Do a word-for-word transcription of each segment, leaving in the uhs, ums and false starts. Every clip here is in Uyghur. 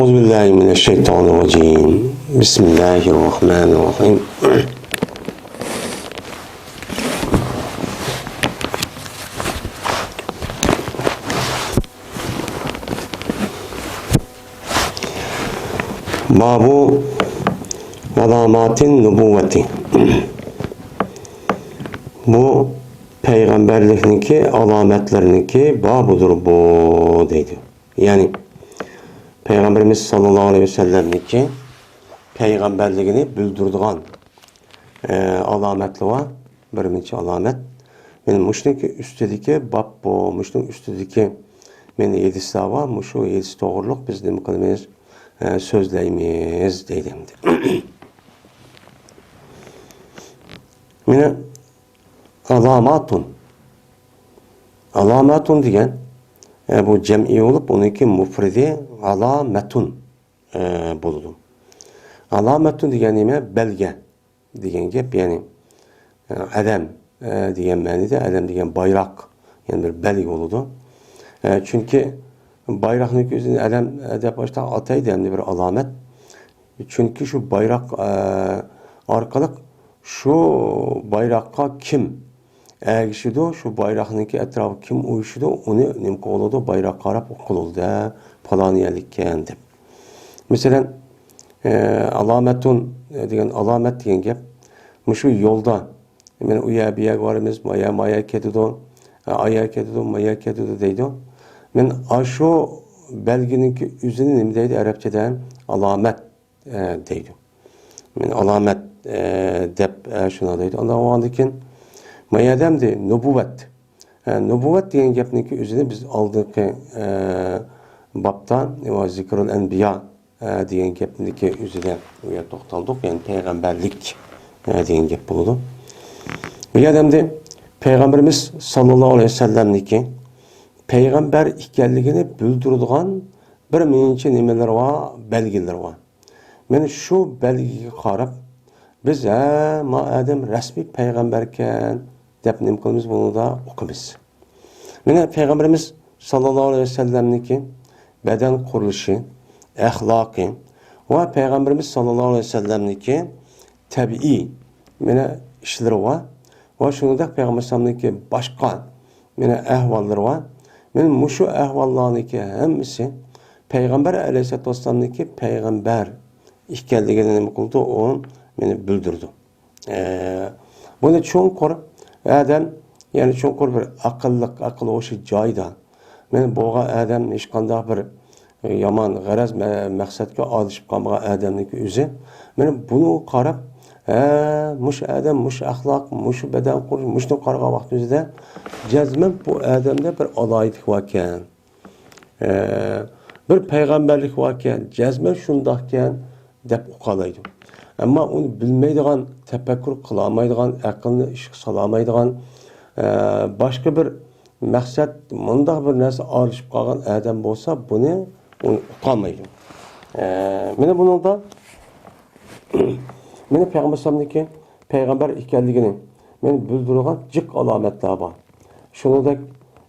أعوذ بالله من الشيطان الرجيم. بسم الله الرحمن الرحيم. باب علامات النبوة. بۇ پەيغەمبەرلىكنىڭكى ئالامەتلىرىنىڭكى بابىدۇر بۇ، دەيدۇ. يەنى پەيغەمبىرىمىز ساللاللاھۇ ئەلەيھى ۋەسەللەمنىڭكى پەيغەمبەرلىكىنى بىلدۈرىدىغان، ئە، ئالامەتلىرى بار. بىرىنچى ئالامەت. مانا مۇشۇنىڭكى ئۈستىدىكى باب بۇ، مۇشۇنىڭ ئۈستىدىكى مانا ھەدىسلەر بار. مۇشۇ ھەدىس توغرۇلۇق بىز نېمە قىلىمىز؟ ئە، سۆزلەيمىز، دەيدۇ ئەمدى. مانا ئالاماتۇن. ئالاماتۇن دېگەن، ئە، بۇ جەمئىي بولۇپ، ئۇنىڭكى مۇپرىدى ئالامەتۇن، ئە، بولىدۇ. ئالامەتۇن دېگەن نېمە؟ بەلگە دېگەن گەپ، يەنى، ئە، ئەلەم، ئە، دېگەن مەنىدە، ئەلەم دېگەن بايراق، يەنى بىر بەلگە بولىدۇ. ئە، چۈنكى بايراقنىڭكى ئۆزىنى ئەلەم، ئە، دەپ ئاشۇنداق ئاتايدۇ، ئەمدى بىر ئالامەت. چۈنكى شۇ بايراق، ئە، ئارقىلىق شۇ بايراققا كىم ئەگىشىدۇ، شۇ بايراقنىڭكى ئەتراپىغا كىم ئۇيۇشىدۇ، ئۇنى نېمە قىلىدۇ، بايراققا قاراپ ئۇقۇلىدۇ-دە، پالان يەرلىككەن دەپ. مەسىلەن، ئە، ئالامەتۇن دېگەن، ئالامەت دېگەن گەپ مۇشۇ يولدا، مانا ئۇ يەر، بۇ يەرگە بارىمىز، ما يەر، ما يەر كېتىدۇ، ئا يەر كېتىدۇ، ما يەر كېتىدۇ دەيدۇ. مانا ئاشۇ بەلگىنىڭكى ئۆزىنى نېمە دەيدۇ ئەرەبچىدە؟ ئالامەت، ئە، دەيدۇ. مانا ئالامەت، ئە، دەپ، ئە، شۇنداق دەيدۇ. ئاندىن بولغاندىن كېيىن، ما يەردە ئەمدى نۇبۇۋۋەت. ئە، نۇبۇۋۋەت دېگەن گەپنىڭكى ئۆزىنى بىز ئالدىنقى، ئە، بابتا، ۋە زىكرۇل ئەنبىيا، ئە، دېگەن گەپنىڭكى ئۆزىدە ئۇ يەردە توختالدۇق. يەنى پەيغەمبەرلىك، ئە، دېگەن گەپ بولىدۇ. بۇ يەردە ئەمدى پەيغەمبىرىمىز ساللاللاھۇ ئەلەيھى ۋەسەللەمنىڭكى پەيغەمبەر ئىكەنلىكىنى بىلدۈرىدىغان بىر نەچچە نېمىلىرى بار، بەلگىلىرى بار. مانا شۇ بەلگىگە قاراپ، بىز، ھە، ما ئادەم رەسمىي پەيغەمبەركەن، دەپ نېمە قىلىمىز؟ بۇنىڭدا ئۇقىمىز. مانا پەيغەمبىرىمىز ساللاللاھۇ ئەلەيھى ۋەسەللەمنىڭكى بەدەن قۇرۇلۇشى، ئەخلاقى ۋە پەيغەمبىرىمىز ساللاللاھۇ ئەلەيھى ۋەسەللەمنىڭكى تەبىئىي، مانا، ئىشلىرى بار ۋە شۇنىڭدەك پەيغەمبەر ئەلەيھىسسالامنىڭكى باشقا، مانا، ئەھۋاللىرى بار. مانا مۇشۇ ئەھۋاللارنىڭكى ھەممىسى پەيغەمبەر ئەلەيھىسسالاتۇ ۋەسسالامنىڭكى پەيغەمبەر ئىكەنلىكىنى نېمە قىلىدۇ؟ ئۇ مانا بىلدۈرىدۇ. ئە، بۇنى چوڭقۇر ئادەم، يەنى چوڭقۇر بىر ئەقىللىق، ئەقىل ھوشى جايىدا، مانا بولغان ئادەم، ھېچقانداق بىر يامان غەرەز، مە-، مەقسەتكە ئادىشىپ قالمىغان ئادەمنىڭكى ئۆزى، مانا بۇنىڭغا قاراپ، ھە، مۇشۇ ئادەم، مۇشۇ ئەخلاق، مۇشۇ بەدەن قۇرۇش، مۇشۇنى قارىغان ۋاقتىمىزدا جەزمەن بۇ ئادەمدە بىر ئالاھىدىلىك باركەن. ئە، بىر پەيغەمبەرلىك باركەن، جەزمەن شۇنداقكەن دەپ ئۇقالايدۇ. ئەمما ئۇنى بىلمەيدىغان، تەپەككۇر قىلالمايدىغان، ئەقىلنى ئىشقا سالالمايدىغان، ئە، باشقا بىر مەقسەت، مۇنداق بىر نەرسە ئارىلىشىپ قالغان ئادەم بولسا، بۇنى ئۇنى ئۇقالمايدۇ. ئە، مانا بۇنىڭدا مانا پەيغەمبەر ئەلەيھىسسالامنىڭكى پەيغەمبەر ئىكەنلىكىنى مانا بىلدۈرىدىغان جىق ئالامەتلەر بار. شۇنىڭدەك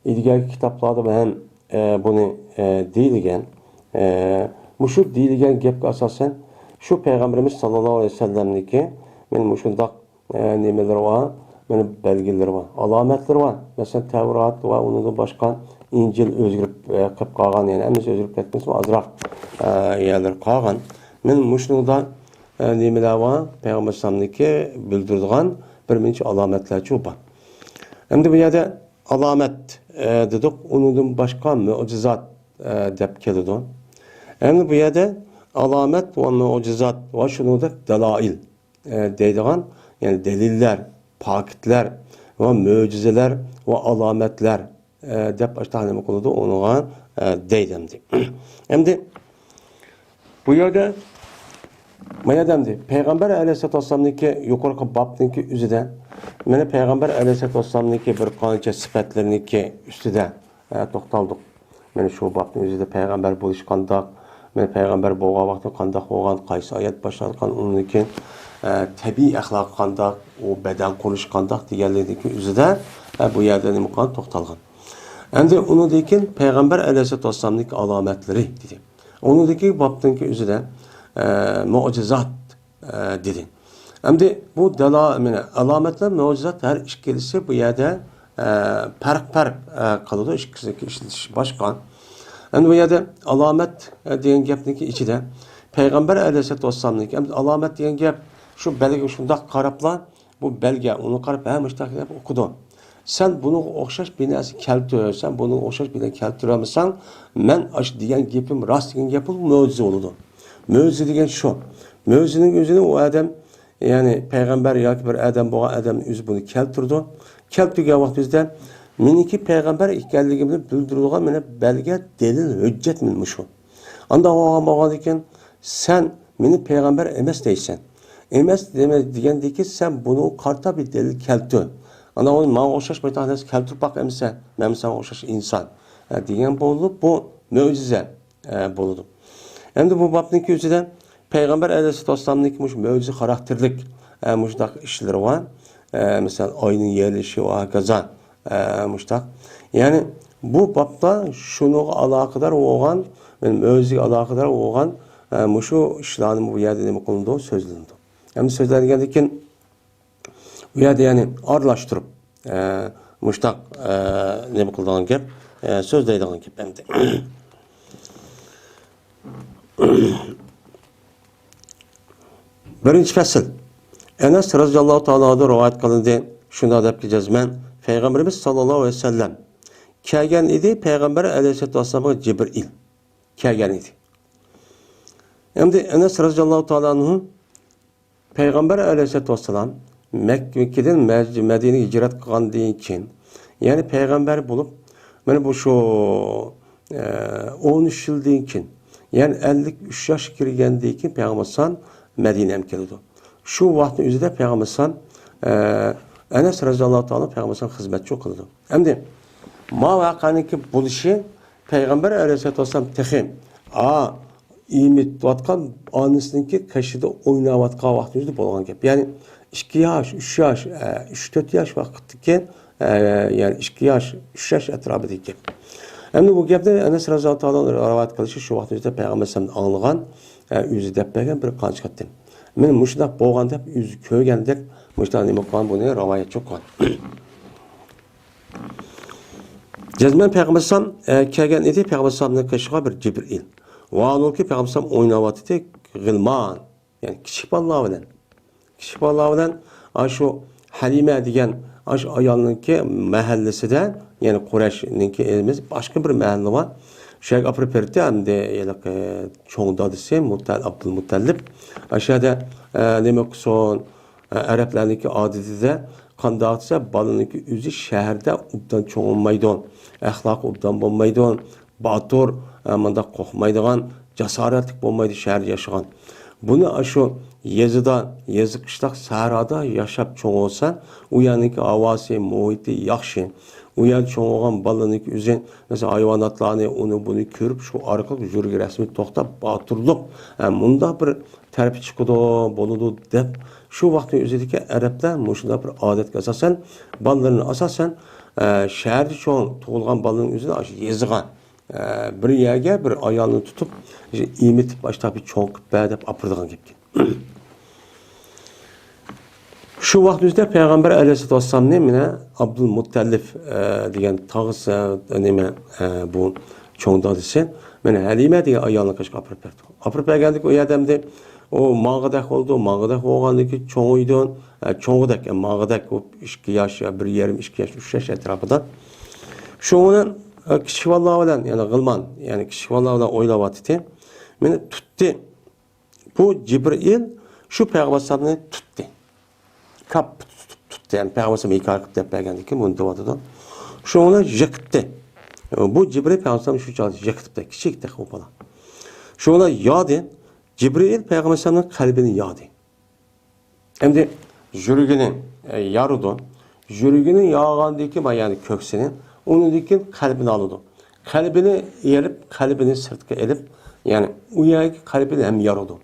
ئىلگەركى كىتابلاردا ھەم، ئە، بۇنى، ئە، دېيىلگەن. ئە، مۇشۇ دېيىلگەن گەپكە ئاساسەن، شۇ پەيغەمبىرىمىز ساللاللاھۇ ئەلەيھى ۋەسەللەمنىڭكى مانا مۇشۇنداق، ئە، نېمىلىرى بار، مانا بەلگىلىرى بار، ئالامەتلىرى بار. مەسىلەن، تەۋرات ۋە ئۇنىڭدىن باشقا ئىنجىل ئۆزگىرىپ، ئە، قېلىپ قالغان، يەنى ھەممىسى ئۆزگىرىپ كەتمىسىمۇ، ئازراق، ئە، يەرلىرى قالغان. مانا مۇشۇنىڭدا ئە، نېمىلەر بار؟ پەيغەمبەر ئەلەيھىسسالامنىڭكى بىلدۈرىدىغان بىر نەچچە ئالامەتلەرچۇ بار. ئەمدى بۇ يەردە ئالامەت، ئە، دېدۇق، ئۇنىڭدىن باشقا مۆجىزات، ئە، دەپ كېلىدۇ. ئەمدى بۇ يەردە ئالامەت ۋە مۆجىزات ۋە شۇنىڭدەك دەلائىل، ئە، دەيدىغان، يەنى دەلىللەر، پاكىتلەر ۋە مۆجىزىلەر ۋە ئالامەتلەر، ئە، دەپ ئاشۇنداق نېمە قىلىدۇ، ئۇنىڭغا، ئە، دەيدۇ ئەمدى. ئەمدى بۇ يەردە، ما يەردە ئەمدى پەيغەمبەر ئەلەيھىسسالاتۇ ۋەسسالامنىڭكى يۇقىرىقى بابنىڭكى ئۆزىدە، مانا پەيغەمبەر ئەلەيھىسسالاتۇ ۋەسسالامنىڭكى بىر قانچە سۈپەتلىرىنىڭكى ئۈستىدە، ئە، توختالدۇق. مانا شۇ بابنىڭ ئۆزىدە پەيغەمبەر بولۇش قانداق، مانا پەيغەمبەر بولغان ۋاقتى قانداق بولغان، قايسى ئايەت باشلانغان، ئۇنىڭدىن كېيىن، ئە، تەبىئىي ئەخلاقى قانداق، ئۇ بەدەن قۇرۇلۇشى قانداق دېگەنلىكىدىكى ئۆزىدە، ئە، بۇ يەردە نېمە قىلغان؟ توختالغان. ئەمدى ئۇنىڭدىن كېيىن پەيغەمبەر ئەلەيھىسسالاتۇ ۋەسسالامنىڭكى ئالامەتلىرى دېدى. ئۇنىڭدىكى بابنىڭكى ئۆزىدە، ئە، مۆجىزات، ئە، دېدى. ئەمدى بۇ دالا-، مانا ئالامەتلەر، مۆجىزات ھەر ئىككىلىسى بۇ يەردە، ئە، پەرق-پەرق، ئە، قىلىدۇ، ئىككىسىنىڭكى ئىشلىتىش باشقا. ئەمدى بۇ يەردە ئالامەت، ئە، دېگەن گەپنىڭكى ئىچىدە پەيغەمبەر ئەلەيھىسسالاتۇ ۋەسسالامنىڭكى، ئەمدى ئالامەت دېگەن گەپ شۇ بەلگە شۇنداق قاراپلا، بۇ بەلگە، ئۇنى قاراپ، ھە، مۇشۇنداق دەپ ئوقۇدۇ. سەن بۇنىڭغا ئوخشاش بىر نەرسە كەلتۈر، سەن بۇنىڭغا ئوخشاش بىر نەرسە كەلتۈرەلمىسەڭ، مەن ئاشۇ دېگەن گېپىم راست دېگەن گەپ بولۇپ، مۆجىزە بولىدۇ. مۆجىزە دېگەن شۇ. مۆجىزىنىڭ ئۆزىنى ئۇ ئادەم، يەنى پەيغەمبەر ياكى بىر ئادەم بولغان ئادەم ئۆزى بۇنى كەلتۈرىدۇ. كەلتۈرگەن ۋاقتىمىزدا، مېنىڭكى پەيغەمبەر ئىكەنلىكىمنى بىلدۈرىدىغان مانا بەلگە، دەلىل، ھۆججەت مانا مۇشۇ. ئانداق بولغان، بولغاندىكىن، سەن مېنى پەيغەمبەر ئەمەس دەيسەن. ئەمەس دېمە-، دېگەندىكىن، سەن بۇنىڭغا قارىتا بىر دەلىل كەلتۈر. ئاندىن ماڭا ئوخشاش بىر نەرسە كەلتۈرۈپ باق ئەمىسە، مەن ساڭا ئوخشاش ئىنسان، ھە، دېگەن بولۇپ، بۇ مۆجىزە، ھە، بولىدۇ. ئەمدى بۇ بابنىڭكى ئۆزىدە پەيغەمبەر ئەلەيھىسسالاتۇ ۋەسسالامنىڭكى مۇشۇ مۆجىزە خاراكتېرلىك، ھە، مۇشۇنداق ئىشلىرى بار. ھە، مىسال، ئاينىڭ يېرىلىشى ۋە ھاكازا. ئە، مۇشتاق. يەنى بۇ بابتا شۇنىڭغا ئالاقىدار بولغان، يەنى مۆجىزىگە ئالاقىدار بولغان، ئە، مۇشۇ ئىشلارنى بۇ يەردە نېمە قىلىنىدۇ؟ سۆزلىنىدۇ. ئەمدى سۆزلەنگەندىن كېيىن بۇ يەردە يەنى ئارىلاشتۇرۇپ، ئە، مۇشتاق، ئە، نېمە قىلىدىغان گەپ، ئە، سۆزلەيدىغان گەپ ئەمدى. بىرىنچى پەسىل. ئەنەس رەزىياللاھۇ تائالا ئانھۇدىن رىۋايەت قىلىندى. شۇنداق دەپتۇ، جەزمەن پەيغەمبىرىمىز ساللاللاھۇ ئەلەيھى ۋەسەللەم كەلگەن ئىدى، پەيغەمبەر ئەلەيھىسسالاتۇ ۋەسسالامغا جىبرىئىل كەلگەن ئىدى. ئەمدى ئەنەس رەزىياللاھۇ تائالا ئانھۇ پەيغەمبەر ئەلەيھىسسالاتۇ ۋەسسالام مەككىدىن مەج-، مەدىنىگە ھىجرەت قىلغاندىن كېيىن، يەنى پەيغەمبەر بولۇپ، مانا بۇ شۇ، ئە، ئون ئۈچ يىلدىن كېيىن، يەنى ئەللىك ئۈچ ياشقا كىرگەندىن كېيىن پەيغەمبەر ئەلەيھىسسالام مەدىنە ئەمگە كېلىدۇ. شۇ ۋاقىتنىڭ ئۆزىدە پەيغەمبەر ئەلەيھىسسالام، ئە، ئەنەس رەزىياللاھۇ تائالا پەيغەمبەر ئەلەيھىسسالام خىزمەتچى قىلىدۇ. ئەمدى ما ۋەقەنىڭكى بولۇشى پەيغەمبەر ئەلەيھىسسالاتۇ ۋەسسالام تېخى، ئا، ئېمىتىۋاتقان ئانىسىنىڭكى قېشىدا ئويناۋاتقان ۋاقتىمىزدا بولغان گەپ. يەنى ئىككى ياش، ئۈچ ياش، ئە، ئۈچ تۆت ياش ۋاقىتتىكى، ئە، يەنى ئىككى ياش، ئۈچ ياش ئەتراپىدىكى گەپ. ئەمدى بۇ گەپنى ئەنەس رەزىياللاھۇ تائالا رىۋايەت قىلىشى شۇ ۋاقىتتا پەيغەمبەر ئەلەيھىسسالام ئاڭلىغان، ئە، ئۆزى دەپ بەرگەن بىر قانچە قېتىم. مەن مۇشۇنداق بولغان دەپ ئۆزى كۆرگەندەك مۇشۇنداق نېمە قىلغان، بۇنى رىۋايەتچى قىلغان. جەزمەن پەيغەمبەر ئەلەيھىسسالام، ئە، كەلگەن ئىدى، پەيغەمبەر ئەلەيھىسسالامنىڭ قېشىغا بىر جىبرىئىل. ۋاھالۇكى پەيغەمبەر ئەلەيھىسسالام ئويناۋاتىدۇ، غىلمان. يەنى كىچىك بالىلار بىلەن. كىچىك بالىلار بىلەن ئاشۇ ھەلىمە دېگەن ئاشۇ ئايالنىڭكى مەھەللىسىدە، يەنى قۇرەيشنىڭكى ئەمەس، باشقا بىر مەھەللە بار. شۇ يەرگە ئاپىرىپ بېرىپتۇ، ئەمدى ھېلىقى چوڭ دادىسى مۇتەل-، ئابدۇلمۇتەللىپ. ئاشۇ يەردە، ئە، نېمە قىلسۇن؟ ئەرەبلەرنىڭكى ئادىتىدە قانداق دېسە، بالىنىڭكى ئۆزى شەھەردە ئوبدان چوڭ بولمايدۇ، ئەخلاقى ئوبدان بولمايدۇ، باتۇر، ئە، مۇنداق قورقمايدىغان، جاسارەتلىك بولمايدۇ شەھەردە ياشىغان. بۇنى ئاشۇ يېزىدا، يېزا قىشلاق سەھرادا ياشاپ چوڭ بولسا، ئۇ يەرنىڭكى ھاۋاسى، مۇھىتى ياخشى. ئۇ يەردە چوڭ بولغان بالىنىڭكى ئۆزى، مەسىلەن، ھايۋاناتلارنى، ئۇنى بۇنى كۆرۈپ، شۇ ئارقىلىق يۈرىكى رەسمىي توختاپ، باتۇرلۇق، ئە، مۇنداق بىر تەرىپى چىقىدۇ، بولىدۇ دەپ، شۇ ۋاقىتنىڭ ئۆزىدىكى ئەرەبلەر مۇشۇنداق بىر ئادەتكە ئاساسەن، بالىلىرىنى ئاساسەن، ئە، شەھەردە چوڭ تۇغۇلغان بالىنىڭ ئۆزىنى ئاشۇ يېزىغا، ئە، بىر يەرگە بىر ئايالنى تۇتۇپ، ئېمىتىپ، ئاشۇنداق بىر چوڭ قىلىپ بەر دەپ ئاپىرىدىغان گەپكەن. شۇ ۋاقىت ئۆزىدە پەيغەمبەر ئەلەيھىسسالاتۇ ۋەسسالامنى مانا ئابدۇلمۇتتەلىپ، ئە، دېگەن تاغىسى، نېمە، ئە، بۇ چوڭ دادىسى، مانا ھەلىمە دېگەن ئايالنىڭ قېشىغا ئاپىرىپ بەردى. ئاپىرىپ بەرگەندىكىن ئۇ يەردە ئەمدى ئۇ ماڭغۇدەك بولىدۇ، ماڭغۇدەك بولغاندىن كېيىن چوڭىيىدۇ، ئە، چوڭغۇدەك، ئە، ماڭغۇدەك بولۇپ ئىككى ياش، يا بىر يېرىم، ئىككى ياش، ئۈچ ياش ئەتراپىدا. شۇ بىلەن، ئە، كىچىك بالىلار بىلەن، يەنى غىلمان، يەنى كىچىك بالىلار بىلەن ئويناۋاتىتى. مېنى تۇتتى. بۇ جىبرىئىل شۇ پەيغەمبەر ئەلەيھىسسالامنى تۇتتى. كاپ تۇتۇپ تۇتتى. يەنى پەيغەمبەر ئەلەيھىسسالام ھېكايە قىلىپ دەپ بەرگەندىكىن بۇنى دەۋاتىدۇ. شۇنىڭ بىلەن يىقىتتى. بۇ جىبرىئىل پەيغەمبەر ئەلەيھىسسالام شۇ چاغدا يىقىتىپتۇ. كىچىك تېخى ئۇ بالا. شۇنىڭ بىلەن يادى. جىبرىئىل پەيغەمبەر ئەلەيھىسسالامنىڭ قەلبىنى يادى. ئەمدى يۈرىكىنى، ئە، يارىدۇ. يۈرىكىنى يارىغاندىن كېيىن، يەنى كۆكسىنى، ئۇنىڭدىن كېيىن قەلبىنى ئالىدۇ. قەلبىنى ئېلىپ، قەلبىنى سىرتقا ئېلىپ، يەنى ئۇ يەرگە قەلبىنى ھەم يارىدۇ.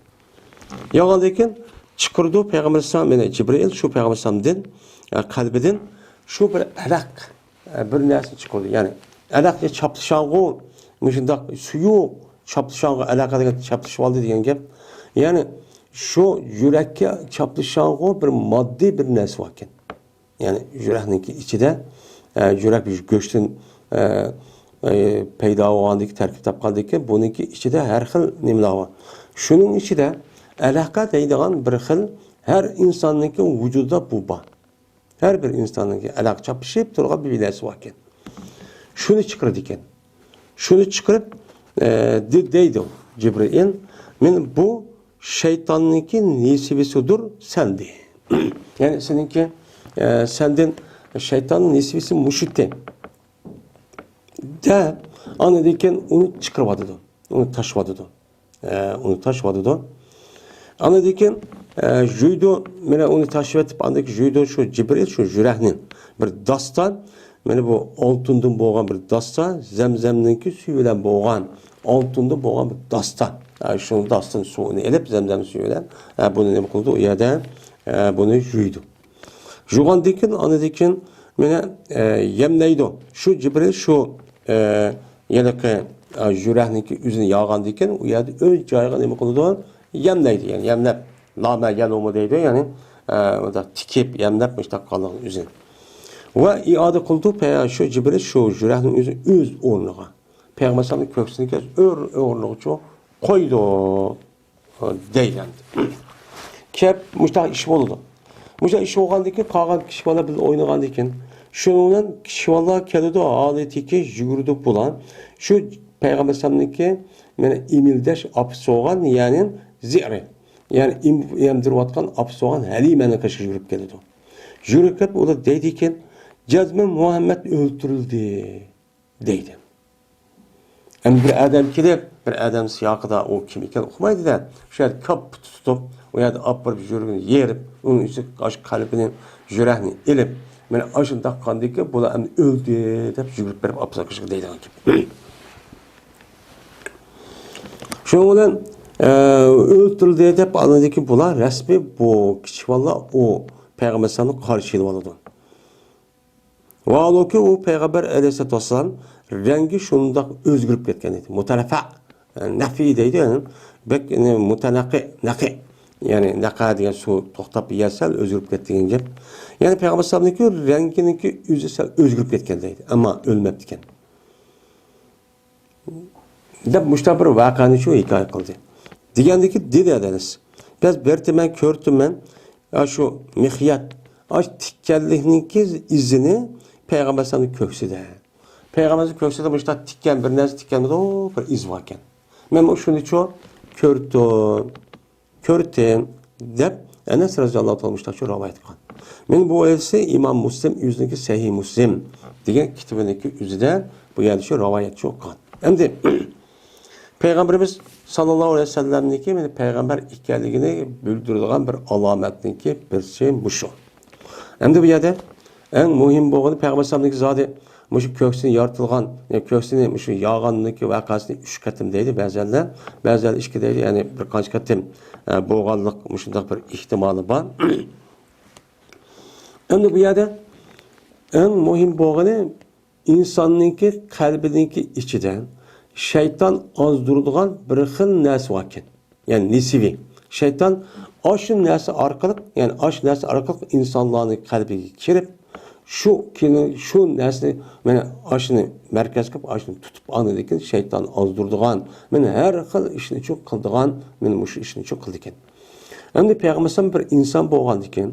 يارىغاندىن كېيىن چىقىرىدۇ پەيغەمبەر ئەلەيھىسسالام، يەنى جىبرىئىل شۇ پەيغەمبەر ئەلەيھىسسالامدىن، ئە، قەلبىدىن شۇ بىر ئەرەق، ئە، بىر نەرسىنى چىقىرىدۇ. يەنى ئەرەقنى چاپلىشاڭغۇ، مۇشۇنداق سۇيۇق، چاپلىشانغۇ ئەلەقە دېگەن چاپلىشىۋالدى دېگەن گەپ. يەنى شۇ يۈرەككە چاپلىشانغۇ بىر ماددىي بىر نەرسە باركەن. يەنى يۈرەكنىڭكى ئىچىدە، ئە، يۈرەك گۆشتىن، ئە، ئە، پەيدا بولغاندىكى، تەركىب تاپقاندىكى، بۇنىڭكى ئىچىدە ھەر خىل نېمىلەر بار. شۇنىڭ ئىچىدە ئەلەقە دەيدىغان بىر خىل، ھەر ئىنساننىڭكى ۋۇجۇدىدا بۇ بار. ھەر بىر ئىنساننىڭكى ئەلەقە چاپلىشىپ تۇرغان بىر نەرسە باركەن. شۇنى چىقىرىدىكەن. شۇنى چىقىرىپ، ئە، دې-، دەيدۇ جىبرىئىل، مەن بۇ شەيتاننىڭكى نېسىۋىسىدۇر سەندە. يەنى سېنىڭكى، ئە، سەندىن شەيتاننىڭ نېسىۋىسى مۇشۇتى. دەپ، ئاندىن كېيىن ئۇنى چىقىرىۋاتىدۇ. ئۇنى تاشلىۋاتىدۇ. ئە، ئۇنى تاشلىۋاتىدۇ. ئاندىن كېيىن، ئە، يۇيىدۇ، مانا ئۇنى تاشلىۋېتىپ، ئاندىن كېيىن يۇيىدۇ شۇ جىبرىئىل شۇ يۈرەكنى. بىر داستا، مانا بۇ ئالتۇندىن بولغان بىر داستا، زەمزەمنىڭكى سۈيى بىلەن بولغان، ئالتۇندىن بولغان بىر داستا. ئە، شۇ داستىنىڭ سۈيىنى ئېلىپ، زەمزەم سۈيى بىلەن، ئە، بۇنى نېمە قىلىدۇ؟ ئۇ يەردە، ئە، بۇنى يۇيىدۇ. يۇغاندىن كېيىن، ئاندىن كېيىن مانا، ئە، يەملەيدۇ. شۇ جىبرىل شۇ، ئە، ھېلىقى، ئە، يۈرەكنىڭكى ئۆزىنى ياغاندىن كېيىن، ئۇ يەردە ئۆز جايىغا نېمە قىلىدۇ؟ يەملەيدۇ. يەنى يەملەپ، لامە يەلۇمۇ دەيدۇ. يەنى، ئە، مۇنداق تىكىپ، يەملەپ، مۇشۇنداق قالغان ئۆزىنى. ۋە ئىئادە قىلىدۇ، پە-، شۇ جىبرىل شۇ يۈرەكنىڭ ئۆزىنى ئۆز ئورنىغا. پەيغەمبەر ئەلەيھىسسالامنىڭ كۆكسىنى كەس-، ئۆر-، ئورنىغىچۇ قويدى. دەيدۇ ئەمدى. كەپ مۇشۇنداق ئىش بولىدۇ. مۇشۇنداق ئىش بولغاندىن كېيىن، قالغان كىچىك بالىلار بىلەن ئوينىغاندىن كېيىن، شۇنىڭ بىلەن كىچىك بالىلار كېلىدۇ، ھالىتىكى يۈگۈرىدۇ بۇلار. شۇ پەيغەمبەر ئەلەيھىسسالامنىڭكى مانا ئىمىلدەش ئاپىسى بولغان، يەنى زىئرى. يەنى ئىم-، ئەمدۈرۈۋاتقان ئاپىسى بولغان ھەلىمەنىڭ قېشىغا يۈگۈرۈپ كېلىدۇ. يۈگۈرۈپ كېلىپ، ئۇلار دەيدىكەن، جەزمەن مۇھەممەد ئۆلتۈرۈلدى. دەيدۇ. ئەمدى بىر ئادەم كېلىپ، بىر ئادەم سىياقىدا ئۇ كىم ئىكەن ئۇقمايدۇ-دە، شۇ يەردە كاپپۇتى تۇتۇپ، ئۇ يەردە ئاپىرىپ يۈرىكىنى يېرىپ، ئۇنىڭ ئۈستىگە ئاشۇ قەلبىنى، يۈرەكنى ئېلىپ، مانا ئاشۇنداق قاندىكى بۇلار ئەمدى ئۆلدى دەپ يۈگۈرۈپ بېرىپ ئاپىسىنىڭ قېشىغا دەيدىغان گەپ. شۇنىڭ بىلەن، ئە، ئۆلتۈرۈلدى دەپ ئاندىكى بۇلار رەسمىي بۇ كىچىك بالىلار ئۇ پەيغەمبەر ئەلەيھىسسالامنى قارشى ئېلىۋالىدۇ. ۋاھالۇكى، ئۇ پەيغەمبەر ئەلەيھىسسالاتۇ ۋەسسالام رەڭگى شۇنداق ئۆزگىرىپ كەتكەن ئىدى. مۇتەنەففە، نەفى دەيدۇ، يەنى بەك، يەنى مۇتەنەققى، نەقى. يەنى نەقە دېگەن سۇ توختاپ يەر سەل ئۆزگىرىپ كەتتى دېگەن گەپ. يەنى پەيغەمبەر ئەلەيھىسسالامنىڭكى رەڭگىنىڭكى ئۆزى سەل ئۆزگىرىپ كەتكەن دەيدۇ. ئەمما ئۆلمەپتىكەن. دەپ مۇشۇنداق بىر ۋەقەنى شۇ ھېكايە قىلدى. دېگەندىكى دېدى ئەدەنىس. بەس بېرىتىمەن، كۆرۈتتۈم مەن. ئاشۇ مىخيەت، ئاشۇ تىككەنلىكنىڭكى ئىزىنى پەيغەمبەر ئەلەيھىسسالامنىڭ كۆكسىدە. پەيغەمبەرنىڭ كۆكسىدە مۇشۇنداق تىككەن بىر نەرسە تىككەنمىدۇ، بىر ئىز باركەن. مەن شۇنىچۇ كۆرۈتتۈم. كۆرۈتتۈم، دەپ ئەنەس رەزىياللاھۇ تائالا مۇشۇنداق رىۋايەت قىلغان. مەن بۇ ھەدىسنى ئىمام مۇسلىم ئۆزىنىڭكى سەھىھ مۇسلىم دېگەن كىتابىنىڭكى ئۆزىدە بۇ يەردە شۇ رىۋايەت شۇ قىلغان. ئەمدى پەيغەمبىرىمىز ساللاللاھۇ ئەلەيھى ۋەسەللەمنىڭكى مانا پەيغەمبەر ئىكەنلىكىنى بىلدۈرىدىغان بىر ئالامەتنىڭكى بىرسى مۇشۇ. ئەمدى بۇ يەردە ئەڭ مۇھىم بولغىنى پەيغەمبەر ئەلەيھىسسالامنىڭكى زادى مۇشۇ كۆكسىنى يارتىلغان، يا كۆكسىنى مۇشۇ ياغاننىكى ۋەقەسىنى ئۈچ قېتىم دەيدۇ بەزىلەر، بەزىلەر ئىككى دەيدۇ، يەنى بىر قانچە قېتىم، ئە، بولغانلىق مۇشۇنداق بىر ئېھتىمالى بار. ئەمدى بۇ يەردە ئەڭ مۇھىم بولغىنى ئىنساننىڭكى قەلبىنىڭكى ئىچىدە شەيتان ئازدۇرىدىغان بىر خىل نەرسە باركەن. يەنى نېسىۋى. شەيتان ئاشۇ نەرسە ئارقىلىق، يەنى ئاشۇ نەرسە ئارقىلىق ئىنسانلارنىڭ قەلبىگە كىرىپ، شۇ كىنى-، شۇ نەرسىنى، مانا، ئاشۇنى مەركەز قىلىپ، ئاشۇنى تۇتۇپ، ئاندىن كېيىن شەيتان ئازدۇرىدىغان، مانا، ھەر خىل ئىشنى شۇ قىلىدىغان، مانا، مۇشۇ ئىشنى شۇ قىلىدىكەن. ئەمدى پەيغەمبەر ئەلەيھىسسالام بىر ئىنسان بولغاندىكىن،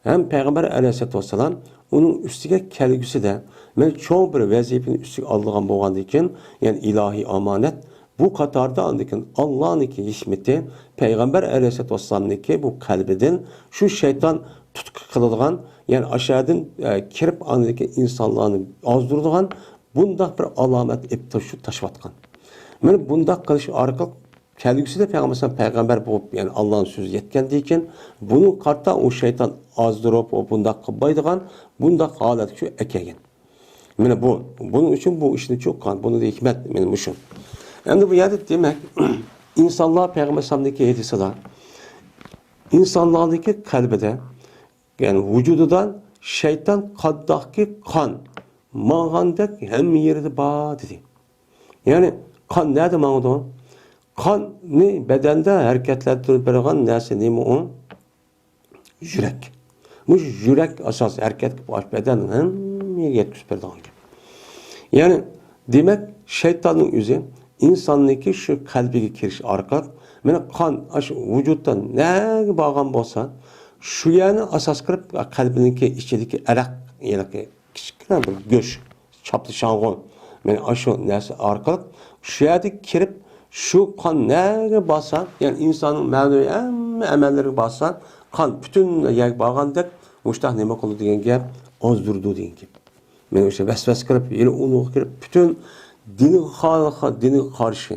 ھەم پەيغەمبەر ئەلەيھىسسالاتۇ ۋەسسالام ئۇنىڭ ئۈستىگە كەلگۈسىدە، مانا، چوڭ بىر ۋەزىپىنى ئۈستىگە ئالىدىغان بولغاندىكىن، يەنى ئىلاھىي ئامانەت، بۇ قاتاردا ئاندىن كېيىن ئاللانىڭكى ھېكمىتى، پەيغەمبەر ئەلەيھىسسالاتۇ ۋەسسالامنىڭكى بۇ قەلبىدىن شۇ شەيتان تۇتقا قىلىدىغان، يەنى ئاشۇ يەردىن، ئە، كىرىپ ئاندىن كېيىن ئىنسانلارنى ئازدۇرىدىغان بۇنداق بىر ئالامەت ئېلىپ تاشلاپ تاشلىۋاتقان. مانا بۇنداق قىلىش ئارقىلىق كەلگۈسىدە پەيغەمبەر پەيغەمبەر بولۇپ، يەنى ئاللانىڭ سۆزى يەتكەندىن كېيىن بۇنىڭغا قارىتا ئۇ شەيتان ئازدۇرۇپ، ئۇ بۇنداق قىلمايدىغان، بۇنداق ھالەتكە شۇ ئەكەلگەن. مانا بۇ، بۇنىڭ ئۈچۈن بۇ ئىشنى چوققان، بۇنىڭدا ھېكمەت مانا مۇشۇ. ئەمدى بۇ يەردە دېمەك، ئىنسانلار پەيغەمبەر ئەلەيھىسسالامنىڭكى ھەدىسىدا، ئىنسانلارنىڭكى قەلبىدە، يەنى ۋۇجۇدىدا شەيتان قانداقكى قان ماڭغاندەك ھەممە يېرىدە بار دېدى. يەنى قان نەدە ماڭىدۇ؟ قاننى بەدەندە ھەرىكەتلەندۈرۈپ بېرىدىغان نەرسە نېمە ئۇ؟ يۈرەك. مۇشۇ يۈرەك ئاساس ھەرىكەت قىلىپ، ئاشۇ بەدەننىڭ ھەممە يېرىگە يەتكۈزۈپ بېرىدىغان گەپ. يەنى، دېمەك، شەيتاننىڭ ئۆزى ئىنساننىڭكى شۇ قەلبىگە كىرىش ئارقىلىق، مانا قان ئاشۇ ۋۇجۇدتا نەگە بارغان بولسا، شۇ يەرنى ئاساس قىلىپ، قەلبىنىڭكى ئىچىدىكى ئەرەق، يەنى كىچىككىنە بىر گۆش، چاپلىشاڭغۇ. مانا ئاشۇ نەرسە ئارقىلىق شۇ يەردە كىرىپ، شۇ قان نەگە بارسا، يەنى ئىنساننىڭ مەنىۋى ھەممە ئەمەللىرىگە بارسا، قان پۈتۈن يەرگە بارغاندەك، مۇشتاق نېمە قىلىدۇ دېگەن گەپ، ئازدۇرىدۇ دېگەن گەپ. مانا ئۆشە ۋەسۋەسە كىرىپ، يەنە ئۇنىڭغا كىرىپ، پۈتۈن دىنىغا خا-، دىنىغا قارشى،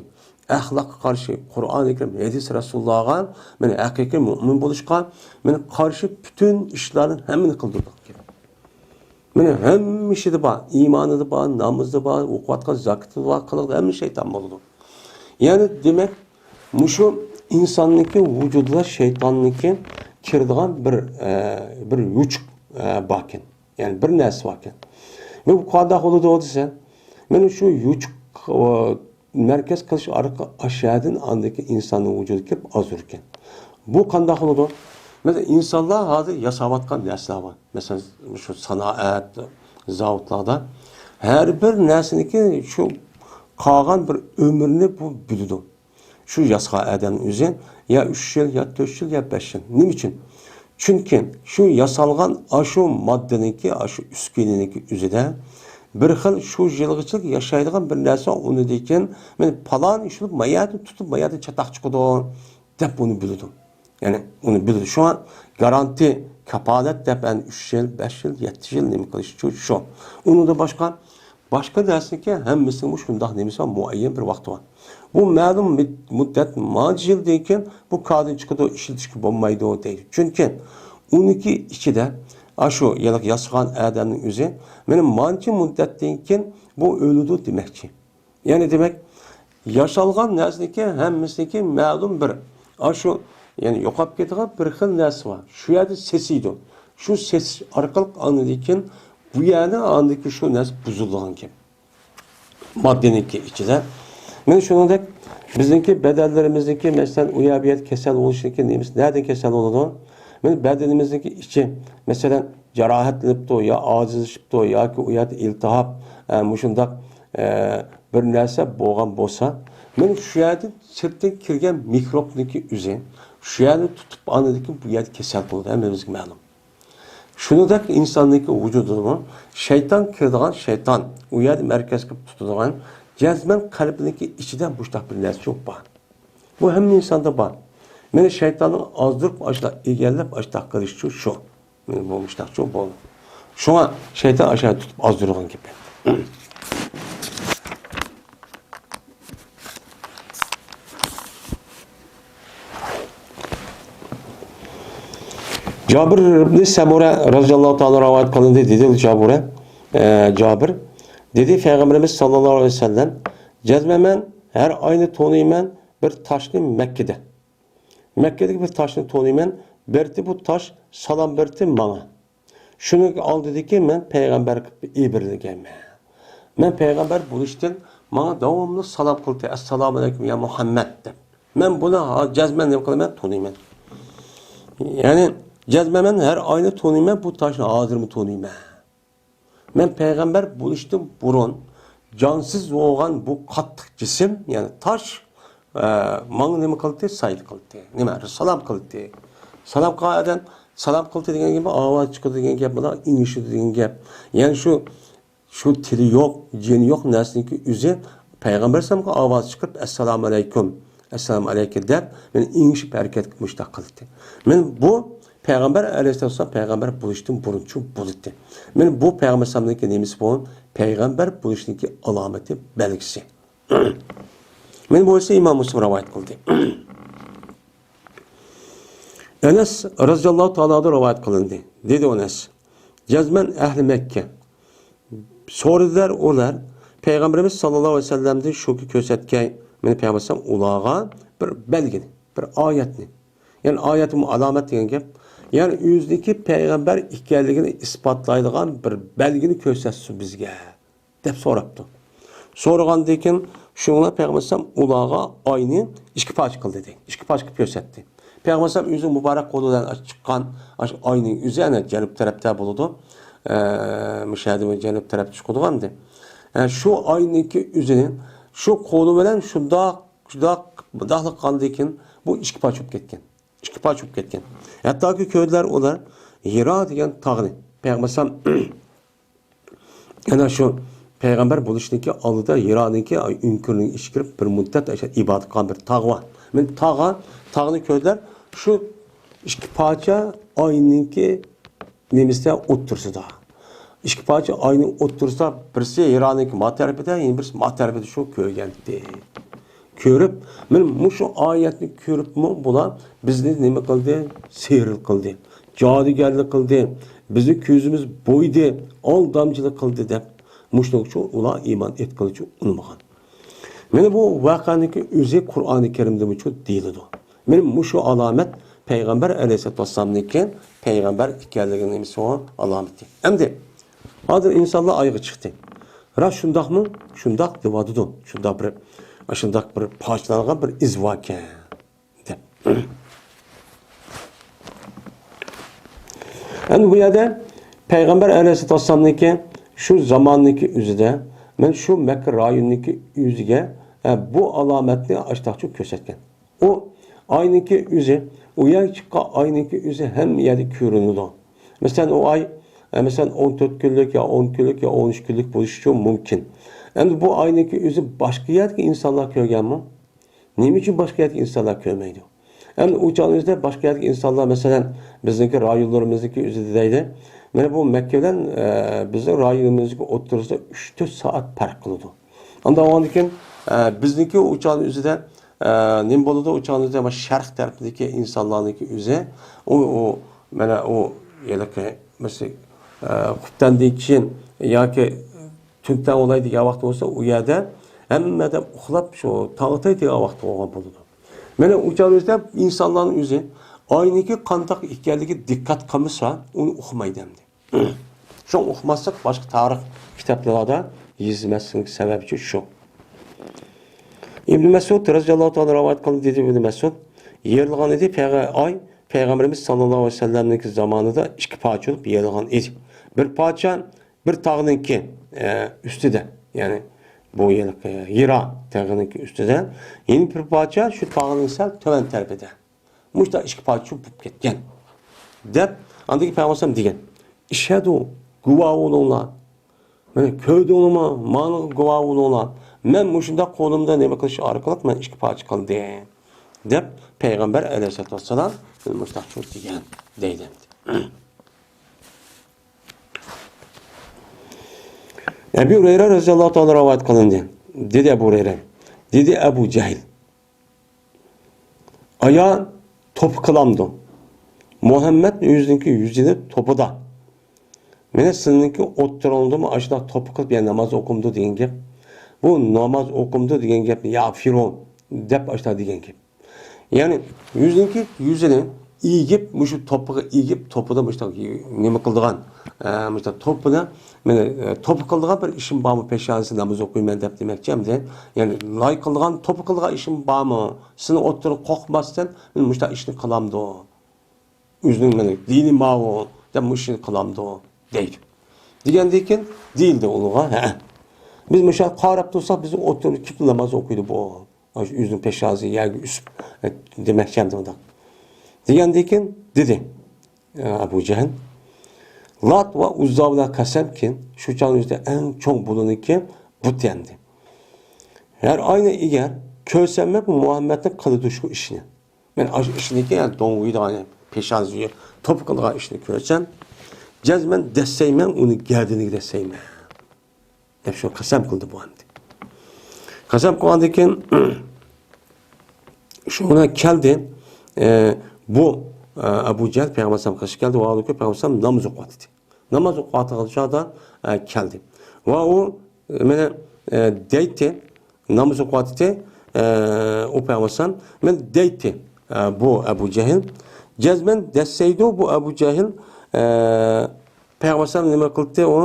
ئەخلاققا قارشى، قۇرئانى كەرىم، ھەدىس رەسۇلۇللاغا، مانا ھەقىقىي مۆمىن بولۇشقا، مانا قارشى پۈتۈن ئىشلارنى ھەممىنى قىلدۇرىدىغان گەپ. مانا ھەممە ئىشىدا بار، ئىمانىدا بار، نامىزىدا بار، ئوقۇۋاتقان زاكىتىدا بار، قىلىقتا ھەممە شەيتان بولىدۇ. يەنى دېمەك، مۇشۇ ئىنساننىڭكى ۋۇجۇدىدا شەيتاننىڭكى كىرىدىغان بىر، ئە، بىر يوچۇق، ئە، باركەن. يەنى بىر نەرسە باركەن. بۇ قانداق بولىدۇ دېسە، مانا شۇ يوچۇق، ئە، مەركەز قىلىش ئارقىلىق ئاشۇ يەردىن ئاندىكى ئىنساننىڭ ۋۇجۇدىغا كىرىپ ئازدۇرىدىكەن. بۇ قانداق بولىدۇ؟ مەسىلەن، ئىنسانلار ھازىر ياساۋاتقان نەرسىلەر بار. مەسىلەن، شۇ سانائەت، زاۋۇتلاردا ھەر بىر نەرسىنىڭكى شۇ قالغان بىر ئۆمرىنى بۇ بىلىدۇ. شۇ ياسىغان ئادەمنىڭ ئۆزى يا ئۈچ يىل، يا تۆت يىل، يا بەش يىل. نېمە ئۈچۈن؟ چۈنكى شۇ ياسالغان ئاشۇ ماددىنىڭكى، ئاشۇ ئۈسكۈنىنىڭكى ئۆزىدە بىر خىل شۇ يىلغىچە ياشايدىغان بىر نەرسە، ئۇنىڭدىن كېيىن مانا پالان ئىش بولۇپ، ما يەردىن تۇتۇپ، ما يەردىن چاتاق چىقىدۇ، دەپ ئۇنى بىلىدۇ. يەنى ئۇنى بىلىدۇ. شۇڭا گارانتى، كاپالەت دەپ، ئەنە ئۈچ يىل، بەش يىل، يەتتە يىل نېمە قىلىش ئۈچۈن شۇ. ئۇنىڭدىن باشقا، باشقا نەرسىنىڭكى ھەممىسىنىڭمۇ شۇنداق نېمىسى بار، مۇئەييەن بىر ۋاقتى بار. بۇ مەلۇم مۇد-، مۇددەت، مانچە يىلدىن كېيىن بۇ كاردىن چىقىدۇ، ئىشلىتىشكە بولمايدۇ دەيدۇ. چۈنكى ئۇنىڭكى ئىچىدە ئاشۇ يەنە ياسىغان ئادەمنىڭ ئۆزى مانا مانچە مۇددەتتىن كېيىن بۇ ئۆلىدۇ دېمەكچى. يەنى دېمەك، ياسالغان نەرسىنىڭكى ھەممىسىنىڭكى مەلۇم بىر، ئاشۇ، يەنى يوقاپ كېتىدىغان بىر خىل نەرسە بار. شۇ يەردە سېسىيدۇ. شۇ سېسىش ئارقىلىق ئاندىن كېيىن بۇ يەردە ئاندىكى شۇ نەرسە بۇزۇلىدىغان گەپ. ماددىنىڭكى ئىچىدە. مانا شۇنىڭدەك بىزنىڭكى بەدەنلىرىمىزنىڭكى، مەسىلەن، ئۇ يەر بۇ يەردە كەسەل بولۇشنىڭكى نېمىسى، نەدىن كەسەل بولىدۇ؟ مانا بەدىنىمىزنىڭكى ئىچى، مەسىلەن، جاراھەتلىنىپتۇ يا ئاجىزلىشىپتۇ ياكى ئۇ يەردە ئىلتىھاب، ئە، مۇشۇنداق، ئە، بىر نەرسە بولغان بولسا، مانا شۇ يەردىن سىرتتىن كىرگەن مىكروبنىڭكى ئۆزى شۇ يەرنى تۇتۇپ، ئاندىن كېيىن بۇ يەردە كەسەل قىلىدۇ ھەممىمىزگە مەلۇم. شۇنىڭدەك ئىنساننىڭكى ۋۇجۇدىدىمۇ شەيتان كىرىدىغان، شەيتان ئۇ يەردە مەركەز قىلىپ تۇتىدىغان، جەزمەن قەلبىنىڭكى ئىچىدە مۇشۇنداق بىر نەرسە بار. بۇ ھەممە ئىنساندا بار. مانا شەيتاننىڭ ئازدۇرۇپ ئاشۇنداق ئىگىلەپ ئاشۇنداق قىلىشى شۇ. مانا بۇ مۇشۇنداقچۇ بولدى. شۇڭا شەيتان ئاشۇنداق تۇتۇپ ئازدۇرغان گېپى. جابىر ئىبنى سەمۇرە رەزىياللاھۇ تائالا رىۋايەت قىلىندى، دېدى جابىرە، ئە، جابىر، دېدى، پەيغەمبىرىمىز ساللاللاھۇ ئەلەيھى ۋەسەللەم، جەزمەن مەن ھەر ئاينى تونۇيمەن، بىر تاشنى مەككىدە. مەككىدىكى بىر تاشنى تونۇيمەن، بىرتى بۇ تاش سالام بىرتى ماڭا. شۇنىڭ ئالدىدىكى مەن پەيغەمبەر قىلىپ ئېبىرىلگەنمەن. مەن پەيغەمبەر بولۇشتىن ماڭا داۋاملىق سالام قىلدى، ئەسسالامۇ ئەلەيكۇم يا مۇھەممەد دەپ. مەن بۇنى ھا-، جەزمەن نېمە قىلىمەن؟ تونۇيمەن. يەنى جەزمەن مەن ھەر ئاينى تونۇيمەن، بۇ تاشنى ھازىرمۇ تونۇيمەن. مەن پەيغەمبەر بولۇشتىن بۇرۇن جانسىز بولغان بۇ قاتتىق جىسىم، يەنى تاش، ئە، ماڭا نېمە قىلدى؟ سايىل قىلدى. نېمە؟ سالام قىلدى. سالام قىلغان ئادەم سالام قىلدى دېگەن گەپ، ئاۋاز چىقىدۇ دېگەن گەپ، بۇلار ئېڭىشىدۇ دېگەن گەپ. يەنى شۇ، شۇ تىلى يوق، جېنى يوق نەرسىنىڭكى ئۆزى پەيغەمبەر ئەلەيھىسسالامغا ئاۋاز چىقىرىپ، ئەسسالامۇ ئەلەيكۇم، ئەسسالامۇ ئەلەيكە دەپ، مېنى ئېڭىشىپ ھەرىكەت قىلىپ مۇشۇنداق قىلدى. مەن بۇ پەيغەمبەر ئەلەيھىسسالام پەيغەمبەر بولۇشتىن بۇرۇنچۇ بولدى. مەن بۇ پەيغەمبەر ئەلەيھىسسالامنىڭكى نېمىسى بۇ؟ پەيغەمبەر بولۇشنىڭكى ئالامىتى، بەلگىسى. مەن بولسا ئىمام مۇسلىم رىۋايەت قىلدى. ئەنەس رەزىياللاھۇ تائالا ئەنھۇدىن رىۋايەت قىلىندى. دېدى ئەنەس، جەزمەن ئەھلى مەككە سورىدىلەر ئۇلار، پەيغەمبىرىمىز ساللاللاھۇ ئەلەيھى ۋەسەللەمدىن شۇكى كۆرسەتكەي، مېنى پەيغەمبەر ئەلەيھىسسالام ئۇلارغا بىر بەلگىنى، بىر ئايەتنى. يەنى ئايەت ئالامەت دېگەن گەپ. يەنى ئۆزىنىڭكى پەيغەمبەر ئىكەنلىكىنى ئىسپاتلايدىغان بىر بەلگىنى كۆرسەتسۇن بىزگە، دەپ سوراپتۇ. سورىغاندىن كېيىن شۇڭا پەيغەمبەر ئەلەيھىسسالام ئۇلارغا ئاينى ئىككى پارچە قىلدى، دەيدۇ. ئىككى پارچە قىلىپ كۆرسەتتى. پەيغەمبەر ئەلەيھىسسالام ئۆزىنىڭ مۇبارەك قولى بىلەن چىققان ئاشۇ ئاينىڭ يۈزى ئەنە جەنۇب تەرەپتە بولىدۇ. ئە، مۇشۇ يەردە جەنۇب تەرەپتە چىقىدىغان ئەمدى. ئە، شۇ ئاينىڭكى يۈزىنى شۇ قولى بىلەن شۇنداق، شۇنداق، مۇنداقلا قىلغاندىن كېيىن بۇ ئىككى پارچە بولۇپ كەتكەن. ئىككى پارچە بولۇپ كەتكەن. ھەتتاكى كۆردىلەر ئۇلار ھىرا دېگەن تاغنى. پەيغەمبەر ئەلەيھىسسالام ئەنە شۇ پەيغەمبەر بولۇشنىڭكى ئالدىدا ھىرانىڭكى ئۆڭكۈرىنىڭ ئىچىگە كىرىپ بىر مۇددەت ئاشۇ ئىبادەت قىلغان بىر تاغ بار. مەن تاغ، تاغنى كۆردۈلەر. شۇ ئىككى پارچە ئاينىڭكى نېمىسىدە ئوتتۇرىسىدا. ئىككى پارچە ئاينىڭ ئوتتۇرىسىدا بىرسى ھىرانىڭكى ما تەرىپىدە، يەنە بىرسى ما تەرىپىدە شۇ كۆرگەنتى. كۆرۈپ، مانا مۇشۇ ئايەتنى كۆرۈپمۇ بۇلار بىزنى نېمە قىلدى؟ سېھىر قىلدى، جادۇگەرلىك قىلدى، بىزنى كۆزىمىز بويىدى، ئالدامچىلىق قىلدى دەپ، مۇشۇنىڭ ئۈچۈن ئۇلار ئىمان ئېيتقىلىچۇ ئۇنىمىغان. مانا بۇ ۋەقەنىڭكى ئۆزى قۇرئانى كەرىمدىمۇ دېيىلىدۇ. مانا مۇشۇ ئالامەت پەيغەمبەر ئەلەيھىسسالاتۇ ۋەسسالامنىڭكى پەيغەمبەر ئىكەنلىكىنىڭ نېمىسى ئۇ؟ ئالامىتى. ئەمدى ھازىر ئىنسانلار ئايغا چىقتى. راست شۇنداقمۇ؟ شۇنداق دەۋاتىدۇ. شۇنداق بىر، شۇنداق بىر پارچىلانغان بىر ئىز باركەن دەپ. ئەمدى بۇ يەردە پەيغەمبەر ئەلەيھىسسالاتۇ ۋەسسالامنىڭكى شۇ زاماننىڭكى ئۆزىدە، مەن شۇ مەككە رايونىنىڭكى ئۆزىگە، ئە، بۇ ئالامەتنى ئاشتاقچە كۆرسەتكەن. ئۇ ئاينىڭكى ئۆزى، ئۇ يەرگە چىققان ئاينىڭكى ئۆزى ھەممە يەردە كۆرۈنىدۇ. مەسىلەن، ئۇ ئاي، ئە، مەسىلەن، ئون تۆت كۈنلۈك يا ئون كۈنلۈك يا ئون ئۈچ كۈنلۈك بولۇشى مۇمكىن. ئەمدى بۇ ئاينىڭكى ئۆزى باشقا يەردىكى ئىنسانلار كۆرگەنمۇ؟ نېمە ئۈچۈن باشقا يەردىكى ئىنسانلار كۆرمەيدۇ؟ ئەمدى ئۇ چاغنىڭ ئۆزىدە باشقا يەردىكى ئىنسانلار، مەسىلەن، بىزنىڭكى رايونلىرىمىزنىڭكى ئۆزىدە دەيلى. مانا بۇ مەككە بىلەن، ئە، بىزنىڭ رايونىمىزنىڭكى ئوتتۇرىسىدا ئۈچ تۆت سائەت پەرق قىلىدۇ. ئاندىن بولغاندىن كېيىن، ئە، بىزنىڭكى ئۇ چاغنىڭ ئۆزىدە، ئە، نېمە بولىدۇ؟ ئۇ چاغنىڭ ئۆزىدە شەرق تەرىپىدىكى ئىنسانلارنىڭكى ئۆزى، ئۇ، ئۇ، مانا ئۇ ھېلىقى، مەسىلەن، ئە، قۇپتەندىن كېيىن ياكى تۈنتەڭ بولاي دېگەن ۋاقىت بولسا، ئۇ يەردە ھەممە ئادەم ئۇخلاپ، شۇ تاڭ ئاتاي دېگەن ۋاقىت بولغان بولىدۇ. مانا ئۇ چاغ ئۆزىدە ئىنسانلارنىڭ ئۆزى ئاينىڭكى قانداق ئىكەنلىكىگە دىققەت قىلمىسا، ئۇنى ئۇقمايدۇ ئەمدى. شۇڭا ئۇقماسلىق باشقا تارىخ كىتابلاردا يېزىلمەسلىكنىڭ سەۋەبى شۇ. ئىبن مەسئۇد رەزىياللاھۇ تائالا رىۋايەت قىلدى، دېدى ئىبن مەسئۇد، يېرىلغان ئىدى، پەيغە-، ئاي پەيغەمبىرىمىز ساللاللاھۇ ئەلەيھى ۋەسەللەمنىڭكى زامانىدا ئىككى پارچە بولۇپ يېرىلغان ئىدى. بىر پارچە بىر تاغنىڭكى، ئە، ئۈستىدە، يەنى بۇ ھېلىقى ھىرا تېغىنىڭكى ئۈستىدە، يەنە بىر پارچە شۇ تاغنىڭ سەل تۆۋەن تەرىپىدە. مۇشۇنداق ئىككى پارچە بولۇپ كەتكەن، دەپ، ئاندىن كېيىن پەيغەمبەر ئەلەيھىسسالام دېگەن، ئىشھەدۇ، گۇۋاھ بولۇڭلار. مانا كۆردۈڭلارمۇ؟ ماڭا گۇۋاھ بولۇڭلار. مەن مۇشۇنداق قولۇمدا نېمە قىلىش ئارقىلىق مەن ئىككى پارچە قىلدىم، دەپ پەيغەمبەر ئەلەيھىسسالاتۇ ۋەسسالام مۇشۇنداق دېگەن، دەيدۇ. ئەبۇ ھۇرەيرە رەزىياللاھۇ تائالا رىۋايەت قىلىندى. دېدى ئەبۇ ھۇرەيرە، دېدى ئەبۇ جەھىل، ئايا توپا قىلامدۇ؟ مۇھەممەد ئۆزىنىڭكى يۈزىنى توپىدا، مانا سېنىڭكى ئوتتۇرىڭدىمۇ ئاشۇنداق توپا قىلىپ، يەنى ناماز ئوقۇمدۇ دېگەن گەپ. بۇ ناماز ئوقۇمدۇ دېگەن گەپنى، يا فىرئون، دەپ ئاشۇنداق دېگەن گەپ. يەنى يۈزىنىڭكى يۈزىنى ئېگىپ، مۇشۇ توپىغا ئېگىپ، توپىدا مۇشۇنداق نېمە قىلىدىغان، ئە، مۇشۇنداق توپىدا، مانا، ئە، توپا قىلىدىغان بىر ئىشىم بارمۇ، پېشانىسى ناماز ئوقۇيمەن دەپ دېمەكچى ئەمدى. يەنى لايىق قىلىدىغان، توپا قىلىدىغان ئىشىم بارمۇ؟ سېنىڭ ئوتتۇرىغا قورقماستىن، مەن مۇشۇنداق ئىشنى قىلامدۇ؟ ئۆزىنىڭ مانا دىنى ماۋۇ، دەپ مۇشۇنى قىلامدۇ؟ دەيدۇ. دېگەندىن كېيىن دېيىلدى ئۇنىڭغا، ھە. بىز مۇشۇ قاراپ تۇرساق، بىزنىڭ ئوتتۇرىمىزدا كىم ناماز ئوقۇيدۇ بۇ؟ ئاشۇ ئۆزىنىڭ پېشانىسى يەرگە ئۈسۈپ، ئە، دېمەكچى ئەمدى ئۇنداق. دېگەندىن كېيىن دېدى، ئە، ئەبۇ جەھىل، لات ۋە ئۇززا بىلەن قەسەمكىن، شۇ چاغنىڭ ئۆزىدە ئەڭ چوڭ بۇلىنىڭكى بۇتى ئەمدى. ھەر ئاينى ئەگەر كۆرسەممۇ بۇ مۇھەممەدنىڭ قىلىدۇ شۇ ئىشنى. مەن ئاشۇ ئىشنىكى، يەنى دۆڭ ئويىدىغان، يەنى پېشانىسى توپا قىلىدىغان ئىشنى كۆرسەم، جەزمەن دەسسەيمەن، ئۇنى گەدىنىگە دەسسەيمەن، دەپ شۇ قەسەم قىلدى بۇ ئەمدى. قەسەم قىلغاندىن كېيىن، شۇ بىلەن كەلدى. ئە، بۇ، ئە، ئەبۇ جەھىل پەيغەمبەر ئەلەيھىسسالامغا قېرىشىپ كەلدى. ۋاھالەنكى پەيغەمبەر ئەلەيھىسسالام ناماز ئوقۇۋاتىدۇ. ناماز ئوقۇۋاتقان چاغدا، ئە، كەلدى. ۋە ئۇ، ئە، مانا، ئە، دەيتتى، ناماز ئوقۇۋاتىتتى، ئە، ئۇ پەيغەمبەر ئەلەيھىسسالام. مانا دەيتتى، ئە، بۇ ئەبۇ جەھىل. جەزمەن دەسسەيدۇ بۇ ئەبۇ جەھىل، ئە، پەيغەمبەر ئەلەيھىسسالام نېمە قىلدى؟ ئۇ،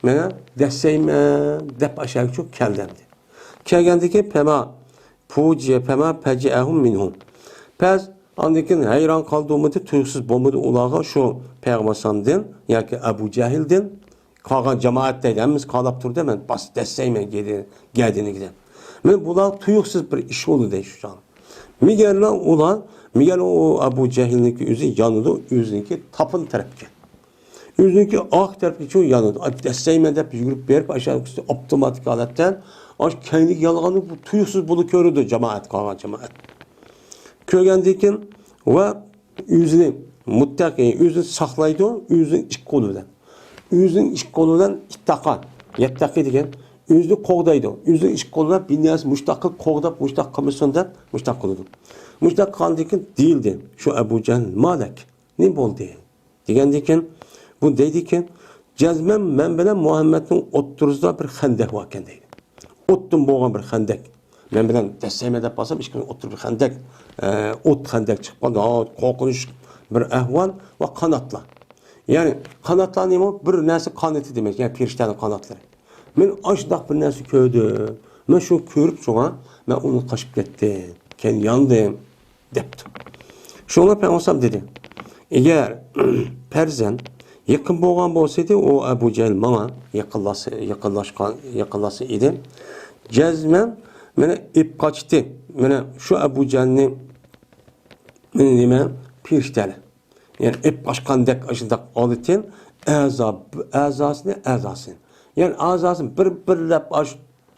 مانا دەسسەيمەن دەپ ئاشۇ يەرگىچە كەلدى ئەمدى. كەلگەندىكىن، پەما پۇجىئە، پەما پەجىئەھۇم مىنھۇ. پەس، ئاندىن كېيىن ھەيران قالدۇرمىدى، تۇيۇقسىز بولمىدى ئۇلارغا شۇ پەيغەمبەر ئەلەيھىسسالامدىن ياكى ئەبۇ جەھىلدىن. قالغان جامائەت دەيدۇ، ھەممىسى قالاپ تۇردى، مەن باس دەسسەيمەن گەدىنىگە. مەن بۇلار تۇيۇقسىز بىر ئىش بولدى دەيدۇ شۇ چاغدا. مىگەرلا ئۇلار، مىگەر ئۇ ئەبۇ جەھىلنىڭكى ئۆزى يانىدۇ، ئۆزىنىڭكى تاپان تەرەپكە. ئۆزىنىڭكى ئارقا تەرەپكە شۇ يانىدۇ. ئاي، دەسسەيمەن دەپ يۈگۈرۈپ بېرىپ، ئاشۇ ئاپتوماتىك ھالەتتە، ئاشۇ كەينىگە يانغاننى بۇ تۇيۇقسىز بۇلا كۆرىدۇ جامائەت، قالغان جامائەت. كۆرگەندىن كېيىن ۋە ئۆزىنى مۇتتەقى، ئۆزىنى ساقلايدۇ، ئۆزىنىڭ ئىككى قولى بىلەن. ئۆزىنىڭ ئىككى قولى بىلەن ئىتتەقا، يەتتەقى دېگەن، ئۆزىنى قوغدايدۇ. ئۆزىنىڭ ئىككى قولى بىلەن بىر نەرسە مۇشتاق قىلىپ قوغداپ، مۇشتاق قىلمىسۇن دەپ، مۇشتاق قىلىدۇ. مۇشتاق قىلغاندىن كېيىن دېيىلدى، شۇ ئەبۇ جەھىل، مالەك، نېمە بولدى؟ دېگەندىن كېيىن، بۇ دەيدىكەن، جەزمەن مەن بىلەن مۇھەممەدنىڭ ئوتتۇرىسىدا بىر خەندەك باركەن دەيدۇ. ئوتتىن بولغان بىر خەندەك. مەن بىلەن دەسسەيمەن دەپ بارسام، ئىككىمىز ئوتتۇرىدا بىر خەندەك، ئە، ئوت خەندەك چىقىپ قالدى. ھاۋا قورقۇنچ بىر ئەھۋال ۋە قاناتلار. يەنى قاناتلار نېمە؟ بىر نەرسە قانىتى دېمەك، يەنى پېرىشتەنىڭ قاناتلىرى. مەن ئاشۇنداق بىر نەرسە كۆردۈم. مەن شۇنى كۆرۈپ شۇڭا مەن ئۇنى قاچىپ كەتتىم. كېيىن ياندىم. دەپتۇ. شۇڭا پەيغەمبەر دېدى، ئەگەر پەرزەن يېقىن بولغان بولسىدى، ئۇ ئەبۇ جەھىل ماڭا يېقىنلاشسا، يېقىنلاشقان، يېقىنلاشسا ئىدى. جەزمەن مانا ئېپ قاچتى. مانا شۇ ئەبۇ جەھىلنى، مانا نېمە، پېرىشتەلەر. يەنى ئېپ قاچقاندەك ئاشۇنداق ھالىتى، ئەزا، ئەزاسىنى، ئەزاسىنى. يەنى ئەزاسىنى بىر-بىرلەپ ئاش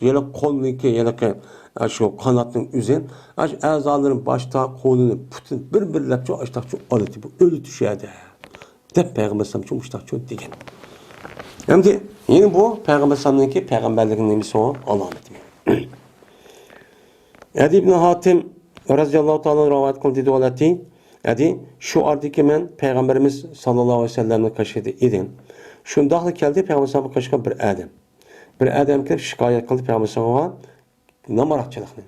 يەنە قولنىڭكى، ھېلىقى، ئە، شۇ قاناتنىڭ ئۆزى، ئاشۇ ئەزالىرىنى باشتا، قولىنى، پۇتىنى بىر-بىرلەپ شۇ ئاشتاقچۇ ئالىتى، بۇ ئۆلىتىشەدە، دەپ پەيغەمبەر ئەلەيھىسسالام شۇ مۇشتاقچۇ دېگەن. ئەمدى يەنە بۇ پەيغەمبەر ئەلەيھىسسالامنىڭكى پەيغەمبەرلىكىنىڭ نېمىسى ئۇ؟ ئالامىتى. ئەدى ئىبن ھاتىم رەزىياللاھۇ تائالا رىۋايەت قىلدى، دېدى، ئەدى، شۇ ئاردىكى مەن پەيغەمبىرىمىز ساللاللاھۇ ئەلەيھى ۋەسەللەمنىڭ قېشىدا ئىدىم. شۇنداقلا كەلدى پەيغەمبەر ئەلەيھىسسالامغا قېشىغا بىر ئادەم. بىر ئادەم كېلىپ شىكايەت قىلدى پەيغەمبەر ئەلەيھىسسالامغا نامراتچىلىقنى.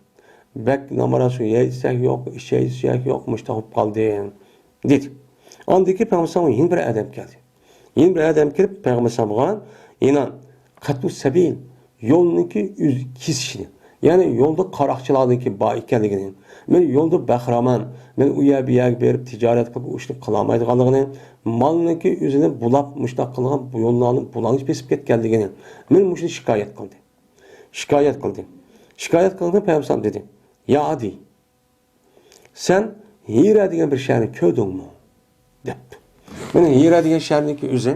بەك نامرات، شۇ يەيسەك يوق، ئىچەيسەك يوق، مۇشۇنداق بولۇپ قالدىم، دېدى. ئاندىن كېيىن پەيغەمبەر ئەلەيھىسسالامغا يەنە بىر ئادەم كەلدى. يەنە بىر ئادەم كېلىپ پەيغەمبەر ئەلەيھىسسالامغا يەنە قەتئۇ سەبىل، يولنىڭكى ئۆز كېسىشىنى، يەنى يولدا قاراقچىلارنىڭكى بار ئىكەنلىكىنى، مەن يولدا بەخىرامان، مەن ئۇ يەر بۇ يەرگە بېرىپ تىجارەت قىلىپ ئۇ ئىشنى قىلالمايدىغانلىقىنى، مالنىڭكى ئۆزىنى بۇلاپ مۇشۇنداق قىلغان يوللارنى بۇلاڭچى بېسىپ كەتكەنلىكىنى، مەن مۇشۇنى شىكايەت قىلدى. شىكايەت قىلدى. شىكايەت قىلدى، پەيغەمبەر دېدى، يا ئادى، سەن ھىرا دېگەن بىر شەھەرنى كۆردۈڭمۇ؟ دەپتۇ. مانا ھىرا دېگەن شەھەرنىڭكى ئۆزى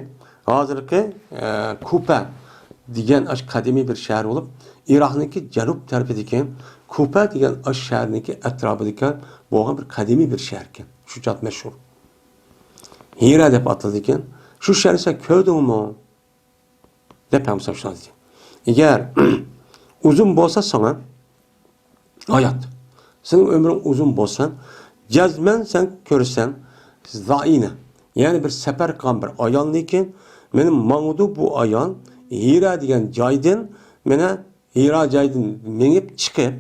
ھازىرقى، ئە، كۇپە دېگەن ئاشۇ قەدىمىي بىر شەھەر بولۇپ، ئىراقنىڭكى جەنۇب تەرىپىدىكى كۇپە دېگەن ئاشۇ شەھەرنىڭكى ئەتراپىدىكى بولغان بىر قەدىمىي بىر شەھەركەن. شۇ چات مەشھۇر. ھىرا دەپ ئاتىلىدىكەن. شۇ شەھەرنى سەن كۆردۈڭمۇ؟ دەپ ھەمسە شۇنداق دېدى. ئەگەر ئۇزۇن بولسا ساڭا ھايات، سېنىڭ ئۆمرۈڭ ئۇزۇن بولسا، جەزمەن سەن كۆرىسەن زائىنە، يەنى بىر سەپەر قىلغان بىر ئايالنىكى، مېنى ماڭىدۇ بۇ ئايال ھىرا دېگەن جايدىن، مېنى ھىرا جايدىن مېڭىپ چىقىپ،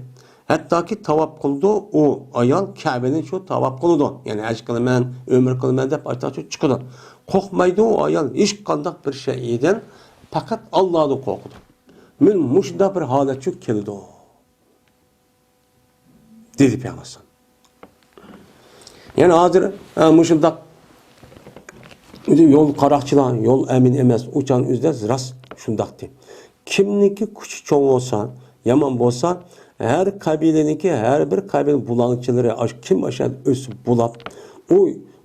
ھەتتاكى تاۋاپ قىلىدۇ، ئۇ ئايال كەبىنى شۇ تاۋاپ قىلىدۇ. يەنى ھەج قىلىمەن، ئۆمرە قىلىمەن دەپ ئاشتاق شۇ چىقىدۇ. قورقمايدۇ ئۇ ئايال ھېچقانداق بىر شەيئىدىن، پەقەت ئاللادىن قورقىدۇ. مېنى مۇشۇنداق بىر ھالەت شۇ كېلىدۇ، دېدى پەيغەمبەر. يەنى ھازىر، ئە، مۇشۇنداق يول قاراقچىلار، يول ئەمىن ئەمەس، ئۇچان ئۆزىدە راست شۇنداقتى. كىمنىڭكى كۈچى چوڭ بولسا، يامان بولسا، ھەر قەبىلىنىڭكى، ھەر بىر قەبىلە بۇلاڭچىلىرى، ئاش-، كىم ئاشۇ يەردە ئۆسۈپ بۇلاپ، ئۇ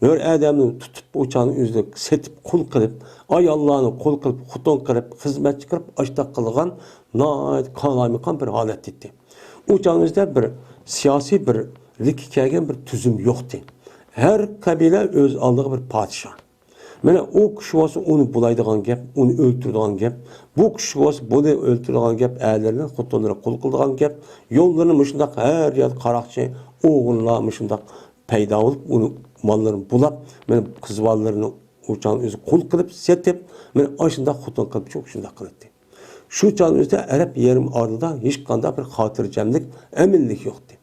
ھۆر ئادەمنى تۇتۇپ، ئۇچان ئۆزىدە سېتىپ، قۇل قىلىپ، ئاياللارنى قۇل قىلىپ، خوتۇن قىلىپ، خىزمەتچى قىلىپ، ئاشتاق قىلغان ناھايىتى قالايمىقان بىر ھالەتتە ئىدى. ئۇ چاغىمىزدا بىر سىياسىي بىرلىككە كەلگەن بىر تۈزۈم يوقتى. ھەر قەبىلە ئۆز ئالدىغا بىر پادىشاھ. مانا ئۇ كىشى بولسا ئۇنى بۇلايدىغان گەپ، ئۇنى ئۆلتۈرىدىغان گەپ. بۇ كىشى بولسا بۇنى ئۆلتۈرىدىغان گەپ، ئەرلىرىنى، خوتۇنلىرىنى قۇل قىلىدىغان گەپ. يوللىرىنى مۇشۇنداق ھەر يەردە قاراقچى، ئوغرىلار مۇشۇنداق پەيدا بولۇپ، ئۇنى ماللىرىنى بۇلاپ، مانا قىز بالىلىرىنى ئۇچان ئۆزى قۇل قىلىپ سېتىپ، مانا ئاشۇنداق خوتۇن قىلىپ شۇنداق قىلاتتى. شۇ چاغنىڭ ئۆزىدە ئەرەب يېرىم ئارىلىدا ھېچقانداق بىر خاتىرجەملىك، ئەمىنلىك يوقتى.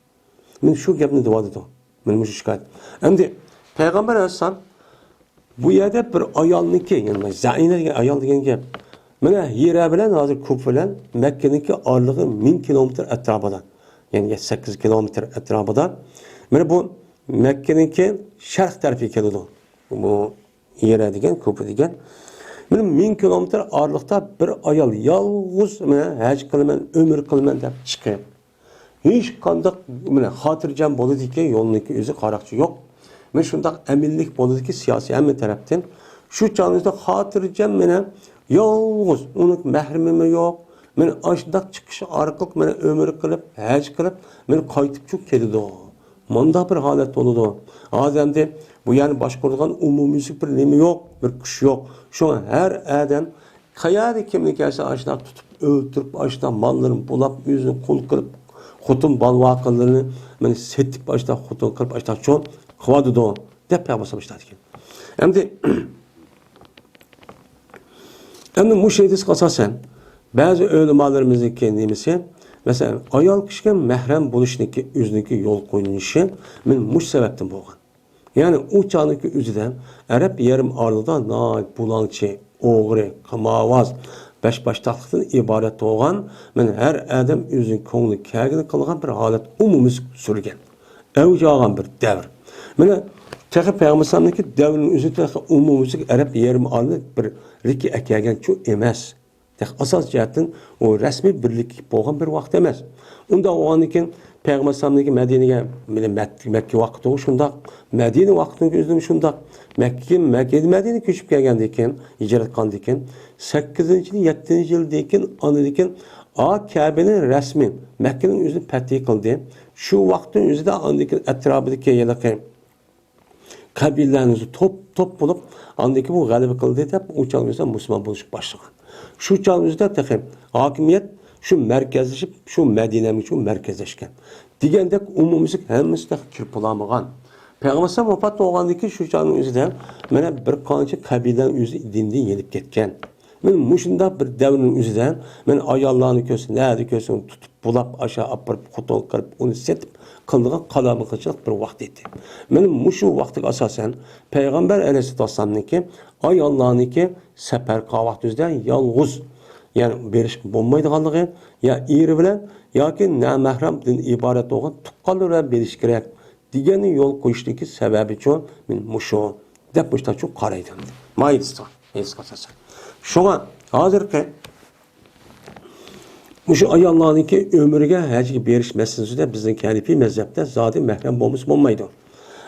مانا شۇ گەپنى دېۋالىدۇ. مانا مۇشۇ شىكايەت. ئەمدى پەيغەمبەر ئەلەيھىسسالام بۇ يەردە بىر ئايالنىڭكى، يەنى زەئىنە دېگەن ئايال دېگەن گەپ. مانا ھىرا بىلەن ھازىر كۇفا بىلەن مەككىنىڭكى ئارىلىقى مىڭ كىلومېتىر ئەتراپىدا، يەنى سەككىز كىلومېتىر ئەتراپىدا. مانا بۇ مەككىنىڭكى شەرق تەرىپىگە كېلىدۇ. بۇ ھىرا دېگەن، كۇفا دېگەن. مانا مىڭ كىلومېتىر ئارىلىقتا بىر ئايال يالغۇز، مانا ھەج قىلىمەن، ئۆمرە قىلىمەن دەپ چىقىپ، ھېچقانداق، مانا، خاتىرجەم بولىدىكى يولنىڭكى ئۆزى قاراقچى يوق. مانا شۇنداق ئەمىنلىك بولىدىكى سىياسىي ھەممە تەرەپتىن. شۇ چاغنىڭدا خاتىرجەم، مانا، يالغۇز، ئۇنىڭ مەھرىمىمۇ يوق. مانا ئاشۇنداق چىقىش ئارقىلىق، مانا، ئۆمرە قىلىپ، ھەج قىلىپ، مانا قايتىپ شۇ كېلىدۇ. مۇنداق بىر ھالەت بولىدۇ. ھازىر ئەمدى بۇ يەرنى باشقۇرىدىغان ئومۇميۈزلۈك بىر نېمە يوق، بىر كۈچ يوق. شۇڭا ھەر ئادەم قەيەردە كىمنى كەلسە ئاشۇنداق تۇتۇپ ئۆلتۈرۈپ، ئاشۇنداق ماللىرىنى بۇلاپ، ئۆزىنى قۇل قىلىپ، خوتۇن بالا ۋاقىلىرىنى مانا سېتىپ، ئاشۇنداق خوتۇن قىلىپ، ئاشۇنداق چوڭ قىلىۋاتىدۇ، دەپ پەيغەمبەر ئېيتىدىكەن. ئەمدى، ئەمدى مۇشۇ ھەدىسكە ئاساسەن، بەزى ئۆلىمالىرىمىزنىڭكى نېمىسى، مەسىلەن، ئايال كىشىگە مەھرەم بولۇشنىڭكى ئۆزىنىڭكى يول قويۇلۇشى مانا مۇشۇ سەۋەبتىن بولغان. يەنى ئۇ چاغنىڭكى ئۆزىدە ئەرەب يېرىم ئارىلىدا ناھايىتى بۇلاڭچى، ئوغرى، قىمارۋاز، بەشباشتاقلىقتىن ئىبارەت بولغان، مانا ھەر ئادەم ئۆزىنىڭ كۆڭلى كەلگىنى قىلغان بىر ھالەت ئومۇميۈزلۈك سۈرگەن. ئەۋج ئالغان بىر دەۋر. مانا تېخى پەيغەمبەر ئەلەيھىسسالامنىڭكى دەۋرىنىڭ ئۆزى تېخى ئومۇميۈزلۈك ئەرەب يېرىم ئارىلىدا بىر رىكى ئەكەلگەنچۇ ئەمەس. تېخى ئاساسىي جەھەتتىن ئۇ رەسمىي بىرلىككە بولغان بىر ۋاقىت ئەمەس. ئۇنداق بولغاندىن كېيىن پەيغەمبەر ئەلەيھىسسالامنىڭكى مەدىنىگە، مەك-، مەككە ۋاقتىغۇ شۇنداق، مەدىنە ۋاقتىنىڭ ئۆزىدىمۇ شۇنداق. مەككە، مەككە، مەدىنە كۆچۈپ كەلگەندىن كېيىن، ھىجرەت قىلغاندىن كېيىن، سەككىزىنچى يىل، يەتتىنچى يىلدىن كېيىن، ئاندىن كېيىن ئا كەبىنى رەسمىي مەككىنىڭ ئۆزىنى پەتھى قىلدى. شۇ ۋاقىتنىڭ ئۆزىدە ئاندىن كېيىن ئەتراپىدىكى ھېلىقى قەبىلىلەرنىڭ ئۆزى توپ، توپ بولۇپ، ئاندىن كېيىن بۇ غەلىبە قىلدى دەپ، ئۇ چاغنىڭ ئۆزىدە مۇسۇلمان بولۇشقا باشلىغان. شۇ چاغنىڭ ئۆزىدە تېخى ھاكىمىيەت شۇ مەركەزلىشىپ، شۇ مەدىنەمگە شۇ مەركەزلەشكەن. دېگەندەك ئومۇميۈزلۈك ھەممىسى تېخى كىرىپ بولالمىغان. پەيغەمبەر ئەلەيھىسسالام ۋاپات بولغاندىن كېيىن شۇ چاغنىڭ ئۆزىدە مانا بىر قانچە قەبىلىلەر ئۆزى دىندىن يېنىپ كەتكەن. مانا مۇشۇنداق بىر دەۋرنىڭ ئۆزىدە مانا ئاياللارنى كۆرسە، نەدە كۆرسە تۇتۇپ بۇلاپ ئاشا ئاپىرىپ خوتۇن قىلىپ ئۇنى سېتىپ قىلىدىغان قالايمىقانچىلىق بىر ۋاقتى ئىدى. مانا مۇشۇ ۋاقىتقا ئاساسەن پەيغەمبەر ئەلەيھىسسالاتۇ ۋەسسالامنىڭكى ئاياللارنىڭكى سەپەر قىلغان ۋاقتى ئۆزىدە يالغۇز، يەنى بېرىشقا بولمايدىغانلىقى، يا ئېرى بىلەن ياكى نامەھرەمدىن ئىبارەت بولغان تۇغقانلىرى بىلەن بېرىش كېرەك دېگەننى يول قويۇشتىكى سەۋەبىچۇ مانا مۇشۇ دەپ مۇشۇنداقچۇ قارايدۇ. مايىلسىغا، مايىلسىغا ئاساسەن. شۇڭا ھازىرقى مۇشۇ ئاياللارنىڭكى ئۆمرىگە ھەجگە بېرىش مەسىلىسىدە بىزنىڭ ھەنىفىي مەزھەپتە زادى مەھرەم بولمىسا بولمايدۇ.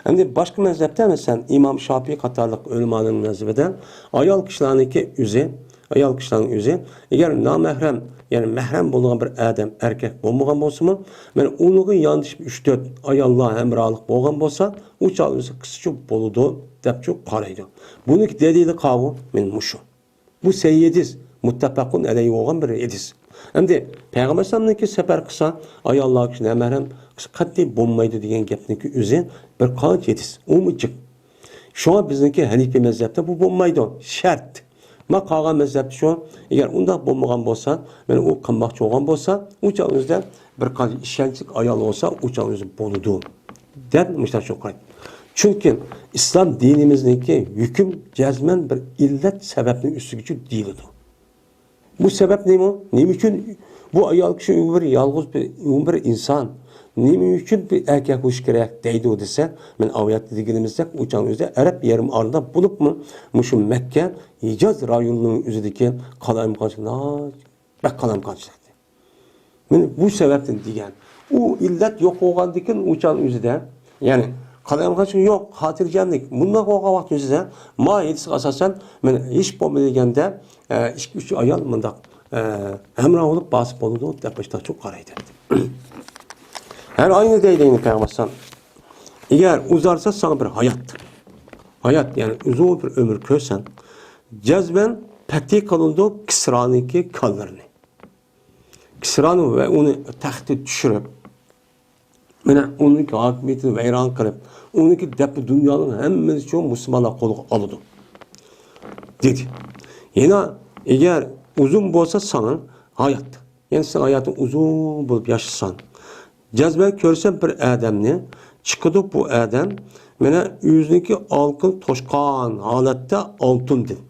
ئەمدى باشقا مەزھەپتە، مەسىلەن، ئىمام شاپىي قاتارلىق ئۆلىمالارنىڭ مەزھىپىدە ئايال كىشىلەرنىڭكى ئۆزى، ئايال كىشىلەرنىڭ ئۆزى، ئەگەر نامەھرەم، يەنى مەھرەم بولىدىغان بىر ئادەم ئەركەك بولمىغان بولسىمۇ، مانا ئۇنىڭغا ياندىشىپ ئۈچ تۆت ئاياللار ھەمراھلىق بولغان بولسا، ئۇ چاغ ئۆزى قىسچۇ بولىدۇ دەپچۇ قارايدۇ. بۇنىڭكى دەلىلى قاۋۇ، مانا مۇشۇ. بۇ سەھىھ ھەدىس، مۇتتەپەقۇن ئەلەيھى بولغان بىر ھەدىس. ئەمدى پەيغەمبەر ئەلەيھىسسالامنىڭكى سەپەر قىلسا، ئاياللار كىشى نامەھرەم قىلسا قەتئىي بولمايدۇ دېگەن گەپنىڭكى ئۆزى بىر قانچە ھەدىس، ئۇمۇ جىق. شۇڭا بىزنىڭكى ھەنىپىي مەزھەپتە بۇ بولمايدۇ، شەرت. ما قالغان مەزھەپتە شۇ، ئەگەر ئۇنداق بولمىغان بولسا، مانا ئۇ قىلماقچى بولغان بولسا، ئۇ چاغ ئۆزىدە بىر قانچە ئىشەنچلىك ئايال بولسا، ئۇ چاغ ئۆزى بولىدۇ دەپ مۇشۇنداق چوقۇرايدۇ. چۈنكى ئىسلام دىنىمىزنىڭكى ھۆكۈم جەزمەن بىر ئىللەت سەۋەبنىڭ ئۈستىگىچۇ دېيىلىدۇ. بۇ سەۋەب نېمە؟ نېمە ئۈچۈن بۇ ئايال كىشى ئۇ بىر يالغۇز بىر، ئۇ بىر ئىنسان، نېمە ئۈچۈن بىر ئەركەك بولۇشى كېرەك دەيدۇ دېسە، مەن ئاۋۇ يەردە دېگىنىمىزدەك، ئۇ چاغ ئۆزىدە ئەرەب يېرىم ئارىلىدا بولۇپمۇ، مۇشۇ مەككە، ھىجاز رايونىنىڭ ئۆزىدىكى قالايمىقانچىلىق، بەك قالايمىقانچىلىق. مانا بۇ سەۋەبتىن دېگەن. ئۇ ئىللەت يوق بولغاندىكىن ئۇ چاغ ئۆزىدە، يەنى قالايمىقانچىلىق يوق، خاتىرجەملىك. مۇنداق بولغان ۋاقىت ئۆزىدە ما ھەدىسكە ئاساسەن، مانا ھېچ بولمىدى دېگەندە، ئە، ئىككى، ئۈچ ئايال مۇنداق، ئە، ھەمراھ بولۇپ باسىپ بولىدۇ دەپ مۇشۇنداق چوق قارايدۇ. ھەر ئاينى دەيدۇ يەنە پەيغەمبەر ئەلەيھىسسالام. ئەگەر ئۇزارسا ساڭا بىر ھايات. ھايات، يەنى ئۇزۇن بىر ئۆمۈر كۆرسەڭ، جەزمەن پەتھى قىلىنىدۇ كىسرانىڭكى كاللىرىنى. كىسرانى ۋە ئۇنى تەختتىن چۈشۈرۈپ، مانا ئۇنىڭكى ھاكىمىيىتىنى ۋەيران قىلىپ، ئۇنىڭكى دەپنى دۇنيانىڭ ھەممىسى شۇ مۇسۇلمانلار قولىغا ئالىدۇ، دېدى. يەنە ئەگەر ئۇزۇن بولسا ساڭا ھايات، يەنى سېنىڭ ھاياتىڭ ئۇزۇن بولۇپ ياشىسان. جەزمەن كۆرسەم بىر ئادەمنى، چىقىدۇ بۇ ئادەم، مانا ئۆزىنىڭكى ئالقىنى توشقان ھالەتتە ئالتۇندىن.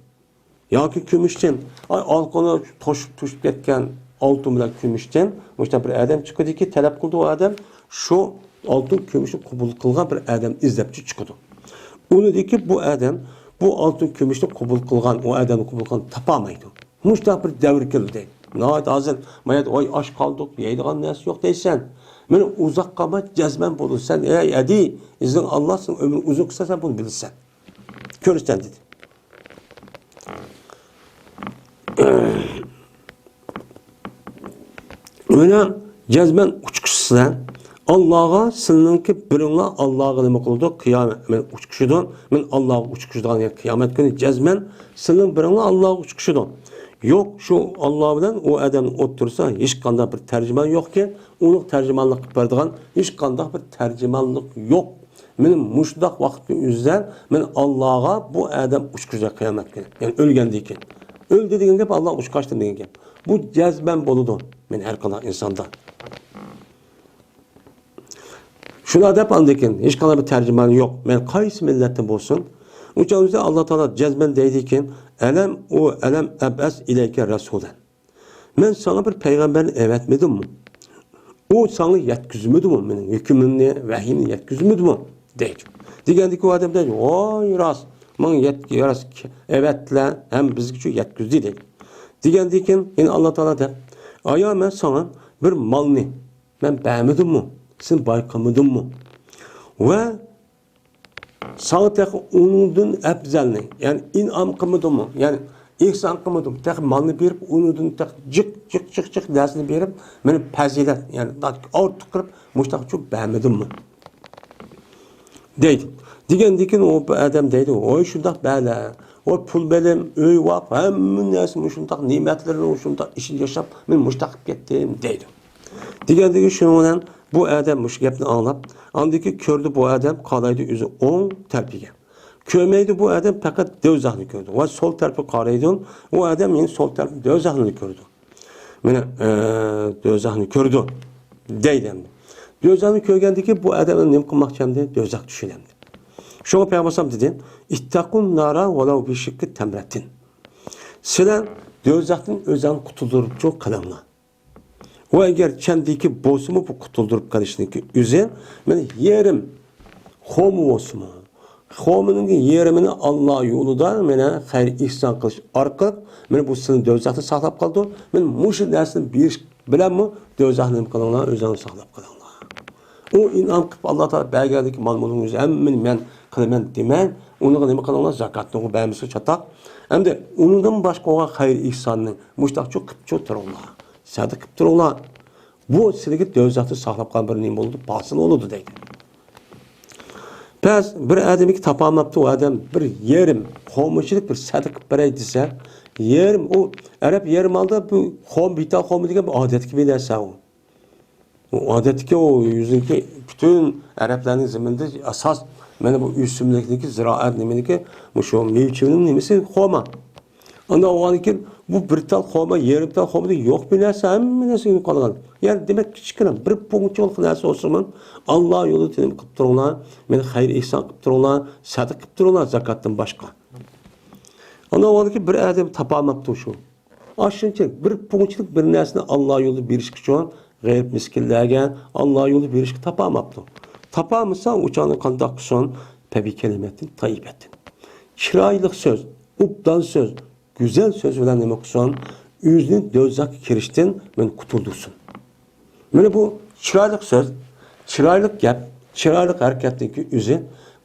ياكى كۈمۈشتىن، ئاي، ئالقىنى توشۇپ، توشۇپ كەتكەن ئالتۇن بىلەن كۈمۈشتىن مۇشۇنداق بىر ئادەم چىقىدۇكى، تەلەپ قىلىدۇ ئۇ ئادەم، شۇ ئالتۇن كۈمۈشنى قوبۇل قىلغان بىر ئادەم ئىزدەپچۇ چىقىدۇ. ئۇنىدىكى بۇ ئادەم بۇ ئالتۇن كۈمۈشنى قوبۇل قىلغان، ئۇ ئادەمنى قوبۇل قىلغان تاپالمايدۇ. مۇشۇنداق بىر دەۋر كەلدى. ناھايىتى ھازىر، مايات، ۋاي، ئاچ قالدۇق، يەيدىغان نەرسە يوق دەيسەن. مانا ئۇزاق قالماي جەزمەن بولىسەن، ئەي ئەدى، ئىززىڭ ئاللا سېنىڭ ئۆمرۈڭ ئۇزۇن قىلسا، سەن بۇنى بىلىسەن. كۆرىسەن، دېدى. مانا جەزمەن ئۇچقۇچىسىلەر. ئاللاغا سىلىنىڭكى بىرىڭلار ئاللاغا نېمە قىلىدۇ؟ قىيامەت، مەن ئۇچقۇچىدۇ. مەن ئاللاغا ئۇچقۇچىدىغان، يەنى قىيامەت كۈنى جەزمەن سىلىنىڭ بىرىڭلار ئاللاغا ئۇچقۇچىدۇ. يوق، شۇ ئاللا بىلەن ئۇ ئادەمنىڭ ئوتتۇرىسىدا ھېچقانداق بىر تەرجىمان يوقكەن، ئۇنىڭ تەرجىمانلىق قىلىپ بېرىدىغان ھېچقانداق بىر تەرجىمانلىق يوق. مانا مۇشۇنداق ۋاقىتنىڭ ئۆزىدە مانا ئاللاغا بۇ ئادەم ئۇچقۇچىدۇ قىيامەت كۈنى. يەنى ئۆلگەندىن كېيىن. ئۆلدى دېگەن گەپ، ئاللا ئۇچقاچتىن دېگەن گەپ. بۇ جەزمەن بولىدۇ. مانا ھەر قانداق ئىنساندا. شۇنداق دەپ ئاندىن كېيىن ھېچقانداق بىر تەرجىمانى يوق. مەن قايسى مىللەتتىن بولسۇن. ئۇ چاغدا ئاللا تائالا جەزمەن دەيدىكەن، ئەلەم ئۇ ئەلەم ئەبئەس ئىلەيكە رەسۇلەن. مەن ساڭا بىر پەيغەمبەرنى ئەۋەتمىدىممۇ؟ ئۇ ساڭا يەتكۈزمىدىمۇ؟ مېنىڭ ھۆكمۈمنى، ۋەھىينى يەتكۈزمىدىمۇ؟ دەيدۇ. دېگەندىكى ئۇ ئادەم دەيدۇ، ۋاي راست، ماڭا يەت-، راست ئەۋەتتىلە، ھەم بىزگىچۇ يەتكۈزدى دەيدۇ. دېگەندىن كېيىن يەنە ئاللا تائالا دەپ، ئايا مەن ساڭا بىر مالنى مەن بەرمىدىممۇ؟ سېنى باي قىلمىدىممۇ؟ ۋە ساڭا تېخى ئۇنىڭدىن ئەپزەلنى، يەنى ئىنئام قىلمىدىممۇ؟ يەنى ئېھسان قىلمىدىممۇ؟ تېخى مالنى بېرىپ، ئۇنىڭدىن تېخى جىق، جىق، جىق، جىق نەرسىنى بېرىپ، مېنى پەزىلەت، يەنى ئارتۇق قىلىپ، مۇشۇنداق چوپ بەرمىدىممۇ؟ دەيدۇ. دېگەندىن كېيىن ئۇ ئادەم دەيدۇ، ۋوي شۇنداق بەلە، ۋوي پۇل بېلىم، ئۆي ۋاپ، ھەممە نەرسە مۇشۇنداق نېمەتلىرىنى شۇنداق ئىچىدە ياشاپ، مەن مۇشۇنداق قىلىپ كەتتىم دەيدۇ. دېگەندىكى شۇنىڭ بىلەن بۇ ئادەم مۇشۇ گەپنى ئاڭلاپ، ئاندىكى كۆردى بۇ ئادەم قارايدۇ ئۆزى ئوڭ تەرىپىگە. كۆرمەيدۇ بۇ ئادەم پەقەت دوزاخنى كۆردى. ۋە سول تەرىپىگە قارايدۇ، ئۇ ئادەم يەنە سول تەرىپى دوزاخنى كۆردى. مانا، ئە، دوزاخنى كۆردى دەيدۇ ئەمدى. دوزاخنى كۆرگەندىكى بۇ ئادەم نېمە قىلماقچى ئەمدى؟ دوزاخقا چۈشىدۇ ئەمدى. شۇڭا پەيغەمبەر ئەلەيھىسسالام دېدى، ئىتتەقۇن نارا ۋەلەۋ بىشىققى تەمرەتىن. سىلەر دوزاختىن ئۆزۈڭلارنى قۇتۇلدۇرۇپ قېلىڭلار. ئۇ ئەگەر چەندىكى بولسىمۇ، بۇ قۇتۇلدۇرۇپ قېلىشنىڭكى ئۆزى، مانا، يېرىم خورما بولسىمۇ، خورمىنىڭ يېرىمىنى ئاللا يولىدا، مانا، خەير ئېھسان قىلىش ئارقىلىق، مانا، بۇ سىلىنى دوزاختىن ساقلاپ قالىدۇ. مانا، مۇشۇ نەرسىنى بېرىش بىلەنمۇ دوزاختىن نېمە قىلىڭلار، ئۆزۈڭلارنى ساقلاپ قېلىڭلار. ئۇ ئىنئام قىلىپ ئاللا تائالا بەرگەندىكى مال-مۇلۇڭنى ئۆزى ھەممىنى مەن قىلىمەن دېمەڭ. ئۇنىڭغا نېمە قىلىڭلار؟ زاكاتنى بەرمىسىڭىز چاتاق. ئەمدى ئۇنىڭدىن باشقا بولغان خەير ئېھساننى مۇشتاقچۇ قىپچۇ تۇرۇڭلار. سەدىقە قىپ تۇرۇڭلار. بۇ سىلىگە دوزاختىن ساقلاپ قالغان بىر نېمە بولىدۇ؟ پاسىل بولىدۇ دەيدۇ. بەس، بىر ئادەمگە تاپالماپتۇ، ئۇ ئادەم بىر يېرىم خورمىچىلىك بىر سەدىقە قىپ بېرەي دېسە، يېرىم، ئۇ ئەرەب يېرىم ئالدى بۇ خورما، بىتال خورما دېگەن بىر ئادەتتىكى بىر نەرسە ئۇ. ئۇ ئادەتتىكى ئۇ يۈزىدىكى پۈتۈن ئەرەبلەرنىڭ زېمىنىدا ئاساس، مانا بۇ ئۆسۈملۈكنىڭكى، زىرائەت نېمىنىڭكى، مۇشۇ مېۋە-چېۋىنىڭ نېمىسى خورما. ئاندىن ئۇنىڭدىن كېيىن بۇ بىر تال خورما، يېرىم تال خورما دېگەن يوق بىر نەرسە، ھەممە نەرسە يېنىپ قالغان. يەنى دېمەك، كىچىككىنە بىر پۇڭچىلىق نەرسە بولسىمۇ، ئاللا يولىدا تىنىم قىلىپ تۇرۇڭلار، مانا خەير ئېھسان قىلىپ تۇرۇڭلار، سەدىقە قىلىپ تۇرۇڭلار زاكاتتىن باشقا. ئاندىن ئۇنىڭدىن كېيىن بىر ئادەم تاپالماپتۇ شۇ. ئاشۇنچە بىر پۇڭچىلىق بىر نەرسىنى ئاللا يولىدا بېرىشكە ئۈچۈن غېرىب مىسكىنلەرگە ئاللا يولىدا بېرىشكە تاپالماپتۇ. تاپالمىسا، ئۇ چاغدا قانداق قىلسۇن؟ پەبىكەلىمەتتىن تايىبەتتىن. چىرايلىق سۆز، ئوبدان سۆز، گۈزەل سۆز بىلەن نېمە قىلسۇن؟ ئۆزىنى دوزاخقا كىرىشتىن مېنى قۇتۇلدۇرسۇن. مانا بۇ چىرايلىق سۆز، چىرايلىق گەپ، چىرايلىق ھەرىكەتنىڭكى ئۆزى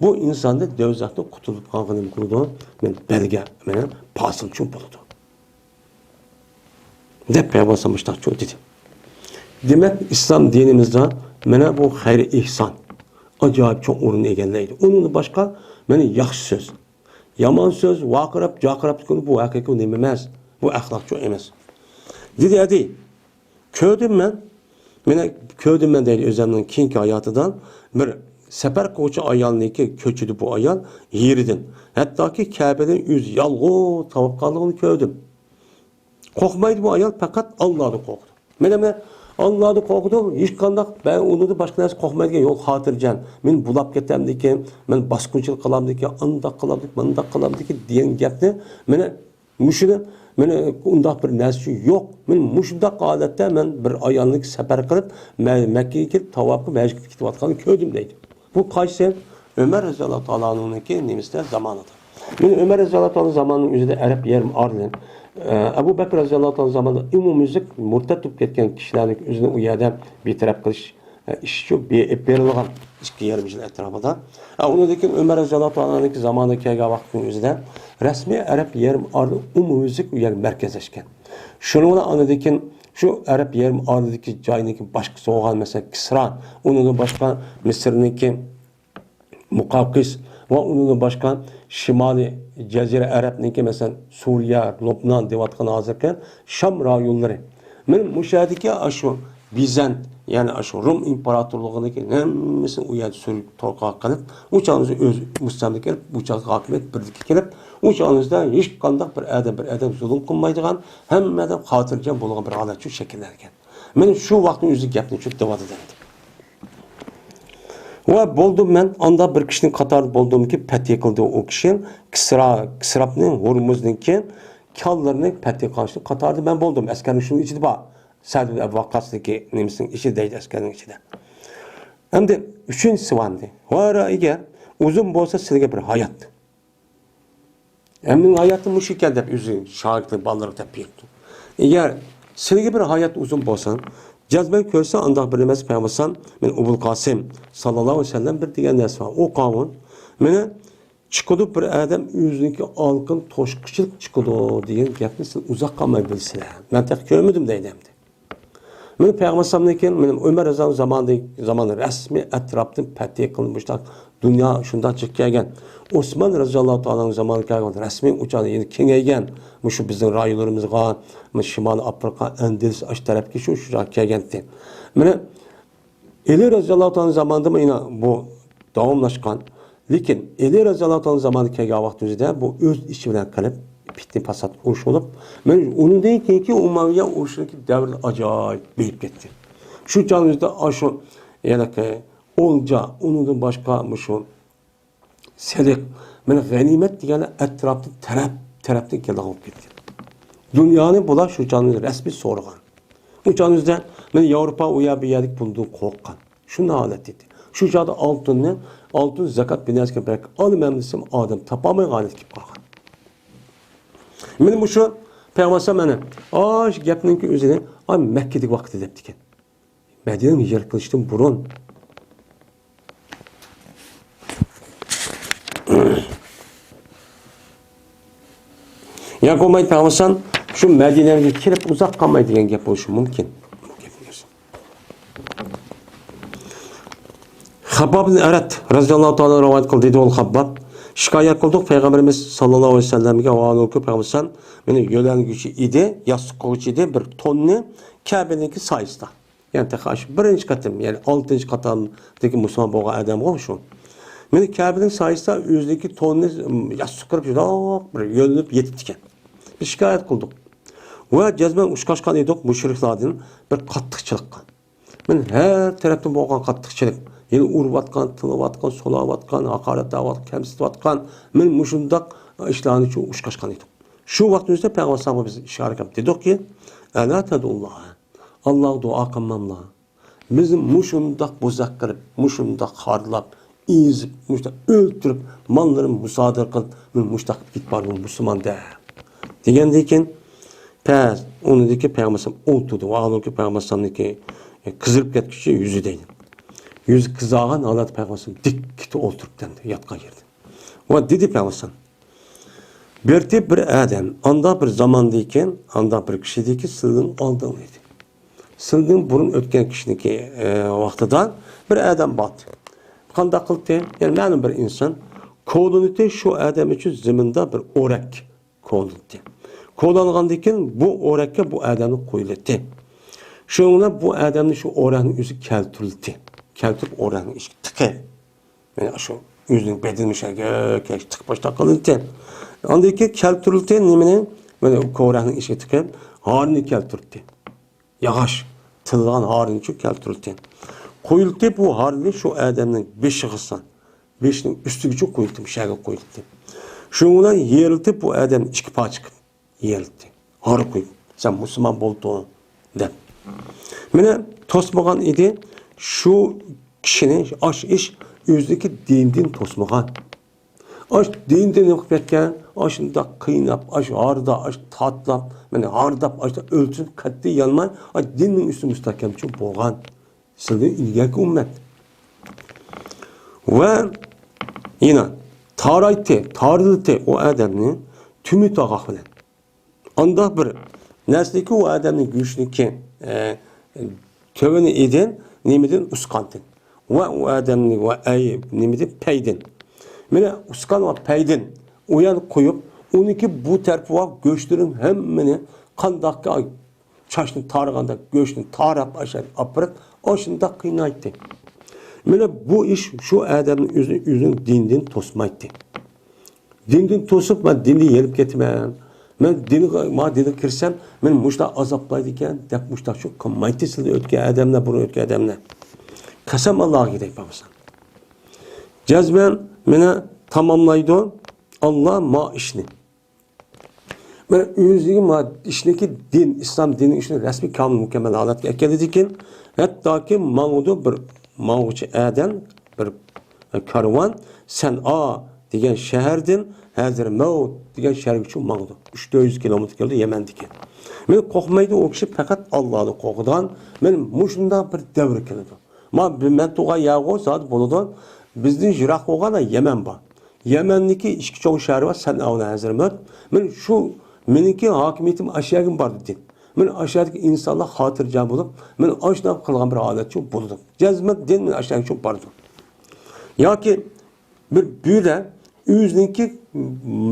بۇ ئىنساننى دوزاختىن قۇتۇلۇپ قالغىنى نېمە قىلىدۇ؟ مانا بەلگە، مانا پاسىل چوڭ بولىدۇ. دەپ پەيغەمبەر ئەلەيھىسسالام مۇشۇنداق دېدى. دېمەك، ئىسلام دىنىمىزدا مانا بۇ خەير ئېھسان ئاجايىپ چوڭ ئورۇننى ئىگىلەيدۇ. ئۇنىڭدىن باشقا مانا ياخشى سۆز، يامان سۆز، ۋارقىراپ، جارقىراپ تۇرغىنى بۇ ھەقىقىي نېمە ئەمەس، بۇ ئەخلاقچۇ ئەمەس. دېدى، ھەدى، كۆردۈم مەن، مانا كۆردۈم مەن دەيدۇ ئۆزۈمنىڭ كېيىنكى ھاياتىدا بىر سەپەر قىلغۇچى ئايالنىڭكى كۆچىدە بۇ ئايال يېرىدىن، ھەتتاكى كەبىدىن ئۆزى يالغۇز تاۋاپ قالغىنىنى كۆردۈم. قورقمايدۇ بۇ ئايال، پەقەت ئاللادىن قورقىدۇ. مانا، مانا، ئاللادىن قورقىدۇ، ھېچقانداق، مەن ئۇنىڭدىن باشقا نەرسە قورقمايدىكەن، يول خاتىرجەم. مەن بۇلاپ كېتەمدىكىن، مەن باسقۇنچىلىق قىلامدىكىن، ئانداق قىلامدىكىن، مانداق قىلامدىكىن دېگەن گەپنى، مانا، مۇشۇنى، مېنى ئۇنداق بىر نەرسە يوق. مەن مۇشۇنداق ھالەتتە مەن بىر ئايالنى سەپەر قىلىپ، مە-، مەككىگە كېلىپ، تاۋاپ قىلىپ، ھەج قىلىپ كېتىۋاتقاننى كۆردۈم دەيدۇ. بۇ قايسى؟ ئۆمەر رەزىياللاھۇ تائالا ئەنھۇنىڭكى نېمىسىدە، زامانىدا. مەن ئۆمەر رەزىياللاھۇ تائالا زامانىنىڭ ئۆزىدە ئەرەب يېرىم ئارىلى، ئە، ئەبۇ بەكىر رەزىياللاھۇ تائالا زامانىدا ئومۇميۈزلۈك مۇرتەد بولۇپ كەتكەن كىشىلەرنى ئۆزىنى ئۇ يەردە بىتەرەپ قىلىش ئىشى شۇ بېرىلغان ئىككى يېرىم يىل ئەتراپىدا. ئۇنىڭدىن كېيىن ئۆمەر رەزىياللاھۇ تائالانىڭكى زامانىغا كەلگەن ۋاقىتنىڭ ئۆزىدە رەسمىي ئەرەب يېرىم ئارىلى ئومۇميۈزلۈك ئۇ يەرگە مەركەزلەشكەن. شۇنىڭ بىلەن ئاندىن كېيىن شۇ ئەرەب يېرىم ئارىلىدىكى جاينىڭكى باشقىسى بولغان، مەسىلەن، كىسرا، ئۇنىڭدىن باشقا مىسىرنىڭكى مۇقاۋقىس ۋە ئۇنىڭدىن باشقا شىمالىي جەزىرە ئەرەبنىڭكى، مەسىلەن، سۇرىيە، لۇبنان دەۋاتقان ھازىرقى شام رايونلىرى. مەن مۇشۇ يەردىكى ئاشۇ بىزەنت، يەنى ئاشۇ رۇم ئىمپېراتورلۇقىنىڭكى ھەممىسىنى ئۇ يەردە سۈرۈپ تورقاغا قىلىپ، ئۇ چاغنىمىزدا ئۆز مۇستەملىكە قىلىپ، ئۇ چاغقا ھاكىمىيەت بىردىكى كېلىپ، ئۇ چاغنىمىزدا ھېچقانداق بىر ئادەم، بىر ئادەم زۇلۇم قىلمايدىغان، ھەممە ئادەم خاتىرجەم بولغان بىر ھالەت شۇ شەكىللەنگەن. مەن شۇ ۋاقىتنىڭ ئۆزىدە گەپنى شۇ دەۋاتىدۇ ئەمدى. ۋە بولدۇم مەن ئاندا بىر كىشىنىڭ قاتارىدا بولدۇمكى پەتھى قىلدى ئۇ كىشى. كىسرا، كىسراپنىڭ، ھۇرمۇزنىڭكى كاللىرىنى پەتھى قىلىشنىڭ قاتارىدا مەن بولدۇم. ئەسكەرنىڭ شۇنىڭ ئىچىدە بار. سەد ئىبن ئەبى ۋەققاسنىڭكى نېمىسىنىڭ ئىچىدە دەيدۇ، ئەسكەرنىڭ ئىچىدە. ئەمدى ئۈچىنچىسى بار ئەمدى. ۋە ئەگەر ئۇزۇن بولسا سىلىگە بىر ھايات. ھەم مېنىڭ ھاياتىم مۇشۇ ئىكەن دەپ ئۆزى شاگىرتلىرى، بالىلىرىغا دەپ بېرىپتۇ. ئەگەر سىلىگە بىر ھايات ئۇزۇن بولسا، جەزمەن كۆرسە ئانداق بىر نېمە پەيغەمبەر، مەن ئوبۇل قاسىم ساللاللاھۇ ئەلەيھى ۋەسەللەم بىر دېگەن نەرسە بار. ئۇ قاۋۇن مېنى چىقىدۇ، بىر ئادەم ئۆزىنىڭكى ئالىقىنى توشقۇچىلىق چىقىدۇ دېگەن گەپنى سىز ئۇزاق قالماي بىلىسىلەر. مەن تېخى كۆرمىدىم دەيدۇ ئەمدى. مېنى پەيغەمبەر ئەلەيھىسسالامدىن كېيىن، مېنى ئۆمەر رەزىياللاھۇ زامانىدا، زامانى رەسمىي ئەتراپتىن پەتھى قىلىنىپ، مۇشۇنداق دۇنيا شۇنداق جىق كەلگەن. ئوسمان رەزىياللاھۇ تائالا زامانىدا كەلگەن رەسمىي ئۇچاردا يەنە كېڭەيگەن. مۇشۇ بىزنىڭ رايونلىرىمىزغا، مۇشۇ شىمالىي ئافرىقا، ئەندىلىس، ئاشۇ تەرەپكە شۇ، شۇ كەلگەنتى. مېنى ئەلى رەزىياللاھۇ تائالا زامانىدىمۇ يەنە بۇ داۋاملاشقان. لېكىن ئەلى رەزىياللاھۇ تائالا زامانىدا كەلگەن ۋاقتىمىزدا بۇ ئۆز ئىچى بىلەن قىلىپ، پىتنە پاسات ئۇرۇش بولۇپ، مەن ئۇنىڭدىن كېيىنكى ئۇمەۋىيە ئۇرۇشىنىڭكى دەۋرى ئاجايىپ بېيىپ كەتتى. شۇ چاغىمىزدا ئاشۇ، يەنى ئولجا، ئۇنىڭدىن باشقا مۇشۇ سېلىق، مانا غەنىيمەت دېگەنلەر ئەتراپتا تەرەپ تەرەپتىن كېلىدىغان بولۇپ كەتكەن. دۇنيانى بۇلار شۇ چاغدا رەسمىي سورىغان. ئۇ چاغدا مانا ياۋروپا ئۇ يەر بۇ يەردىكى پۇلدىن قورققان. شۇنداق ھالەت ئىدى. شۇ چاغدا ئالتۇننى، ئالتۇن زاكات بىر نەرسىگە بەرگىلى ئالىمەن دېسەم، ئادەم تاپالمايدىغان ھالەتكە كېلىپ قالغان. مانا مۇشۇ پەيغەمبەر ئەلەيھىسسالام مانا ئاشۇ گەپنىڭكى ئۆزىنى ئاي مەككىدىكى ۋاقتىدا دەپتىكەن. مەدىنىنى ھىجرەت قىلىشتىن بۇرۇن. ياكى بولمايدۇ پەيغەمبەر شۇ مەدىنەگە كېلىپ ئۇزاق قالماي دېگەن گەپ بولۇشى مۇمكىن. خابباب ئىبن ئەرەت رەزىياللاھۇ تائالا رىۋايەت قىلدى، دېدى ئۇ خابباب. شىكايەت قىلدۇق پەيغەمبىرىمىز ساللاللاھۇ ئەلەيھى ۋەسەللەمگە، ۋە ھالبۇكى پەيغەمبەر مېنى يۆلەنگۈچى ئىدى، ياستۇق قىلغۇچى ئىدى، بىر توننى كەبىنىڭكى سايىسىدا. يەنى تېخى ئاشۇ بىرىنچى قېتىم، يەنى ئالتىنچى قاتارىدىكى مۇسۇلمان بولغان ئادەمغۇ شۇ. مېنى كەبىنىڭ سايىسىدا ئۆزىنىڭكى تونىنى ياستۇق قىلىپ شۇنداق بىر يۆلىنىپ يېتىپتىكەن. بىز شىكايەت قىلدۇق. ۋە جەزمەن ئۇچراشقان ئىدۇق مۇشرىكلاردىن بىر قاتتىقچىلىققا. مەن ھەر تەرەپتىن بولغان قاتتىقچىلىق، يەنى ئۇرۇۋاتقان، تىلىۋاتقان، سولاۋاتقان، ھاقارەتلەۋاتقان، كەمسىتىۋاتقان، مەن مۇشۇنداق ئىشلارنى ئۇچراشقان ئىدۇق. شۇ ۋاقىتنىڭ ئۆزىدە پەيغەمبەر ئەلەيھىسسالامغا بىز ئىشارە قىلىپ دېدۇقكى، ئەلا تەدۇئۇللاھ. ئاللاغا دۇئا قىلماملا. بىزنى مۇشۇنداق بوزەك قىلىپ، مۇشۇنداق خارلاپ، ئېزىپ، مۇشۇنداق ئۆلتۈرۈپ، ماللىرىنى مۇسادىرە قىلىپ، مەن مۇشۇنداق قىلىپ كېتىپ باردىم مۇسۇلمان دەپ. دېگەندىن كېيىن، پەس، ئۇنىڭدىن كېيىن پەيغەمبەر ئەلەيھىسسالام ئولتۇردى. ۋە ئۇنىڭدىن كېيىن پەيغەمبەر ئەلەيھىسسالامنىڭكى، ئە، قىزىرىپ كەتكۈچى يۈزى دەيدۇ. يۈزى قىزارغان ھالەتتە پەيغەمبەر ئەلەيھىسسالام دىككىتە ئولتۇرۇپتۇ ئەمدى ياتقان يېرىدە. ۋە دېدى پەيغەمبەر ئەلەيھىسسالام، بىرتى بىر ئادەم، ئانداق بىر زاماندىكى، ئانداق بىر كىشىدىكى سىلدىن ئالدىڭ ئىدى. سىلدىن بۇرۇن ئۆتكەن كىشىنىڭكى، ئە، ۋاقتىدا بىر ئادەم باردى. قانداق قىلدى؟ يەنى مەلۇم بىر ئىنسان كولىنىتى شۇ ئادەم ئۈچۈن زېمىندا بىر ئورەك كولىنىتى. كولانغاندىن كېيىن بۇ ئورەككە بۇ ئادەمنى قويۇلدى. شۇنىڭ بىلەن بۇ ئادەمنى شۇ ئورەكنىڭ ئۆزى كەلتۈرۈلدى. كەلتۈرۈپ ئورەكنىڭ ئىچىگە تىقىپ، يەنى شۇ ئۆزىنىڭ بەدىنى مۇشۇ يەرگە تىقىپ باشلاپ قىلىندى. ئاندىن كېيىن كەلتۈرۈلدى نېمىنى؟ مانا كورەكنىڭ ئىچىگە تىقىپ، ھارنى كەلتۈردى. ياغاچ، تىلغان ھارنى شۇ كەلتۈرۈلدى. قويۇلدى بۇ ھارنى شۇ ئادەمنىڭ بېشىغىسا، بېشىنىڭ ئۈستىگىچە قويۇلدى، مۇشۇ يەرگە قويۇلدى. شۇنىڭ بىلەن يېرىلتىپ بۇ ئادەمنى ئىككى پارچە قىلىپ، يېلىتتى. ھار قويۇپ، سەن مۇسۇلمان بولدۇڭ دەپ. مېنى توسمىغان ئىدى، شۇ كىشىنى ئاش ئىش ئۆزىنىڭكى دىنىدىن توسمىغان. ئاش دىنىدىن قىلىپ كەتكەن، ئاشۇنداق قىيناپ، ئاش ھاردا، ئاش تاتلاپ، مېنى ھارداپ، ئاشتا ئۆلتۈرۈپ، قەتئىي يانماي، ئاش دىننىڭ ئۈستى مۇستەھكەمچۇ بولغان. سىلدىن ئىلگەركى ئۈممەت. ۋە يەنە تارايتتى، تارىلتتى ئۇ ئادەمنى تۈمۈ تاغاق بىلەن. ئانداق بىر نەرسىدىكى ئۇ ئادەمنىڭ گۆشىنىڭكى، ئە، تۆۋىنى ئىدىن، نېمىدىن؟ ئۇسقاندىن. ۋە ئۇ ئادەمنى ۋە ئەي، نېمىدىن؟ پەيدىن. مانا ئۇسقان ۋە پەيدىن ئۇيان قويۇپ، ئۇنىڭكى بۇ تەرىپى ۋە گۆشلىرىنىڭ ھەممىنى قانداقكى چاچنى تارىغاندا گۆشنى تاراپ ئاشۇ يەرگە ئاپىرىپ، ئاشۇنداق قىينايتتى. مانا بۇ ئىش شۇ ئادەمنى ئۆزىنى، ئۆزىنىڭ دىنىدىن توسمايتتى. دىنىدىن توسۇپ، مەن دىننى يېنىپ كېتىمەن، مەن دىنغا، ما دىنغا كىرسەم، مېنى مۇشۇنداق ئازابلايدىكەن، دەپ مۇشۇنداق شۇ قىلمايتتى سىلەر ئۆتكەن ئادەملەر، بۇرۇن ئۆتكەن ئادەملەر. قەسەم ئاللاغا دەپ بولمىسا. جەزمەن مېنى تاماملايدۇ ئاللا ما ئىشنى. مانا ئۆزىگە ما ئىشنىكى دىن، ئىسلام دىنى ئىشنى رەسمىي كامىل مۇكەممەل ھالەتكە ئەكېلىدىكەن. ھەتتاكى ماڭىدۇ بىر ماڭغۇچى ئادەم، بىر كارۋان سەنئا دېگەن شەھەردىن ھەزرىمەۋت دېگەن شەھەرگىچە ماڭىدۇ. ئۈچ تۆت يۈز كىلومېتىر كېلىدۇ يەمەندىكى. مېنى قورقمايدۇ ئۇ كىشى، پەقەت ئاللانى قورقىدىغان. مانا مۇشۇنداق بىر دەۋر كېلىدۇ. ما، مەن تۇرغان يەرغۇ زادى بولىدۇ. بىزدىن يىراق بولغان يەمەن بار. يەمەندىكى ئىككى چوڭ شەھىرى بار، سەنئا بىلەن ھەزرىمەت. مانا شۇ مېنىڭكى ھاكىمىيىتىم ئاشۇ يەرگىمۇ بارىدۇ دېدى. مانا ئاشۇ يەردىكى ئىنسانلار خاتىرجەم بولۇپ، مانا ئاشۇنداق قىلغان بىر ھالەتچۇ بولىدۇ. جەزمەن دىن مانا ئاشۇ يەرگىچۇ بارىدۇ. ياكى بىر بۆرە ئۆزىنىڭكى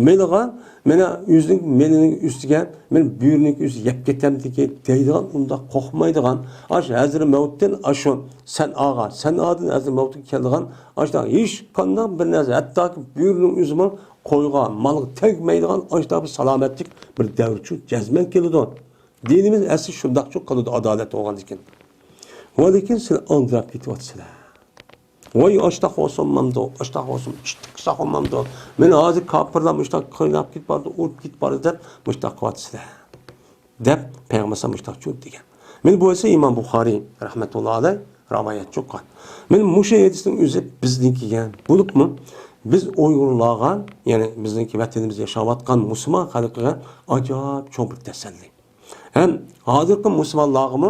مېلىغا، مانا ئۆزىنىڭ مېلىنىڭ ئۈستىگە مانا بۆرىنىڭكى ئۆزى يەپ كېتەمدىكى دەيدىغان، ئۇنداق قورقمايدىغان، ئاشۇ ھەزرىمەۋتتىن ئاشۇ سەنئاغا، سەنئادىن ھەزرىمەۋتكە كېلىدىغان، ئاشۇنداق ھېچقانداق بىر نەرسە، ھەتتاكى بۆرىنىڭ ئۆزىمۇ قويغا، مالغا تەگمەيدىغان ئاشۇنداق بىر سالامەتلىك بىر دەۋرچۇ جەزمەن كېلىدۇ. دىنىمىز ئەسلى شۇنداقچۇ قىلىدۇ، ئادالەت بولغاندىكىن. ۋە لېكىن سىلەر ئالدىراپ كېتىۋاتىسىلەر. ۋاي، ئاشتاق بولسۇن مامدۇ، ئاشتاق بولسۇن، ئىشتىك قىساق بولمامدۇ. مېنى ھازىر كاپىرلار مۇشتاق قىيناپ كېتىپ بارىدۇ، ئۇرۇپ كېتىپ بارىدۇ دەپ مۇشتاق قىلىۋاتىسىلەر. دەپ پەيغەمبەر مۇشتاقچۇ دېگەن. مانا بۇ بولسا ئىمام بۇخارىي رەھمەتۇللا ئەلەيھ راۋايەت قىلغان. مانا مۇشۇ ھەدىسنىڭ ئۆزى بىزدىن كەلگەن بولۇپمۇ، بىز ئۇيغۇرلارغا، يەنى بىزنىڭكى ۋەتىنىمىزدە ياشاۋاتقان مۇسۇلمان خەلقىگە ئاجايىپ چوڭ بىر تەسەللى. ھەم ھازىرقى مۇسۇلمانلارغىمۇ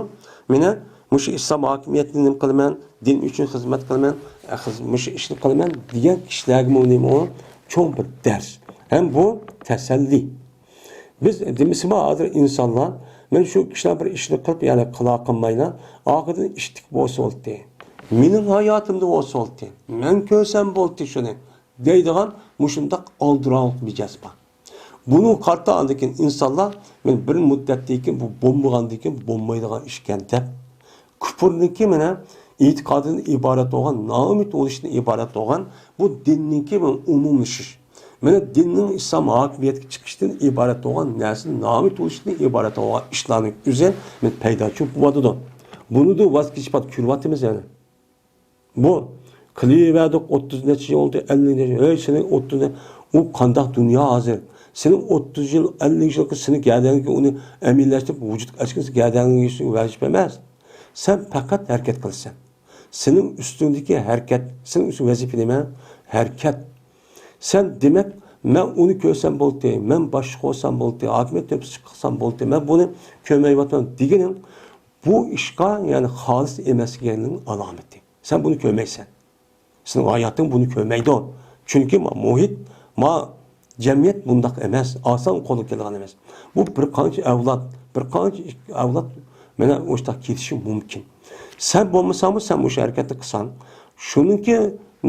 مانا مۇشۇ ئىسلام ھاكىمىيىتىنى نېمە قىلىمەن، دىن ئۈچۈن خىزمەت قىلىمەن، خىز-، مۇشۇ ئىشنى قىلىمەن دېگەن كىشىلەرگىمۇ نېمە ئۇ چوڭ بىر دەرس. ھەم بۇ تەسەللى. بىز دېمىسىمۇ ھازىر ئىنسانلار، مانا شۇ كىشىلەر بىر ئىشنى قىلىپ، يەنى قىلا قىلمايلا، ئاخىرىدا ئىشتىك بولسا بولدى. مېنىڭ ھاياتىمدا بولسا بولدى. مەن كۆرسەم بولدى شۇنى دەيدىغان مۇشۇنداق ئالدىراڭلىق مىجەز بار. بۇنىڭغا قارىتا ئاندىن كېيىن ئىنسانلار، مانا بىر مۇددەتتىن كېيىن بۇ بولمىغاندىن كېيىن بولمايدىغان ئىشكەن دەپ، كۇپۇرنىڭكى مانا ئېتىقادىدىن ئىبارەت بولغان، نائۈمىد بولۇشتىن ئىبارەت بولغان بۇ دىننىڭكى مانا ئومۇملىشىش. مانا دىننىڭ ئىسلام ھاكىمىيەتكە چىقىشتىن ئىبارەت بولغان نەرسىدىن نائۈمىد بولۇشتىن ئىبارەت بولغان ئىشلارنىڭ ئۆزى مانا پەيدا چوپ بولۇۋاتىدۇ. بۇنىدۇ ۋاز كېچىپ كۆرۈۋاتىمىز يەنە. بۇ قىلىۋەردۇق، ئوتتۇز نەچچە يىل بولدى، ئەللىك نەچچە يىل. ھەي، سېنىڭ ئوتتۇز، ئۇ قانداق دۇنيا ھازىر؟ سېنىڭ ئوتتۇز يىل، ئەللىك يىلقى سېنىڭ گەدەنىڭگە ئۇنى ئەمەلىيلەشتۈرۈپ، ۋۇجۇدقا ئەكىلسە گەدەنىڭگە ۋەجىپە ئەمەس. سەن پەقەت ھەرىكەت قىلىسەن. سېنىڭ ئۈستۈڭدىكى ھەرىكەت، سېنىڭ ئۈستۈڭ ۋەزىپە نېمە؟ ھەرىكەت. سەن دېمەك، مەن ئۇنى كۆرسەم بولدى، مەن باشلىق بولسام بولدى، ھاكىمىيەت تۆپىسى قىلسام بولدى، مەن بۇنى كۆرمەيۋاتىمەن دېگىنىڭ بۇ ئىشقا، يەنى خالىس ئەمەسلىكىنىڭ ئالامىتى. سەن بۇنى كۆرمەيسەن. سېنىڭ ھاياتىڭ بۇنى كۆرمەيدۇ. چۈنكى ما مۇھىت، ما جەمئىيەت بۇنداق ئەمەس، ئاسان قولغا كېلىدىغان ئەمەس. بۇ بىر قانچە ئەۋلاد، بىر قانچە ئەۋلاد مانا مۇشۇنداق كېتىشى مۇمكىن. سەن بولمىساڭمۇ، سەن مۇشۇ ھەرىكەتنى قىلساڭ، شۇنىڭكى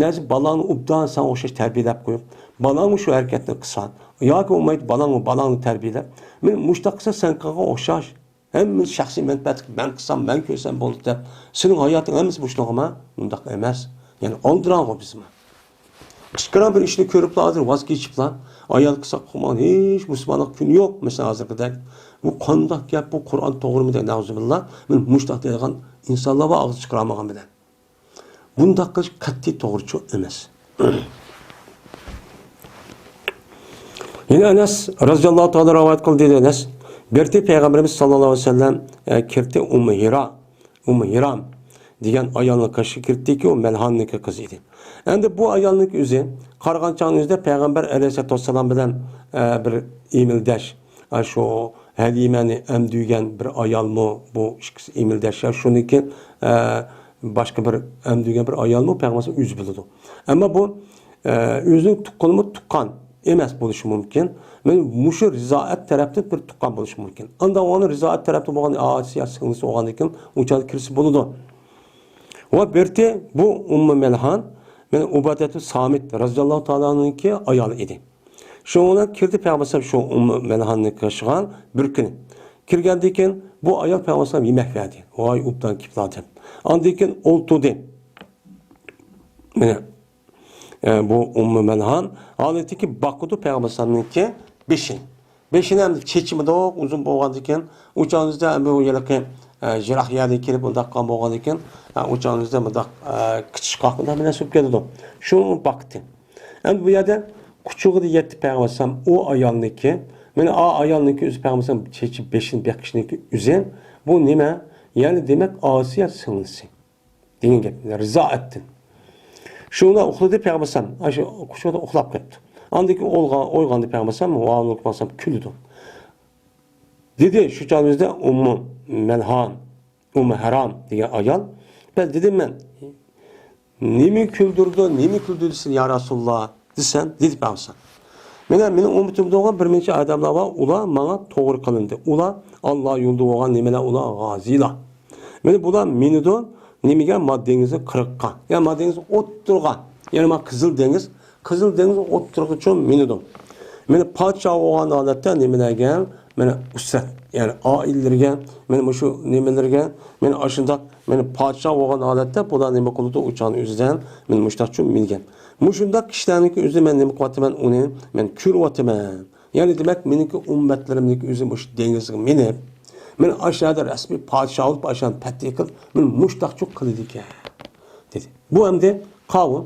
نەرسە بالاڭنى ئوبدان ساڭا ئوخشاش تەربىيەلەپ قويۇپ، بالاڭمۇ شۇ ھەرىكەتنى قىلسا، ياكى بولمايدۇ بالاڭمۇ بالاڭنى تەربىيەلەپ، مانا مۇشۇنداق قىلسا سەن قىلغانغا ئوخشاش. ھەممىسى شەخسىي مەنپەئەتلىك، مەن قىلسام، مەن كۆرسەم بولدى دەپ، سېنىڭ ھاياتىڭ ھەممىسى مۇشۇنىڭغىما؟ ئۇنداق ئەمەس. يەنى ئالدىراڭغۇ بىزمۇ. قىچقىرا بىر ئىشنى كۆرۈپلا ھازىر ۋاز كېچىپلا، ئايال قىلساق قىلمىغان ھېچ مۇسۇلمانلىق كۈنى يوق. مەسىلەن، ھازىرقىدەك، بۇ قانداق گەپ، بۇ قۇرئان توغرىمۇ دەپ، نەئۇزۇبىللا، مانا مۇشۇنداق دەيدىغان ئىنسانلار بار ئاغزى چىقىرالمىغان بىلەن. بۇنداق قىلىش قەتئىي توغرىچۇ ئەمەس. يەنە ئەنەس رەزىياللاھۇ تائالا رىۋايەت قىلدى، دېدى ئەنەس. بىر بېرىپ پەيغەمبىرىمىز ساللاللاھۇ ئەلەيھى ۋەسەللەم، ئە، كىردى ئۇممۇ ھىرا، ئۇممۇ ھىرام دېگەن ئايالنىڭ قېشىغا كىردىكى، ئۇ مەلھاننىڭكى قىزى ئىدى. ئەمدى بۇ ئايالنىڭكى ئۆزى قارىغان چاغنىڭ ئۆزىدە پەيغەمبەر ئەلەيھىسسالاتۇ ۋەسسالام بىلەن، ئە، بىر ئېمىلداش، ئە، شۇ ھەلىمەنى ئەمدۈرگەن بىر ئايالمۇ، بۇ ئىككىسى ئېمىلداش يا شۇنىڭكى، ئە، باشقا بىر ئەمدۈرگەن بىر ئايالمۇ پەيغەمبەر ئۆزى بىلىدۇ. ئەمما بۇ، ئە، ئۆزىنىڭ تۇغقىنىمۇ تۇغقان ئەمەس بولۇشى مۇمكىن. مانا مۇشۇ رىزائەت تەرەپتىن بىر تۇغقان بولۇشى مۇمكىن. ئاندىن ئۇنىڭ رىزائەت تەرەپتىن بولغان ئاچىسى يا سىڭلىسى بولغاندىن كېيىن ئۇ چاغدا كىرسە بولىدۇ. ۋە بىرتى بۇ ئۇممۇ مەلھان، مانا ئۇبادەتۇ سامىت رەزىياللاھۇ تائالانىڭكى ئايالى ئىدى. شۇنىڭ بىلەن كىردى پەيغەمبەر شۇ ئۇممۇ مەلھاننى قېشىغان بىر كۈنى. كىرگەندىن كېيىن بۇ ئايال پەيغەمبەر يېمەك بەردى. ۋاي، ئوبدان كېپىلا دەپ. ئاندىن كېيىن ئولتۇردى. مانا، ئە، بۇ ئۇممۇ مەلھان ھالىتىكى باقىدۇ پەيغەمبەرنىڭكى بېشىنى. بېشىنى ئەمدى چېچىمىدۇق، ئۇزۇن بولغاندىن كېيىن، ئۇ چاغىمىزدا ئەمدى ئۇ ھېلىقى، ئە، يىراق يەردىن كېلىپ بۇنداق قىلغان بولغاندىن كېيىن، ئە، ئۇ چاغىمىزدا بۇنداق، ئە، قىچىشقاق بۇنداق بىر نەرسە بولۇپ كېتىدۇ. شۇ باقتى. ئەمدى بۇ يەردە قۇچىقىدا يەتتى پەيغەمبەر ئۇ ئايالنىڭكى، مانا ئا ئايالنىڭكى ئۆزى پەيغەمبەر چېچى بېشىنى بېقىشنىڭكى ئۆزى، بۇ نېمە؟ يەنى دېمەك ئاسىيە سىڭلىسى. دېگەن گەپ، رىزائەتتىن. شۇندا ئۇخلىدى پەيغەمبەر ئەلەيھىسسالام، ئاشۇ قۇچىقىدا ئۇخلاپ كەتتى. ئاندىن كېيىن ئويغا-، ئويغاندى پەيغەمبەر ئەلەيھىسسالام، ۋە ئالەيكۇم ئەسسالام، كۈلىدۇ. دېدى شۇ چاغىمىزدا ئۇممۇ مەلھان، ئۇممۇ ھارام دېگەن ئايال. بەس دېدىم مەن، نېمە كۈلدۈردى، نېمە كۈلدۈردى سېنى يا رەسۇلاللا؟ دېسەم، دېدى پەيغەمبەر. مانا مېنىڭ ئۈممىتىمدە بولغان بىر نەچچە ئادەملەر بار، ئۇلار ماڭا توغرا قىلىندى. ئۇلار ئاللا يولىدا بولغان نېمىلەر، ئۇلار غازىيلار. مانا بۇلار مىنىدۇ نېمىگە؟ ما دېڭىزنىڭ قىرىقىغا. يا ما دېڭىز ئوتتۇرىغا. يەنى ما قىزىل دېڭىز، قىزىل دېڭىز ئوتتۇرىغىچۇ مىنىدۇ. مانا پادىشاھ بولغان ھالەتتە نېمىلەرگە؟ مانا ئۈسرەت، يەنى ئائىلىلىرىگە، مانا مۇشۇ نېمىلەرگە، مانا ئاشۇنداق، مانا پادىشاھ بولغان ھالەتتە بۇلار نېمە قىلىدۇ؟ ئۇ چاغنىڭ ئۆزىدە مانا مۇشۇنداقچۇ مىنگەن. مۇشۇنداق كىشىلەرنىڭكى ئۆزى مەن نېمە قىلىۋاتىمەن؟ ئۇنى مەن كۆرۈۋاتىمەن. يەنى دېمەك، مېنىڭكى ئۈممەتلىرىمنىڭكى ئۆزى مۇشۇ دېڭىزغا مىنىپ، مانا ئاشۇ يەردە رەسمىي پادىشاھ بولۇپ، ئاشۇ يەرنى پەتھى قىلىپ، مانا مۇشۇنداقچۇ قىلىدىكەن، دېدى. بۇ ئەمدى قاۋۇل.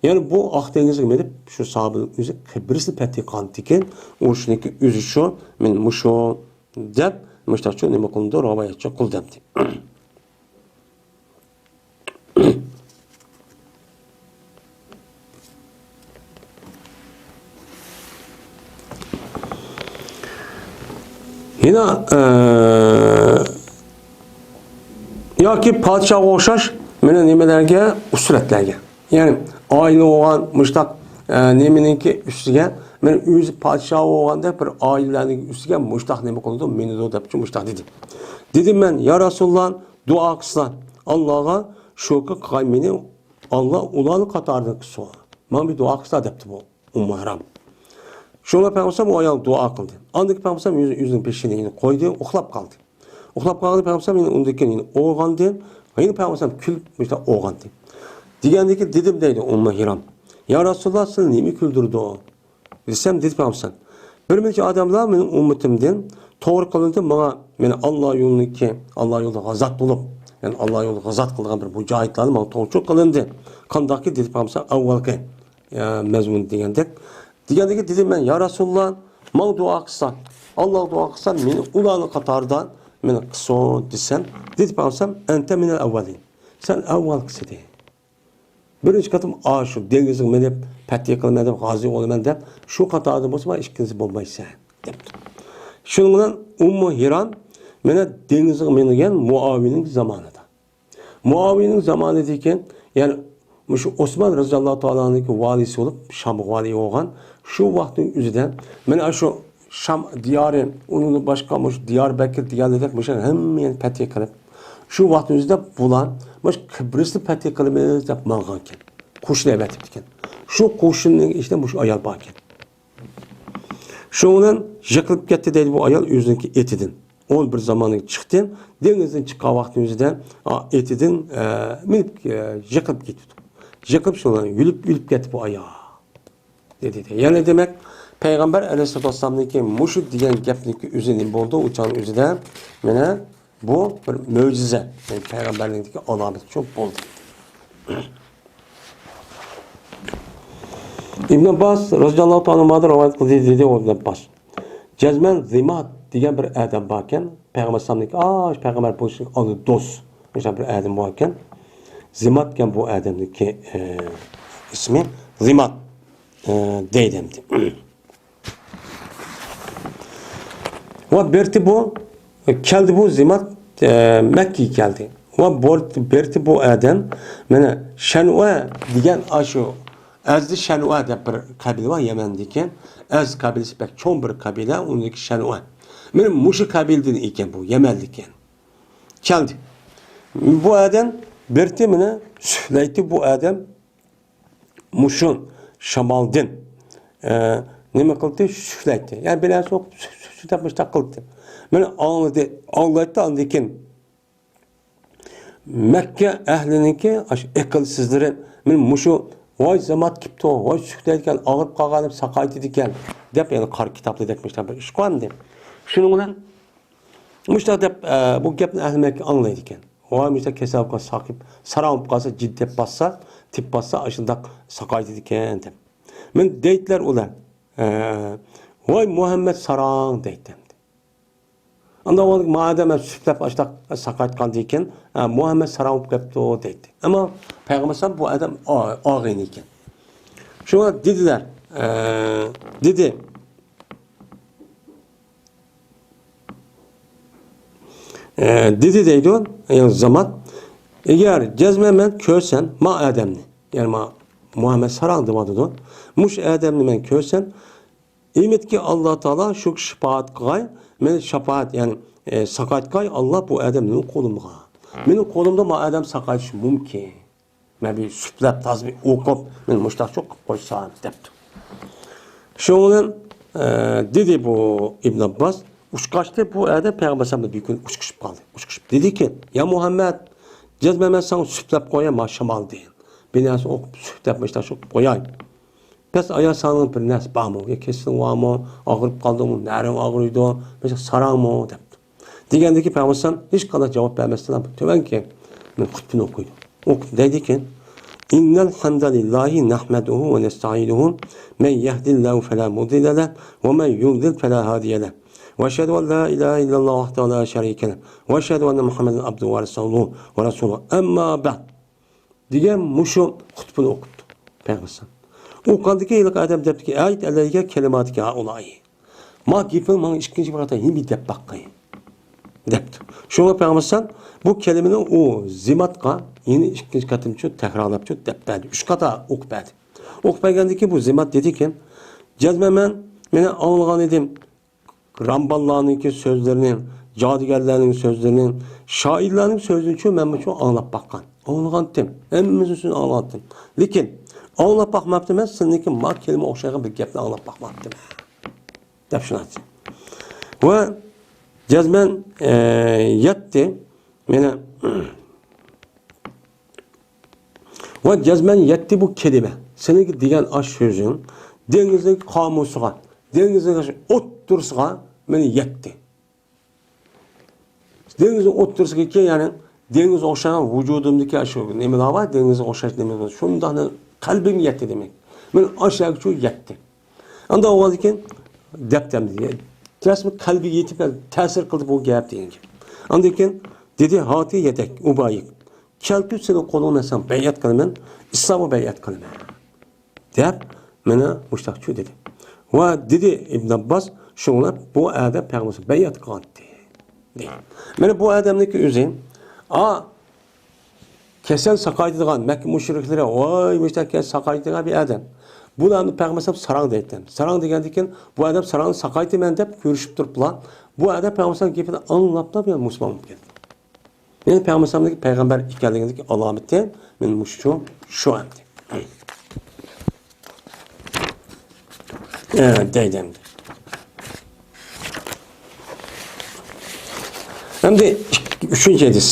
يەنى بۇ ئاق دېڭىزغا مىنىپ، شۇ ساھابىنىڭ ئۆزى قىبرىسنى پەتھى قىلغاندىكىن، ئۇرۇشنىڭكى ئۆزى شۇ، مانا مۇشۇ، دەپ، مۇشۇنداقچۇ نېمە قىلدى، رىۋايەتچى قىلدى ئەمدى. يەنە، ئە، ياكى پادىشاھقا ئوخشاش مانا نېمىلەرگە، ئۈسرەتلەرگە. يەنى ئائىلە بولغان مۇشۇنداق، ئە، نېمىنىڭكى ئۈستىگە، مانا ئۆزى پادىشاھ بولغاندەك بىر ئائىلىلەرنىڭ ئۈستىگە مۇشۇنداق نېمە قىلىدۇ، مىنىدۇ دەپچۇ مۇشۇنداق دېدى. دېدىم مەن، يا رەسۇلاللا، دۇئا قىلسىلا، ئاللاغا شۈكۈر قىلغاي مېنى، ئاللا ئۇلارنىڭ قاتارىدىن قىلسۇن. ماڭا بىر دۇئا قىلسىلا دەپتۇ بۇ ئۇممۇ ھارام. شۇڭا پەيغەمبەر ئۇ ئايال دۇئا قىلدى. ئاندىن كېيىن پەيغەمبەر ئۆزى، ئۆزىنىڭ بېشىنى قويدى، ئۇخلاپ قالدى. ئۇخلاپ قالغاندا پەيغەمبەر يەنە ئۇندىن كېيىن يەنە ئويغاندى. يەنە پەيغەمبەر كۈلۈپ مۇشۇنداق ئويغاندى. دېگەندىن كېيىن دېدىم دەيدۇ ئۇممۇ ھارام، يا رەسۇلاللا، سېنى نېمە كۈلدۈرىدۇ؟ دېسەم، دېدى پەيغەمبەر، بىر نەچچە ئادەملەر مېنىڭ ئۈممىتىمدىن توغرا قىلىندى، ماڭا، مېنى ئاللا يولىنىڭكى، ئاللا يولىدا غازات بولۇپ، يەنى ئاللا يولىدا غازات قىلغان بىر مۇجاھىدلارنى ماڭا توغرىچۇ قىلىندى. قانداقكى؟ دېدى پەيغەمبەر ئەۋۋەلقى، ئە، مەزمۇن دېگەندەك. دېگەندىكى دېدىم مەن، يا رەسۇلاللا، ماڭا دۇئا قىلسا، ئاللاغا دۇئا قىلسا، مېنى ئۇلارنىڭ قاتارىدا مېنى قىلسۇن دېسەم، دېدى پەيغەمبەر، ئەنتە مىنەل ئەۋۋەلىن. سەن ئەۋۋەلقىسى دېدى. بىرىنچى قېتىم ئاشۇ دېڭىزغا مىنىپ، پەتھى قىلىمەن دەپ، غازى بولىمەن دەپ، شۇ قاتاردا بولسا، ئىككىنچى بولمايسەن، دەپتۇ. شۇنىڭ بىلەن ئۇممۇ ھارام مانا دېڭىزغا مىنگەن مۇئاۋىيەنىڭ زامانىدا. مۇئاۋىيەنىڭ زامانىدىكى، يەنى مۇشۇ ئوسمان رەزىياللاھۇ تائالا ئەنھۇ ۋالىسى بولۇپ، شامغا ۋالىي بولغان، شۇ ۋاقىتنىڭ ئۆزىدە، مانا شۇ شام دىيارى، ئۇنىڭدىن باشقا مۇشۇ دىياربەكىر دېگەنلەردەك مۇشۇ ھەممىنى پەتھى قىلىپ، شۇ ۋاقىتنىڭ ئۆزىدە بۇلار مۇشۇ قىبرىسنى پەتھى قىلىمىز دەپ ماڭغانكەن. قوشۇن ئەۋەتىپتىكەن. شۇ قوشۇننىڭ ئىچىدە مۇشۇ ئايال باركەن. شۇنىڭ بىلەن يىقىلىپ كەتتى دەيدۇ بۇ ئايال ئۆزىنىڭكى ئېتىدىن. ئون بىر زامانىغا چىقتى. دېڭىزدىن چىققان ۋاقتىنىڭ ئۆزىدە، ئا، ئېتىدىن، ئە، مىنىپ، ئە، يىقىلىپ كېتىپتۇ. يىقىلىپ شۇنىڭ بىلەن ئۆلۈپ، ئۆلۈپ كەتتى بۇ ئايال. دېدى. يەنى دېمەك، پەيغەمبەر ئەلەيھىسسالاتۇ ۋەسسالامنىڭكى مۇشۇ دېگەن گەپنىڭكى ئۆزى نېمە بولدى؟ ئۇ چاغنىڭ ئۆزىدە مانا بۇ بىر مۆجىزە، يەنى پەيغەمبەرلىكتىكى ئالامەت شۇ بولدى. ئىبن ئابباس رازىياللاھۇ تائالا ئانھۇمادىن رىۋايەت قىلدى، دېدى ئۇ ئىبن ئابباس. جەزمەن زىمات دېگەن بىر ئادەم باركەن، پەيغەمبەر ئەلەيھىسسالامنىڭكى، ئا، پەيغەمبەر بولۇشنىڭ ئالدىدا دوست، مۇشۇنداق بىر ئادەم باركەن. زىمات دېگەن بۇ ئادەمنىڭكى، ئە، ئىسمى زىمات، ئە، دەيدۇ ئەمدى. ۋە بېرىپتۇ بۇ، كەلدى بۇ زىمات، ئە، مەككىگە كەلدى. ۋە بور-، بېرىپتۇ بۇ ئادەم، مانا، شەنۇئە دېگەن ئاشۇ ئەزدى شەنۇئە دەپ بىر قەبىلە بار يەمەندىكى. ئەز قەبىلىسى بەك چوڭ بىر قەبىلە، ئۇنىڭدىكى شەنۇئە. مانا مۇشۇ قەبىلىدىن ئىكەن بۇ، يەمەنلىكەن. كەلدى. بۇ ئادەم بېرىپتۇ، مانا، سۈفلەيتتى بۇ ئادەم. مۇشۇ شامالدىن، ئە، نېمە قىلدى؟ سۈفلەيتتى. يەنى بىر نەرسە ئوقۇپ، سۈف، سۈف، سۈف دەپ مۇشۇنداق قىلدى. مانا ئاڭلىدى، ئاڭلايتتى، ئاندىن كېيىن مەككە ئەھلىنىڭكى ئاشۇ ئەقىلسىزلىرى، مانا مۇشۇ، ۋاي زىمات كېپتۇ، ۋاي سۈفلەيدىكەن، ئاغرىپ قالغان دەپ ساقايتىدىكەن، دەپ، يەنى قارا كىتابتا دەپ مۇشۇنداق بىر ئىش قىلغانىدى. شۇنىڭ بىلەن مۇشۇنداق دەپ، ئە، بۇ گەپنى ئەھلى مەككە ئاڭلايدىكەن. ۋاي، مۇشۇنداق كېسەل بولغان ساقىيىپ، ساراڭ بولۇپ قالسا، جىن دەپ باسسا، تېپىپ باسسا، ئاشۇنداق ساقايتىدىكەن دەپ. مانا دەيتتىلەر ئۇلار. ئە، ۋاي مۇھەممەد ساراڭ دەيتتى. ئاندىن ئۇ ما ئادەم سۈپلەپ ئاشۇنداق ساقايتقاندىن كېيىن، ئە، مۇھەممەد ساراڭ بولۇپ قېپتۇ دەيتتى. ئەمما پەيغەمبەر ئەلەيھىسسالام بۇ ئادەم ئا-، ئاغىنە ئىكەن. شۇڭا دېدىلەر، ئە، دېدى. ئە، دېدى دەيدۇ، يەنى زىمات. ئەگەر جەزمەن مەن كۆرسەم، ما ئادەمنى، يەنى ما مۇھەممەد ساراڭ دەۋاتىدۇ. مۇشۇ ئادەمنى مەن كۆرسەم، ئۈمىدكى ئاللا تائالا شۇ شاپائەت قىلغاي، مېنى شاپائەت، يەنى، ئە، ساقايتقاي ئاللا بۇ ئادەم مېنىڭ قولۇمغا. مېنىڭ قولۇمدا ما ئادەم ساقايتىشى مۇمكىن. مەن بىر سۈپلەپ، تازا بىر ئوقۇپ، مېنى مۇشتاقچۇ قىلىپ قويسام، دەپتۇ. شۇنىڭ بىلەن، ئە، دېدى بۇ ئىبن ئابباس، ئۇچقاچتى بۇ ئەردە پەيغەمبەر ئەلەيھىسسالام بىر كۈنى ئۇچقىشىپ قالدى. ئۇچقىشىپ دېدىكى، يا مۇھەممەد، جەزمەن مەن ساڭا سۈپلەپ قوياي، ما شامالدىن. بىر نەرسە ئوقۇپ، سۈپلەپ مۇشتاقچۇ قىلىپ قوياي. بەس ئايا سانىڭ بىر نەرسە بارمۇ؟ يا كېسىلىڭ بارمۇ؟ ئاغرىپ قالدىڭمۇ؟ نەرىڭ ئاغرىيدۇ؟ بىر ساراڭمۇ؟ دەپتۇ. دېگەندىكى پەيغەمبەر ئەلەيھىسسالام ھېچقانداق جاۋاب بەرمەستىن تۆۋەنكى مەن خۇتبىنى ئوقۇيدۇ. ئوقۇپ دەيدىكەن، إن الحمد لله نحمده ونستعينه من يهد الله فلا مضل له ومن يضلل فلا هادي له وأشهد أن لا إله إلا الله وحده لا شريك له وأشهد أن محمدا عبده ورسوله ورسوله أما بعد دېگەن مۇشۇ خۇتبىنى ئوقۇپتۇ پەيغەمبەر. ئوقۇغاندىكىن ھېلىقى ئادەم دەپتىكى، ئەيت ئەلەييە كەلىماتىكە ھائۇلاي. ما گېپىڭ ماڭا ئىككىنچى بىر قېتىم يەنە بىر دەپ باققىن، دەپتۇ. شۇڭا پەيغەمبەر بۇ كەلىمىنى ئۇ زىماتقا يەنە ئىككىنچى قېتىمچۇ تەكرارلاپچۇ دەپ بەردى. ئۈچ قاتا ئوقۇپ بەردى. ئوقۇپ بەرگەندىن كېيىن بۇ زىمات دېدىكەن، جەزمەن مەن، مېنى ئاڭلىغان ئىدىم. رامباللارنىڭكى سۆزلىرىنى، جادۇگەرلەرنىڭ سۆزلىرىنى، شائىرلارنىڭ سۆزىنىچۇ مەنمۇچۇ ئاڭلاپ باققان. ئاڭلىغانتىم. ھەممىسىنى ئاڭلىغانتىم. لېكىن ئاڭلاپ باقماپتىمەن، سېنىڭكى ما كەلىمە ئوخشايدىغان بىر گەپنى ئاڭلاپ باقماپتىمەن، دەپ شۇنداق دېدى. ۋە جەزمەن، ئە، يەتتى. مېنى ۋە جەزمەن يەتتى بۇ كەلىمە. سېنىڭكى دېگەن ئاش سۆزۈڭ دېڭىزنىڭ قامۇسىغا، دېڭىزنىڭ ئوتتۇرىسىغا مېنى يەتتى. دېڭىزنىڭ ئوتتۇرىسىغىكى، يەنى دېڭىزغا ئوخشىغان ۋۇجۇدۇمدىكى شۇ نېمىلەر بار، دېڭىزغا ئوخشاش نېمىلەر بار، شۇنداق قەلبىم يەتتى دېمەك. مېنى ئاشۇ يەرگىچۇ يەتتى. ئاندىن ئۇ كېيىن دەپتەمدى. رەسمىي قەلبىگە يېتىپ تەسىر قىلدى بۇ گەپ دېگەن گەپ. ئاندىن كېيىن دېدى، ھاتى يەدەك ئۇبايىك. كەلتۈر سېنىڭ قولۇڭنى، مەن ساڭا بەيئەت قىلىمەن، ئىسلامغا بەيئەت قىلىمەن، دەپ مانا مۇشتاقچۇ دېدى. ۋە دېدى ئىبن ئابباس، شۇڭلار بۇ ئادەم پەيغەمبەرگە بەيئەت قىلغانتى، دېدى. مانا بۇ ئادەمنىڭكى ئۆزى، ئا، كېسەل ساقايتىدىغان، مەككە مۇشرىكلىرى، ۋاي، مۇشتاق كېسەل ساقايتىدىغان بىر ئادەم. بۇلارنى پەيغەمبەر ساراڭ دەيتتى. ساراڭ دېگەندىن كېيىن، بۇ ئادەم ساراڭنى ساقايتىمەن دەپ كۆرۈشۈپ تۇرۇپلا، بۇ ئادەم پەيغەمبەر گېپىنى ئاڭلاپلا بۇ مۇسۇلمان بولۇپ كەتتى. يەنى پەيغەمبەر پەيغەمبەر ئىكەنلىكىدىكى ئالامىتى، مانا مۇشۇ، شۇ ئەمدى. ئە، دەيدۇ ئەمدى. ئەمدى ئۈچىنچى ھەدىس.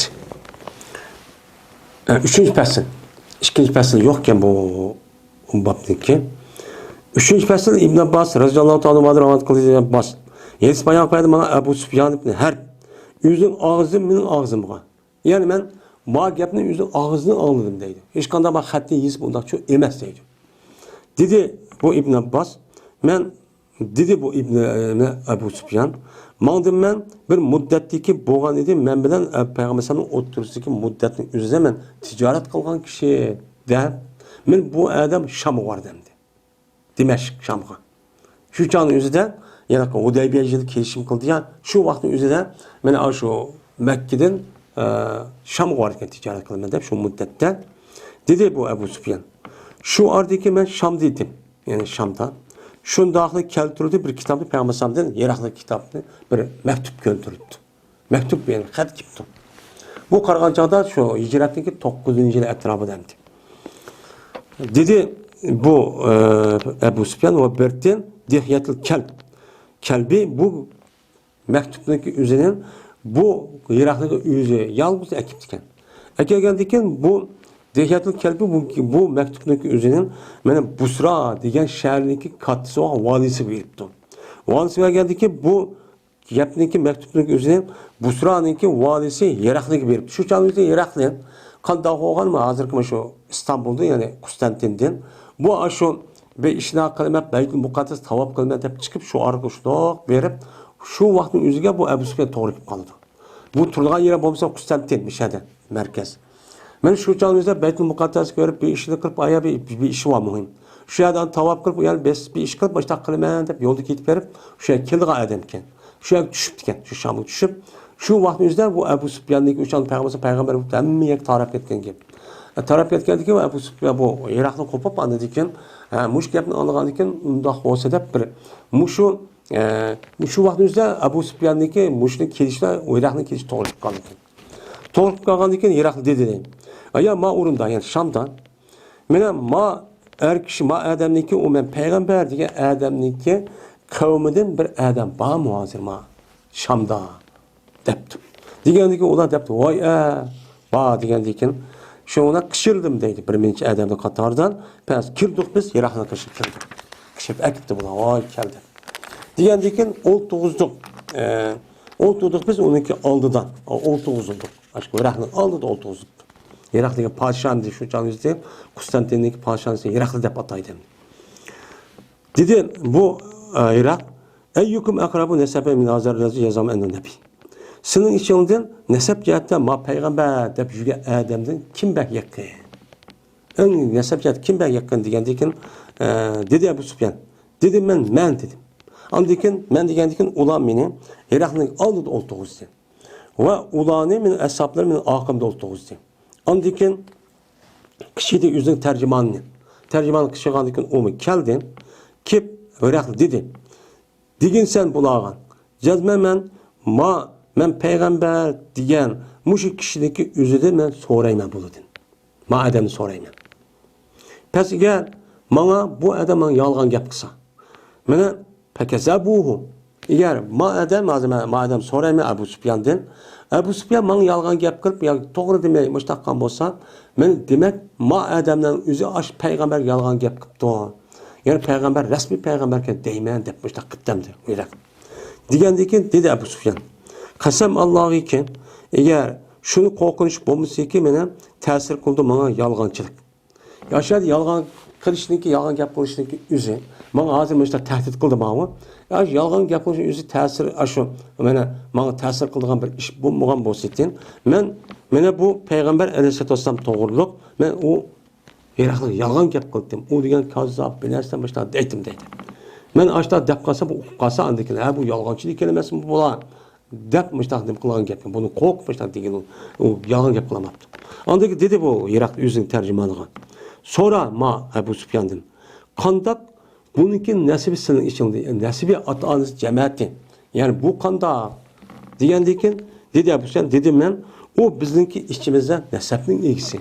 ئە، ئۈچىنچى پەسىل. ئىككىنچى پەسىل يوقكەن بۇ بابنىڭكى. ئۈچىنچى پەسىل ئىبن ئابباس رەزىياللاھۇ تائالا ئەنھۇدىن رىۋايەت قىلدى، ئىبن ئابباس. ھەدىس بايان قىلدى، مانا ئەبۇ سۇفيان ئىبن ھەرب. ئۆزىنىڭ ئاغزىدىن مېنىڭ ئاغزىمغا. يەنى مەن ما گەپنى ئۆزىنىڭ ئاغزىدىن ئاڭلىدىم دەيدۇ. ھېچقانداق ما خەتنى يېزىپ ئۇنداقچۇ ئەمەس دەيدۇ. دېدى، بۇ ئىبن ئابباس، مەن، دېدى بۇ ئىبن، ئەبۇ سۇپيان، ماڭدىم مەن، بىر مۇددەتتىكى بولغان ئىدى، مەن بىلەن، ئە، پەيغەمبەر ئەلەيھىسسالامنىڭ ئوتتۇرىسىدىكى مۇددەتنىڭ ئۆزىدە مەن تىجارەت قىلغان كىشى، دەپ، مەن بۇ ئادەم شامغا باردىم، دېدى. دىمەشق، شامغا. شۇ چاغنىڭ ئۆزىدە، يەنە ھۇدەيبىيە يىلى كېلىشىم قىلدى يا، شۇ ۋاقىتنىڭ ئۆزىدە مەن ئاشۇ مەككىدىن، ئە، شامغا بارىدىكەن، تىجارەت قىلىمەن دەپ، شۇ مۇددەتتە. دېدى بۇ ئەبۇ سۇپيان. شۇ ئارىدىكى مەن شامدا ئىدىم. يەنى شامدا. شۇنداقلا كەلتۈردى بىر كىتابنى، پەيغەمبەر ئەلەيھىسسالامدىن يىراقلىق كىتابنى، بىر مەكتۇپ كەلتۈرۈپتۇ. مەكتۇپ، يەنى خەت كېلىپتۇ. بۇ قارىغان چاغدا شۇ ھىجرەتنىڭكى توققۇزىنچى يىلى ئەتراپىدا ئەمدى. دېدى بۇ، ئە، ئەبۇ سۇپيان ۋە بىردىن دىھيەتۇل كەلب. كەلبى بۇ مەكتۇپنىڭكى ئۆزىنى بۇ يىراقلىقى ئۆزى يالغۇز ئەكىپتىكەن. ئەكەلگەندىكىن بۇ دىھيەتۇل كەلبى بۇ، بۇ مەكتۇپنىڭكى ئۆزىنى مانا بۇسرا دېگەن شەھەرنىڭكى كاتتىسىغا، ۋالىسىغا بېرىپتۇ. ۋالىسىغا بەرگەندىكىن بۇ گەپنىڭكى، مەكتۇپنىڭكى ئۆزىنى بۇسرانىڭكى ۋالىسى ھېراقلىغا بېرىپتۇ. شۇ چاغنىڭ ئۆزىدە ھېراقلى قانداق بولغان، ھازىرقى مۇشۇ ئىستانبۇلدا، يەنى قۇستانتىندىن، بۇ ئاشۇ بىر ئىشنى قىلىمەن، بەيتۇل مۇقەددەس تاۋاپ قىلىمەن دەپ چىقىپ، شۇ ئارىغا شۇنداق بېرىپ، شۇ ۋاقىتنىڭ ئۆزىگە بۇ ئەبۇ سۇپيان توغرا كېلىپ قالىدۇ. بۇ تۇرىدىغان يېرى بولمىسا قۇستانتىن، مۇشۇ يەردە مەركەز. مەن شۇ چاغنىڭ ئۆزىدە بەيتۇل مۇقەددەسنى كۆرۈپ، بىر ئىشنى قىلىپ، ئايا بىر، بىر ئىشى بار مۇھىم. شۇ يەردە تاۋاپ قىلىپ، يەنە بىر، بىر ئىش قىلىپ، مۇشۇنداق قىلىمەن دەپ يولدا كېتىپ بېرىپ، شۇ يەرگە كېلىدىغان ئادەمكەن. شۇ يەرگە چۈشۈپتىكەن، شۇ شامغا چۈشۈپ. شۇ ۋاقىتنىڭ ئۆزىدە بۇ ئەبۇ سۇپياندىكى ئۇچان پەيغەمبەر، پەيغەمبەر بولۇپ ھەممە يەرگە تاراپ كەتكەن گەپ. ئە، تاراپ كەتكەندىن كېيىن ئەبۇ سۇپيان بۇ ئىراقنى قوپۇپ، ئاندىن كېيىن، ھە، مۇشۇ گەپنى ئاڭلىغاندىن كېيىن، ئۇنداق بولسا دەپ بىر، مۇشۇ، ئە، مۇشۇ ۋاقىتنىڭ ئۆزىدە ئەبۇ سۇپياندىكى مۇشۇنىڭ كېلىشىدە ئىراقنىڭ كېلىشى توغرا كېلىپ قالدىكەن. توغرا كېلىپ قالغاندىن كېيىن ھېراقلى دېدى، ئايا، ما ئورۇندا، يەنى شامدا، مانا ما ئەر كىشى، ما ئادەمنىڭكى، ئۇ مەن پەيغەمبەر دېگەن ئادەمنىڭكى قەۋمىدىن بىر ئادەم بارمۇ ھازىر ما شامدا؟ دەپتۇ. دېگەندىكىن ئۇلار دەپتۇ، ۋاي ئە، بار دېگەندىكىن، شۇڭا قىچىردىم دەيدۇ، بىر نەچچە ئادەمنىڭ قاتارىدىن، بەس كىردۇق بىز، يىراقلىققا كىردۇق. قىچىرىپ ئەكەپتۇ بۇلار، ۋاي كەلدى. دېگەندىكىن ئولتۇرغۇزدۇق، ئە، ئولتۇردۇق بىز ئۇنىڭكى ئالدىدا، ئولتۇرغۇزدۇق. ئاشۇ يىراقنىڭ ئالدىدا ئولتۇرغۇزدۇق. يىراق دېگەن پادىشاھنى شۇ چاغنىڭ ئۆزىدە قۇستانتىننىڭكى پادىشاھنى يىراقلى دەپ ئاتايدۇ. دېدى بۇ، ئە، يىراق، ئەييۇكۇم ئەقرەبۇ نەسەبەن مىن ھازا رەجۇل يەزئۇمۇ ئەننەهۇ نەبىي. سېنىڭ ئىچىڭدىن نەسەب جەھەتتە ما پەيغەمبەر دەپ يۈرگەن ئادەمدىن كىم بەك يېقىن؟ ئەڭ نەسەب جەھەتتە كىم بەك يېقىن دېگەندىكىن، ئە، دېدى ئەبۇ سۇپيان. دېدىم مەن، مەن دېدىم. ئاندىن كېيىن مەن دېگەندىكىن ئۇلار مېنى ھېراقلىنىڭ ئالدىدا ئولتۇرغۇزدى. ۋە ئۇلارنى مېنىڭ ئەسھابلىرىم مېنىڭ ئارقامدا ئولتۇرغۇزدى. ئاندىن كېيىن قىچىدى ئۆزىنىڭ تەرجىمانىنى. تەرجىمانى قىچىغاندىن كېيىن ئۇمۇ كەلدى. كېلىپ ھېراقلى دېدى، دېگىنسەن بۇلارغا، جەزمەن مەن، ما، مەن پەيغەمبەر دېگەن مۇشۇ كىشىنىڭكى ئۆزىدىن مەن سورايمەن بۇلاردىن. ما ئادەمنى سورايمەن. پەس ئەگەر ماڭا بۇ ئادەم ماڭا يالغان گەپ قىلسا، مانا، پەكەزەبۇھۇ. ئەگەر ما ئادەم، ھازىر مەن ما ئادەم سورايمەن ئەبۇ سۇپياندىن. ئەبۇ سۇپيان ماڭا يالغان گەپ قىلىپ، يا توغرا دېمەي، مۇشۇنداق قىلغان بولسا، مەن دېمەك، ما ئادەمنىڭ ئۆزى ئاشۇ پەيغەمبەرگە يالغان گەپ قىپتۇ. يەنى پەيغەمبەر، رەسمىي پەيغەمبەركەن دەيمەن دەپ مۇشۇنداق قىپتەمدى، يىراق. دېگەندىن كېيىن دېدى ئەبۇ سۇفيان، قەسەم ئاللاھىكى، ئەگەر شۇنى قورقۇنچ بولمىسىكى، مېنى تەسىر قىلىدۇ ماڭا يالغانچىلىق. يا شۇ يەردە يالغان قىلىشنىڭكى، يالغان گەپ قىلىشنىڭكى ئۆزى. ماڭا ھازىر مۇشۇنداق تەھدىت قىلدى ماۋۇ. يا يالغان گەپ قىلىشنىڭ ئۆزى تەسىر، ئاشۇ، مانا، ماڭا تەسىر قىلىدىغان بىر ئىش بولمىغان بولسىتىن، مەن، مانا بۇ پەيغەمبەر ئەلەيھىسسالاتۇ ۋەسسالام توغرۇلۇق، مەن ئۇ ھېراقلىغا يالغان گەپ قىلدىم. ئۇ دېگەن كاززاپ، بىر نەرسە مۇشۇنداق دەيتتىم دەيدۇ. مەن ئاشۇنداق دەپ قالسا، بۇ ئۇقۇپ قالسا، ئاندىن كېيىن، ھە، بۇ يالغانچىلىق كەلمەسمۇ بۇلار دەپ مۇشۇنداق نېمە قىلغان گەپكەن. بۇنى قورقۇپ مۇشۇنداق دېگەن ئۇ، ئۇ يالغان گەپ قىلالماپتۇ. ئاندىن كېيىن دېدى بۇ ھېراقلى ئۆزىنىڭ تەرجىمانىغا، سورا ما ئەبۇ سۇفياندىن، قانداق بۇنىڭكى نەسىبى سېنىڭ ئىچىڭدە، نەسىبى ئاتا-ئانىسى جەمەتى. يەنى بۇ قانداق؟ دېگەندىن كېيىن دېدى ئەبۇ سۇفيان، دېدىم مەن، ئۇ بىزنىڭكى ئىچىمىزدە نەسەبنىڭ ئىگىسى.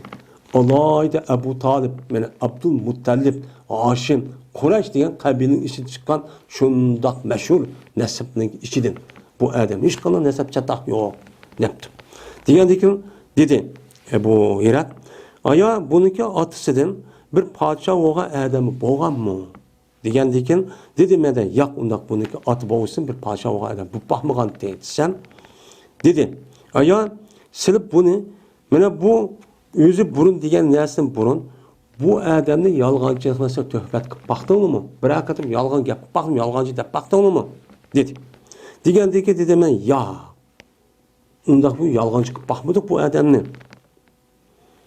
ئالاھىدە ئەبۇ تالىپ، يەنى ئابدۇل مۇتتەلىپ، ھاشىم، قۇرەيش دېگەن قەبىلىنىڭ ئىچىدىن چىققان شۇنداق مەشھۇر نەسەبنىڭ ئىچىدىن. بۇ ئادەم ھېچقانداق نەسەب چاتاق يوق، دەپتۇ. دېگەندىن كېيىن دېدى، ئە، بۇ ھېراق، ئايا، بۇنىڭكى ئاتىسىدىن بىر پادىشاھ بولغان ئادەم بولغانمۇ؟ دېگەندىن كېيىن دېدى، مەن دە، ياق، ئۇنداق بۇنىڭكى ئاتا بوۋىسىدىن بىر پادىشاھ بولغان ئادەم بولۇپ باقمىغانتى دېسەم، دېدى، ئايا، سېلىپ بۇنى، مانا بۇ ئۆزى بۇرۇن دېگەن نەرسىدىن بۇرۇن، بۇ ئادەمنى يالغانچىلىق بىلەن تۆھمەت قىلىپ باقتىڭمۇ؟ بىرەر قېتىم يالغان گەپ قىلىپ باقتىڭمۇ؟ يالغانچى دەپ باقتىڭمۇ؟» دېدى. دېگەندىكىن دېدىم مەن، «ياق، ئۇنداق بۇ يالغانچى قىلىپ باقمىدۇق بۇ ئادەمنى.»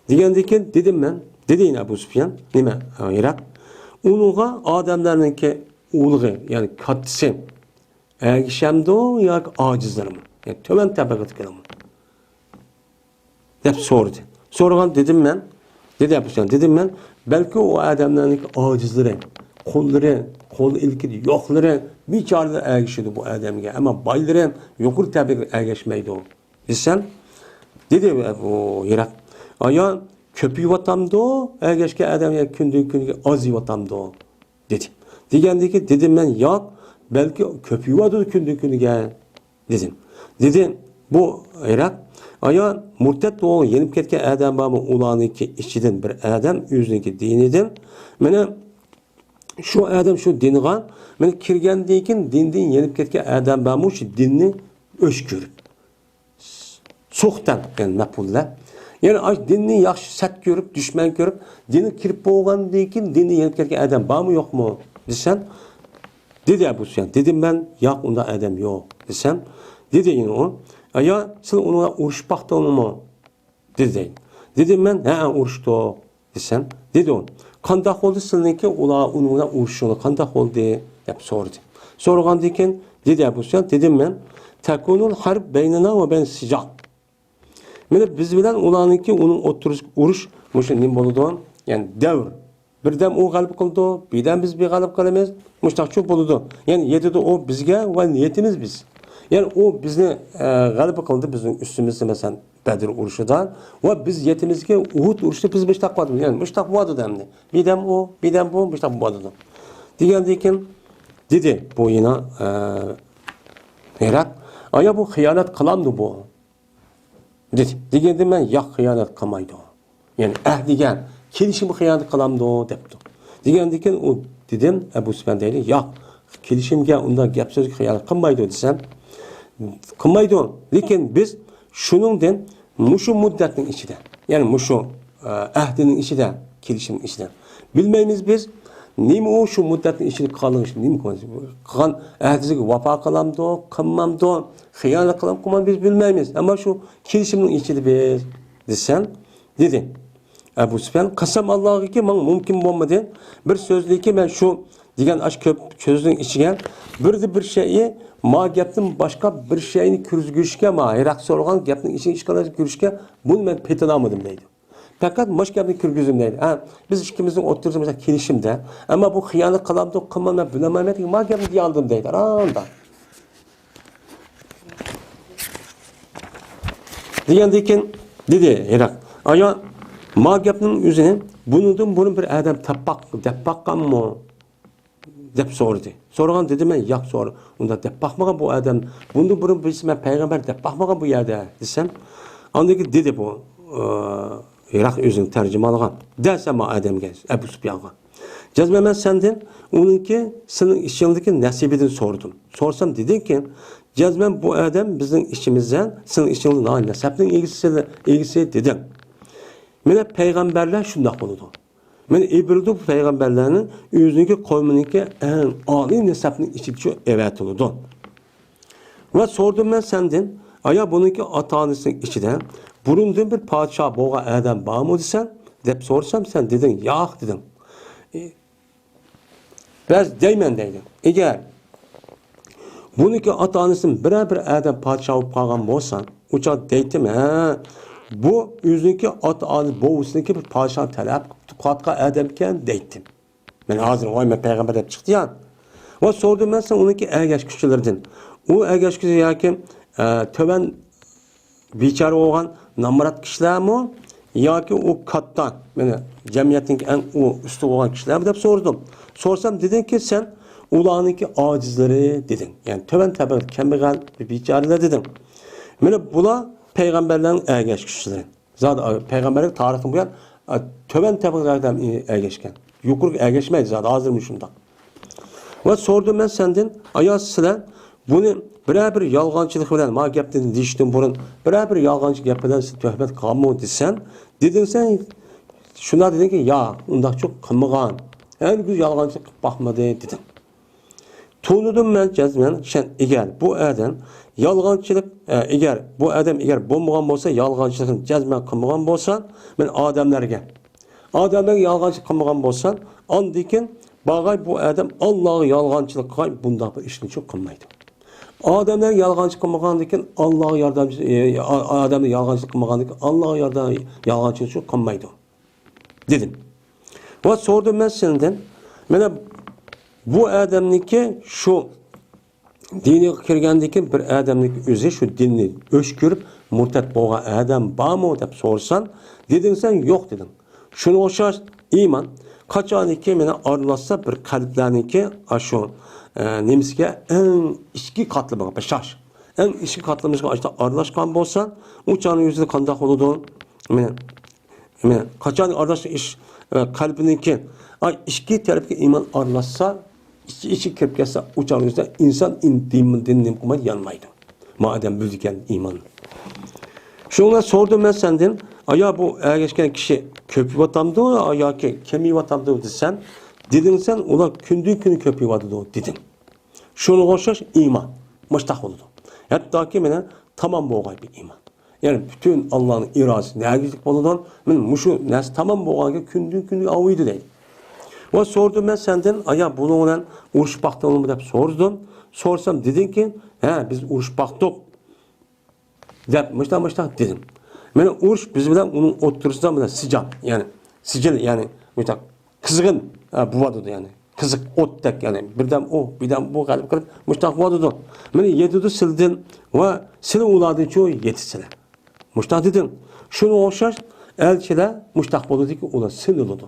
دېگەندىكىن دېدىم مەن، دېدى يەنە ئەبۇ سۇپيان، نېمە، ھېراق، «ئۇنىڭغا ئادەملەرنىڭكى ئۇلۇغى، يەنى كاتتىسى ئەگىشەمدۇ ياكى ئاجىزلىرىمۇ؟ يەنى تۆۋەن تەبىقىدىكىلىرىمۇ؟» دەپ سورىدى. سورىغان دېدىم مەن، دېدى ئەبۇ سۇپيان، دېدىم مەن، «بەلكى ئۇ ئادەملەرنىڭكى ئاجىزلىرى، قۇللىرى، قول ئىلكىدە يوقلىرى، بىچارىلىرى ئەگىشىدۇ بۇ ئادەمگە، ئەمما بايلىرى، يۇقىرى تەبىقىلىرى ئەگەشمەيدۇ.» دېسەم، دېدى بۇ ھېراق، «ئايا، كۆپىيىۋاتامدۇ ئەگەشكەن ئادەم يا كۈندىن كۈنگە ئازىيىۋاتامدۇ؟» دېدى. دېگەندىكىن دېدىم مەن، «ياق، بەلكى كۆپىيىۋاتىدۇ كۈندىن كۈنگە.» دېدىم. دېدى بۇ ھېراق، «ئايا، مۇرتەد بولغان يېنىپ كەتكەن ئادەم بارمۇ؟ ئۇلارنىڭكى ئىچىدىن بىر ئادەم ئۆزىنىڭكى دىنىدىن، مانا شۇ ئادەم شۇ دىنغا، مانا كىرگەندىن كېيىن دىندىن يېنىپ كەتكەن ئادەم بارمۇ؟ شۇ دىننى ئۆچ كۆرۈپ، سۇختەن، يەنى مەپئۇللەر. يەنى ئاش دىننى ياخشى سەت كۆرۈپ، دۈشمەن كۆرۈپ، دىنغا كىرىپ بولغاندىن كېيىن دىننى يېنىپ كەتكەن ئادەم بارمۇ، يوقمۇ؟» دېسەم، دېدى ئەبۇ سۇپيان، دېدىم مەن، «ياق، ئۇنداق ئادەم يوق.» دېسەم، دېدى يەنە ئۇ، «ئايا، سىلەر ئۇنىڭ بىلەن ئۇرۇشۇپ باقتىڭمۇ؟» دېدى. دېدىم مەن، «ھەئە، ئۇرۇشتۇق.» دېسەم، دېدى ئۇ، «قانداق بولدى سىلىنىڭكى ئۇلار ئۇنىڭ بىلەن ئۇرۇشۇشۇڭلار، قانداق بولدى؟» دەپ سورىدى. سورىغاندىن كېيىن دېدى ئەبۇ سۇپيان، دېدىم مەن، «تەكۇنۇل ھەرب بەينىنا ۋە بەينە سىجاق.» مانا بىز بىلەن ئۇلارنىڭكى، ئۇنىڭ ئوتتۇرىسىدىكى ئۇرۇش مۇشۇ نېمە بولىدۇ؟ يەنى دەۋر. بىردەم ئۇ غەلىبە قىلىدۇ، بىردەم بىز بىر غەلىبە قىلىمىز. مۇشۇنداقچۇ بولىدۇ. يەنى يېتىدۇ ئۇ بىزگە ۋە يېتىمىز بىز. يەنى ئۇ بىزنى، ئە، غەلىبە قىلدى بىزنىڭ ئۈستىمىزدە، مەسىلەن، بەدر ئۇرۇشىدا. ۋە بىز يېتىمىزكى ئۇھۇد ئۇرۇشىدا بىز مۇشۇنداق بولدۇق. يەنى مۇشۇنداق بولدى ئەمدى. بىردەم ئۇ، بىردەم بۇ، مۇشۇنداق بولدى. دېگەندىن كېيىن دېدى بۇ يەنە، ئە، ھېراق، «ئايا، بۇ خىيانەت قىلامدۇ بۇ؟» دېدى. دېگەندە مەن، «ياق، خىيانەت قىلمايدۇ. يەنى ئەھدىگە، كېلىشىمگە خىيانەت قىلامدۇ؟» دەپتۇ. دېگەندىكىن ئۇ، دېدىم، ئەبۇ سۇپيان دەيدۇ، «ياق، كېلىشىمگە، ئۇنداق گەپ سۆزگە خىيانەت قىلمايدۇ» دېسەم، «قىلمايدۇ. لېكىن بىز شۇنىڭدىن مۇشۇ مۇددەتنىڭ ئىچىدە، يەنى مۇشۇ، ئە، ئەھدىنىڭ ئىچىدە، كېلىشىمنىڭ ئىچىدە، بىلمەيمىز بىز، نېمە ئۇ شۇ مۇددەتنىڭ ئىچىدە قالغان ئىش، نېمە قىلغان، قىلغان ئەھدىسىگە ۋاپا قىلامدۇ، قىلمامدۇ؟» خىيانەت قىلىپ قىلماي بىز بىلمەيمىز. ئەمما شۇ كېلىشىمنىڭ ئىچىدە بىز، دېسەم، دېدى ئەبۇ سۇپيان، «قەسەم ئاللاھقى، ماڭا مۇمكىن بولمىدى. بىر سۆزلىكى مەن شۇ دېگەن ئاشۇ كۆپ سۆزنىڭ ئىچىگە بىردە بىر شەيئى، ما گەپتىن باشقا بىر شەيئىنى كىرگۈزۈشكە، ما ھېراق سورىغان گەپنىڭ ئىچىگە ئىشقىلىپ كىرگۈزۈشكە بۇنى مەن پېتىنالمىدىم» دەيدۇ. «پەقەت مۇشۇ گەپنى كىرگۈزدۈم» دەيدۇ. ھە، بىز ئىككىمىزنىڭ ئوتتۇرىسىدا كېلىشىمدە. ئەمما بۇ خىيانەت قىلامدۇ، قىلمامدۇ، مەن بىلەلمەيمەن، ما گەپنى دېيەلمىدىم دەيدۇ. ئاراندا. دېگەندىن كېيىن دېدى ھېراق، «ئايا، ما گەپنىڭ ئۆزىنى بۇنىڭدىن بۇرۇن بىر ئادەم تاپاق، دەپ باققانمۇ؟» دەپ سورىدى. سورىغان دېدىم مەن، «ياق، سورا، ئۇنداق دەپ باقمىغان بۇ ئادەم. بۇندىن بۇرۇن بىرسى مەن پەيغەمبەر دەپ باقمىغان بۇ يەردە» دېسەم، ئاندىن كېيىن دېدى بۇ، ئى، ھېراق ئۆزىنىڭ تەرجىمانىغا، «دە سەن ما ئادەمگە، ئەبۇ سۇپيانغا. جەزمەن مەن سەندىن ئۇنىڭكى، سېنىڭ ئىچىڭدىكى نەسىبىدىن سورىدىم. سورىسام دېدىڭكى، جەزمەن بۇ ئادەم بىزنىڭ ئىچىمىزدە، سېنىڭ ئىچىڭدە ناھايىتى نەسەبنىڭ ئىگىسى، ئىگىسى» دېدىڭ. مانا پەيغەمبەرلەر شۇنداق بولىدۇ. مانا ئېبىلدۇ بۇ پەيغەمبەرلەرنىڭ ئۆزىنىڭكى قومىنىڭكى ئەڭ ئالىي نەسەبنىڭ ئىچىگە شۇ ئەۋەتىلىدۇ. ۋە سورىدىم مەن سەندىن، ئايا بۇنىڭكى ئاتا-ئانىسىنىڭ ئىچىدە بۇرۇندىن بىر پادىشاھ بولغان ئادەم بارمۇ دېسەم، دەپ سورىسام، سەن دېدىڭ، ياق دېدىڭ. بەس دەيمەن دەيدۇ. ئەگەر بۇنىڭكى ئاتا-ئانىسىدىن بىرەر بىر ئادەم پادىشاھ بولۇپ قالغان بولسا، ئۇ چاغدا دەيتتىم، ھە، بۇ ئۆزىنىڭكى ئاتا-ئانىسى بوۋىسىنىڭكى بىر پادىشاھ تەلەپ قىلىۋاتقان ئادەمكەن دەيتتىم. مەن ھازىر، ۋاي، مەن پەيغەمبەر دەپ چىقتى يا. ۋە سورىدىم مەن سەن ئۇنىڭكى ئەگەشكۈچىلىرىدىن. ئۇ ئەگەشكۈچى ياكى، ئە، تۆۋەن بىچارە بولغان نامرات كىشىلەرمۇ ياكى ئۇ كاتتا، مانا، جەمئىيەتنىڭ ئەڭ ئۇ ئۈستى بولغان كىشىلەرمۇ دەپ سورىدىم. سورىسام دېدىڭكى، سەن ئۇلارنىڭكى ئاجىزلىرى دېدىڭ. يەنى تۆۋەن تەبىقىدە كەمبەغەل، بىچارىلەر دېدىڭ. مانا بۇلار پەيغەمبەرلەرنىڭ ئەگەشكۈچىلىرى. زادى، ئە، پەيغەمبەرلىك تارىختىن بۇيان، ئە، تۆۋەن تەبىقىلەردىن ئەگەشكەن. يۇقىرىغا ئەگەشمەيدۇ زادى، ھازىرمۇ شۇنداق. ۋە سورىدىم مەن سەندىن، ئايا سىلەر بۇنى بىرەر بىر يالغانچىلىق بىلەن، ما گەپنى دېيىشتىن بۇرۇن، بىرەر بىر يالغانچى گەپ بىلەن سىز تۆھمەت قىلغانمۇ دېسەم، دېدىڭ سەن، شۇنداق دېدىڭكى، ياق، ئۇنداقچۇ قىلمىغان. ھەرگىز يالغانچىلىق قىلىپ باقمىدى، دېدىڭ. تونۇدۇم مەن جەزمەن، سەن ئەگەر بۇ ئادەم يالغانچىلىق، ئە، ئەگەر بۇ ئادەم ئەگەر بولمىغان بولسا، يالغانچىلىقنى جەزمەن قىلمىغان بولسا، مەن ئادەملەرگە، ئادەملەرگە يالغانچىلىق قىلمىغان بولسا، ئاندىن كېيىن باغاي بۇ ئادەم ئاللاغا يالغانچىلىق قىلغاي، بۇنداق بىر ئىشنى شۇ قىلمايدۇ. ئادەملەر يالغانچى قىلمىغاندىن كېيىن ئاللاغا ياردەمچى، ئە، ئادەملەر يالغانچىلىق قىلمىغاندىن كېيىن ئاللاغا ياردەم، يالغانچىلىق شۇ قىلمايدۇ، دېدىم. ۋە سورىدىم مەن سەندىن، مانا بۇ ئادەمنىڭكى شۇ دىنىغا كىرگەندىن كېيىن بىر ئادەمنىڭكى ئۆزى شۇ دىننى ئۆچ كۆرۈپ مۇرتەت بولغان ئادەم بارمۇ دەپ سورىسام، دېدىڭ سەن يوق دېدىڭ. شۇنىڭغا ئوخشاش ئىمان قاچانكى مانا ئارىلاشسا بىر قەلبلەرنىڭكى ئاشۇ، ئە، نېمىسىگە ئەڭ ئىچكى قاتلىمىغا بىر شاش. ئەڭ ئىچكى قاتلىمىغا ئاشۇنداق ئارىلاشقان بولسا، ئۇ چاغنىڭ ئۆزىدە قانداق بولىدۇ؟ مانا مانا، قاچان ئارىلاشقان ئىش، ئە، قەلبىنىڭكى، ئاي، ئىچكى تەرەپكە ئىمان ئارىلاشسا، ئىچى، ئىچىگە كىرىپ كەتسە، ئۇ چاغنىڭ ئۆزىدە ئىنسان ئىن-، دىن، دىن نېمە قىلمايدۇ، يانمايدۇ. ما ئادەم بۈزگەن ئىماننى. شۇڭا سورىدىم مەن سەندىن، ئايا بۇ ئەگەشكەن كىشى كۆپىيىۋاتامدۇ ياكى كېمىيىۋاتامدۇ دېسەم، دېدىڭ سەن، ئۇلار كۈندىن كۈن كۆپىيىۋاتىدۇ، دېدىڭ. شۇنىڭغا ئوخشاش ئىمان مۇشتاق بولىدۇ. ھەتتاكى مانا تامام بولغاي بىر ئىمان. يەنى پۈتۈن ئاللانىڭ ئىرادىسى نەگىچىلىك بولىدۇ؟ مانا مۇشۇ نەرسە تامام بولغانكەن، كۈندىن كۈنگە ئاۋۇيدۇ دەيدۇ. ۋە سورىدىم مەن سەندىن، ئايا بۇنىڭ بىلەن ئۇرۇشۇپ باقتىڭمۇ دەپ سورىدىم. سورىسام دېدىڭكى، ھە، بىز ئۇرۇشۇپ باقتۇق دەپ مۇشتاق مۇشتاق دېدىم. مانا ئۇرۇش بىز بىلەن ئۇنىڭ ئوتتۇرىسىدا مانا سىجال، يەنى سىجىل، يەنى مۇشتاق قىزغىن، ئە، بولۇۋاتىدۇ، يەنى قىزىق ئوتتەك، يەنى بىردەم ئۇ، بىردەم بۇ غەلىبە قىلىپ مۇشتاق بولۇۋاتىدۇ. مانا يېتىدۇ سىلىدىن ۋە سىلى ئۇلاردىنچۇ يېتىسىلە. مۇشتاق دېدىڭ. شۇنىڭغا ئوخشاش ئەلچىلەر مۇشتاق بولىدۇكى، ئۇلار سىنىلىدۇ.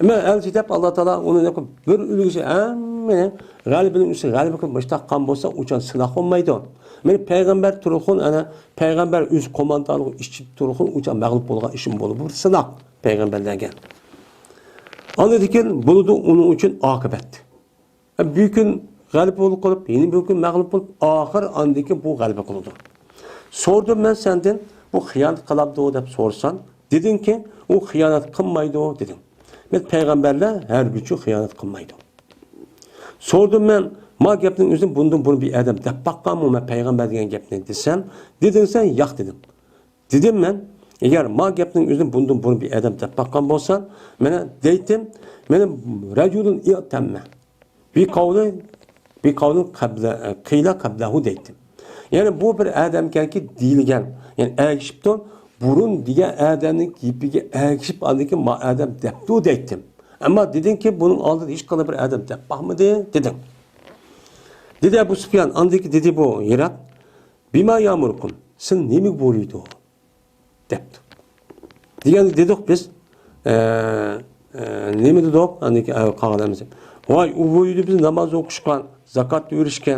مەن ئەلچى دەپ ئاللا تائالا ئۇنى بىر ئۈلگىسى ھەممىنى غەلىبىنىڭ ئۈستىگە غەلىبە قىلىپ مۇشتاق قىلغان بولسا، ئۇ چاغ سىناق بولمايدۇ. مانا پەيغەمبەر تۇرغۇن، ئەنە پەيغەمبەر ئۆز قوماندانلىقى ئىچىدە تۇرغۇن، ئۇ چاغ مەغلۇپ بولغان ئىشىم بولىدۇ. بۇ سىناق پەيغەمبەرلەرگە. ئاندىن كېيىن بولىدۇ ئۇنىڭ ئۈچۈن ئاقىۋەت. بىر كۈن غەلىبە بولۇپ قېلىپ، يەنە بىر كۈن مەغلۇپ بولۇپ، ئاخىر ئاندىن كېيىن بۇ غەلىبە قىلىدۇ. سورىدىم مەن سەندىن، بۇ خىيانەت قىلامدۇ دەپ سورىسام، دېدىڭكى، ئۇ خىيانەت قىلمايدۇ دېدىڭ. مەن پەيغەمبەرلەر ھەرگىچۇ خىيانەت قىلمايدۇ. سورىدىم مەن، ما گەپنىڭ ئۆزىنى بۇندىن بۇرۇن بىر ئادەم دەپ باققانمۇ، مەن پەيغەمبەر دېگەن گەپنى دېسەم، دېدىڭ سەن ياق دېدىڭ. دېدىم مەن، ئەگەر ما گەپنىڭ ئۆزىنى بۇندىن بۇرۇن بىر ئادەم دەپ باققان بولسا، مانا دەيتتىم، مانا رەجۇلۇن ئىئتەممە. بىر قەۋلى، بىر قەۋلى قەبلە، قىيلە قەبلەھۇ دەيتتىم. يەنى بۇ بىر ئادەمكەنكى دېيىلگەن، يەنى ئەگىشىپتۇ، بۇرۇن دېگەن ئادەمنىڭ گېپىگە ئەگىشىپ، ئاندىن كېيىن ما ئادەم دەپتۇ دەيتتىم. ئەمما دېدىڭكى، بۇنىڭ ئالدىدا ھېچقانداق بىر ئادەم دەپ باقمىدى، دېدىڭ. دېدى ئەبۇ سۇپيان، ئاندىن كېيىن دېدى بۇ ھېراق، بىما يامۇركۇم، سىلى نېمىگە بۇيرۇيدۇ؟ دەپتۇ. دېگەندە دېدۇق بىز، ئە، ئە، نېمە دېدۇق؟ ئاندىن كېيىن، ئە، قالغان ھەممىسى. ۋاي، ئۇ بۇيرۇيدۇ بىز ناماز ئوقۇشقا، زاكات بېرىشكە،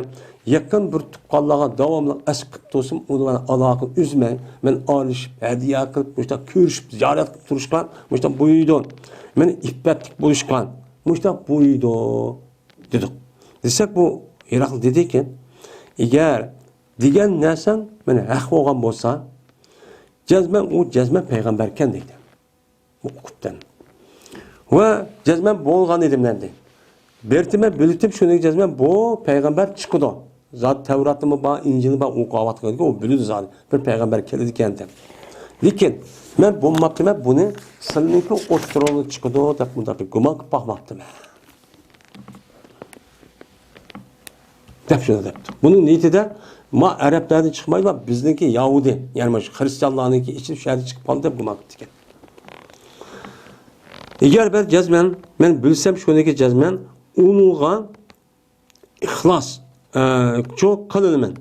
يېقىن بىر تۇغقانلارغا داۋاملىق ئەسقىپ تۇرسۇم، ئۇنىڭ بىلەن ئالاقە ئۈزمەي، مەن ئارىلىشىپ، ھەدىيە قىلىپ، مۇشۇنداق كۆرۈشۈپ، زىيارەت قىلىپ تۇرۇشقا مۇشۇنداق بۇيرۇيدۇ. مەن ئىپپەتلىك بولۇشقا مۇشۇنداق بۇيرۇيدۇ، دېدۇق. دېسەك، بۇ ھېراقلى دېدىكى، ئەگەر دېگەن نەرسەڭ مانا ھەق بولغان بولسا، جەزمەن ئۇ جەزمەن پەيغەمبەركەن دەيدۇ. ئۇ ئۇقۇپتىن. ۋە جەزمەن بولغان ئىدىم دەيدۇ. بېرىتىمەن، بىلىتىم شۇنى جەزمەن بۇ پەيغەمبەر چىقىدۇ. زادى تەۋراتىمۇ بار، ئىنجىلمۇ بار، ئوقۇۋاتقانكى ئۇ بىلىدۇ زادى. بىر پەيغەمبەر كېلىدىكەن دەپ. لېكىن مەن بولماپتىمەن، بۇنى سىلىنىڭكى ئوتتۇرىڭىزدا چىقىدۇ دەپ مۇنداق بىر گۇمان قىلىپ باقماپتىمەن. دەپ شۇنداق دەپتۇ. بۇنىڭ نىيىتىدە، ما ئەرەبلەردىن چىقمايلا، بىزنىڭكى يەھۇدىي، يەنى مانا شۇ خىرىستىيانلارنىڭكى ئىچىدە شۇ يەردە چىقىپ قالدى دەپ گۇمان قىپتىكەن. ئەگەر بىر جەزمەن، مەن بىلسەم شۇنىڭكى جەزمەن، ئۇنىڭغا ئىخلاس، ئە، چۇ قىلىمەن.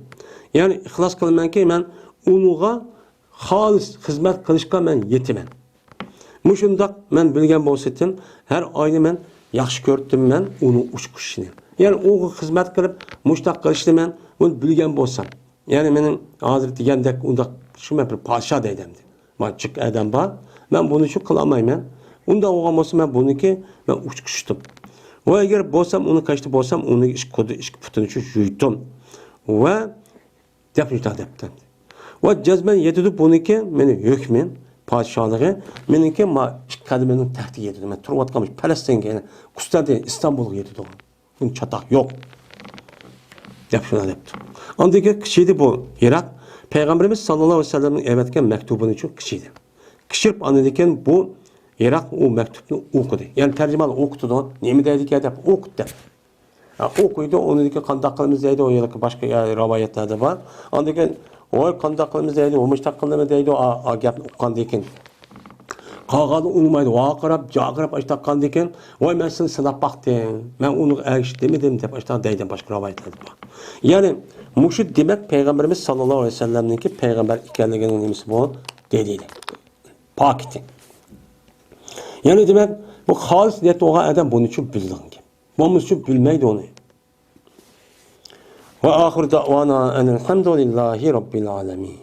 يەنى ئىخلاس قىلىمەنكى، مەن ئۇنىڭغا خالىس خىزمەت قىلىشقا مەن يېتىمەن. مۇشۇنداق مەن بىلگەن بولسىتىم، ھەر ئاينى مەن ياخشى كۆرۈپتىم مەن ئۇنىڭ ئۇچقۇچىنى. يەنى ئۇغا خىزمەت قىلىپ، مۇشۇنداق قىلىشنى مەن بۇنى بىلگەن بولسام. يەنى مېنىڭ ھازىر دېگەندەك ئۇنداق شۇ مەن بىر پادىشاھ دەيدىم. مانا جىق ئادەم بار. مەن بۇنى شۇ قىلالمايمەن. ئۇنداق بولغان بولسا مەن بۇنىڭكى مەن ئۇچقۇچىتىم. ۋە ئەگەر بولسام ئۇنىڭ كاشتا بولسام ئۇنىڭ ئىككى قولىدا ئىككى پۇتىنى شۇ يۇيتۇم. ۋە دەپ شۇنداق دەپتۇ. ۋە جەزمەن يېتىدۇ بۇنىڭكى مېنى ھۆكمى. پادىشاھلىقى مېنىڭكى ما ئىككى قەدىمىمنىڭ تەختىگە يېتىدۇ. مەن تۇرۇۋاتقان پەلەستىنگە، يەنى قۇستانتىن ئىستانبۇلغا يېتىدۇ. بۇنى چاتاق يوق، دەپ شۇنداق دەپتۇ. ئاندىن كېيىن قىچىدى بۇ ھېراق پەيغەمبىرىمىز ساللاللاھۇ ئەلەيھى ۋەسەللەمنىڭ ئەۋەتكەن مەكتۇبىنى شۇ قىچىدى. قىچىرىپ ئاندىن كېيىن بۇ ھېراق ئۇ مەكتۇبنى ئوقۇدى. يەنى تەرجىمانى ئوقۇتىدۇ، نېمە دەيدىكەن دەپ ئوقۇت دەپ. ھە، ئوقۇيدۇ، ئۇنىڭدىن كېيىن قانداق قىلىمىز دەيدۇ، ئۇ يەردىكى باشقا يا-، رىۋايەتلەردە بار. ئاندىن كېيىن، ۋاي قانداق قىلىمىز دەيدۇ، ۋاي مۇشۇنداق قىلىمىز دەيدۇ، ئا، ئا گەپنى ئۇققاندىن كېيىن. قالغاندا ئۇنىمايدۇ، ۋارقىراپ، جارقىراپ ئاشۇنداق قىلغاندىن كېيىن، ۋاي مەن سېنى سىناپ باقتىم، مەن ئۇنىڭغا ئەگىشىپ دېمىدىم دەپ ئاشۇنداق دەيدۇ، باشقا رىۋايەتلەردە بار. يەنى مۇشۇ دېمەك پەيغەمبىرىمىز ساللاللاھۇ ئەلەيھى ۋەسەللەمنىڭكى پەيغەمبەر ئىكەنلىكىنىڭ نېمىسى بۇ؟ دەلىلى. پاكىتى. يەنى دېمەك، بۇ خالىس نىيەتتە بولغان ئادەم بۇنى چۈشىنىپ بىلىدىغان گەپ. بولمىسا چۈشىنىپ بىلمەيدۇ ئۇنى. ۋە ئاخىر دەۋانا ئەنىل ھەمدۇلىللاھى رەببىل ئالەمىن.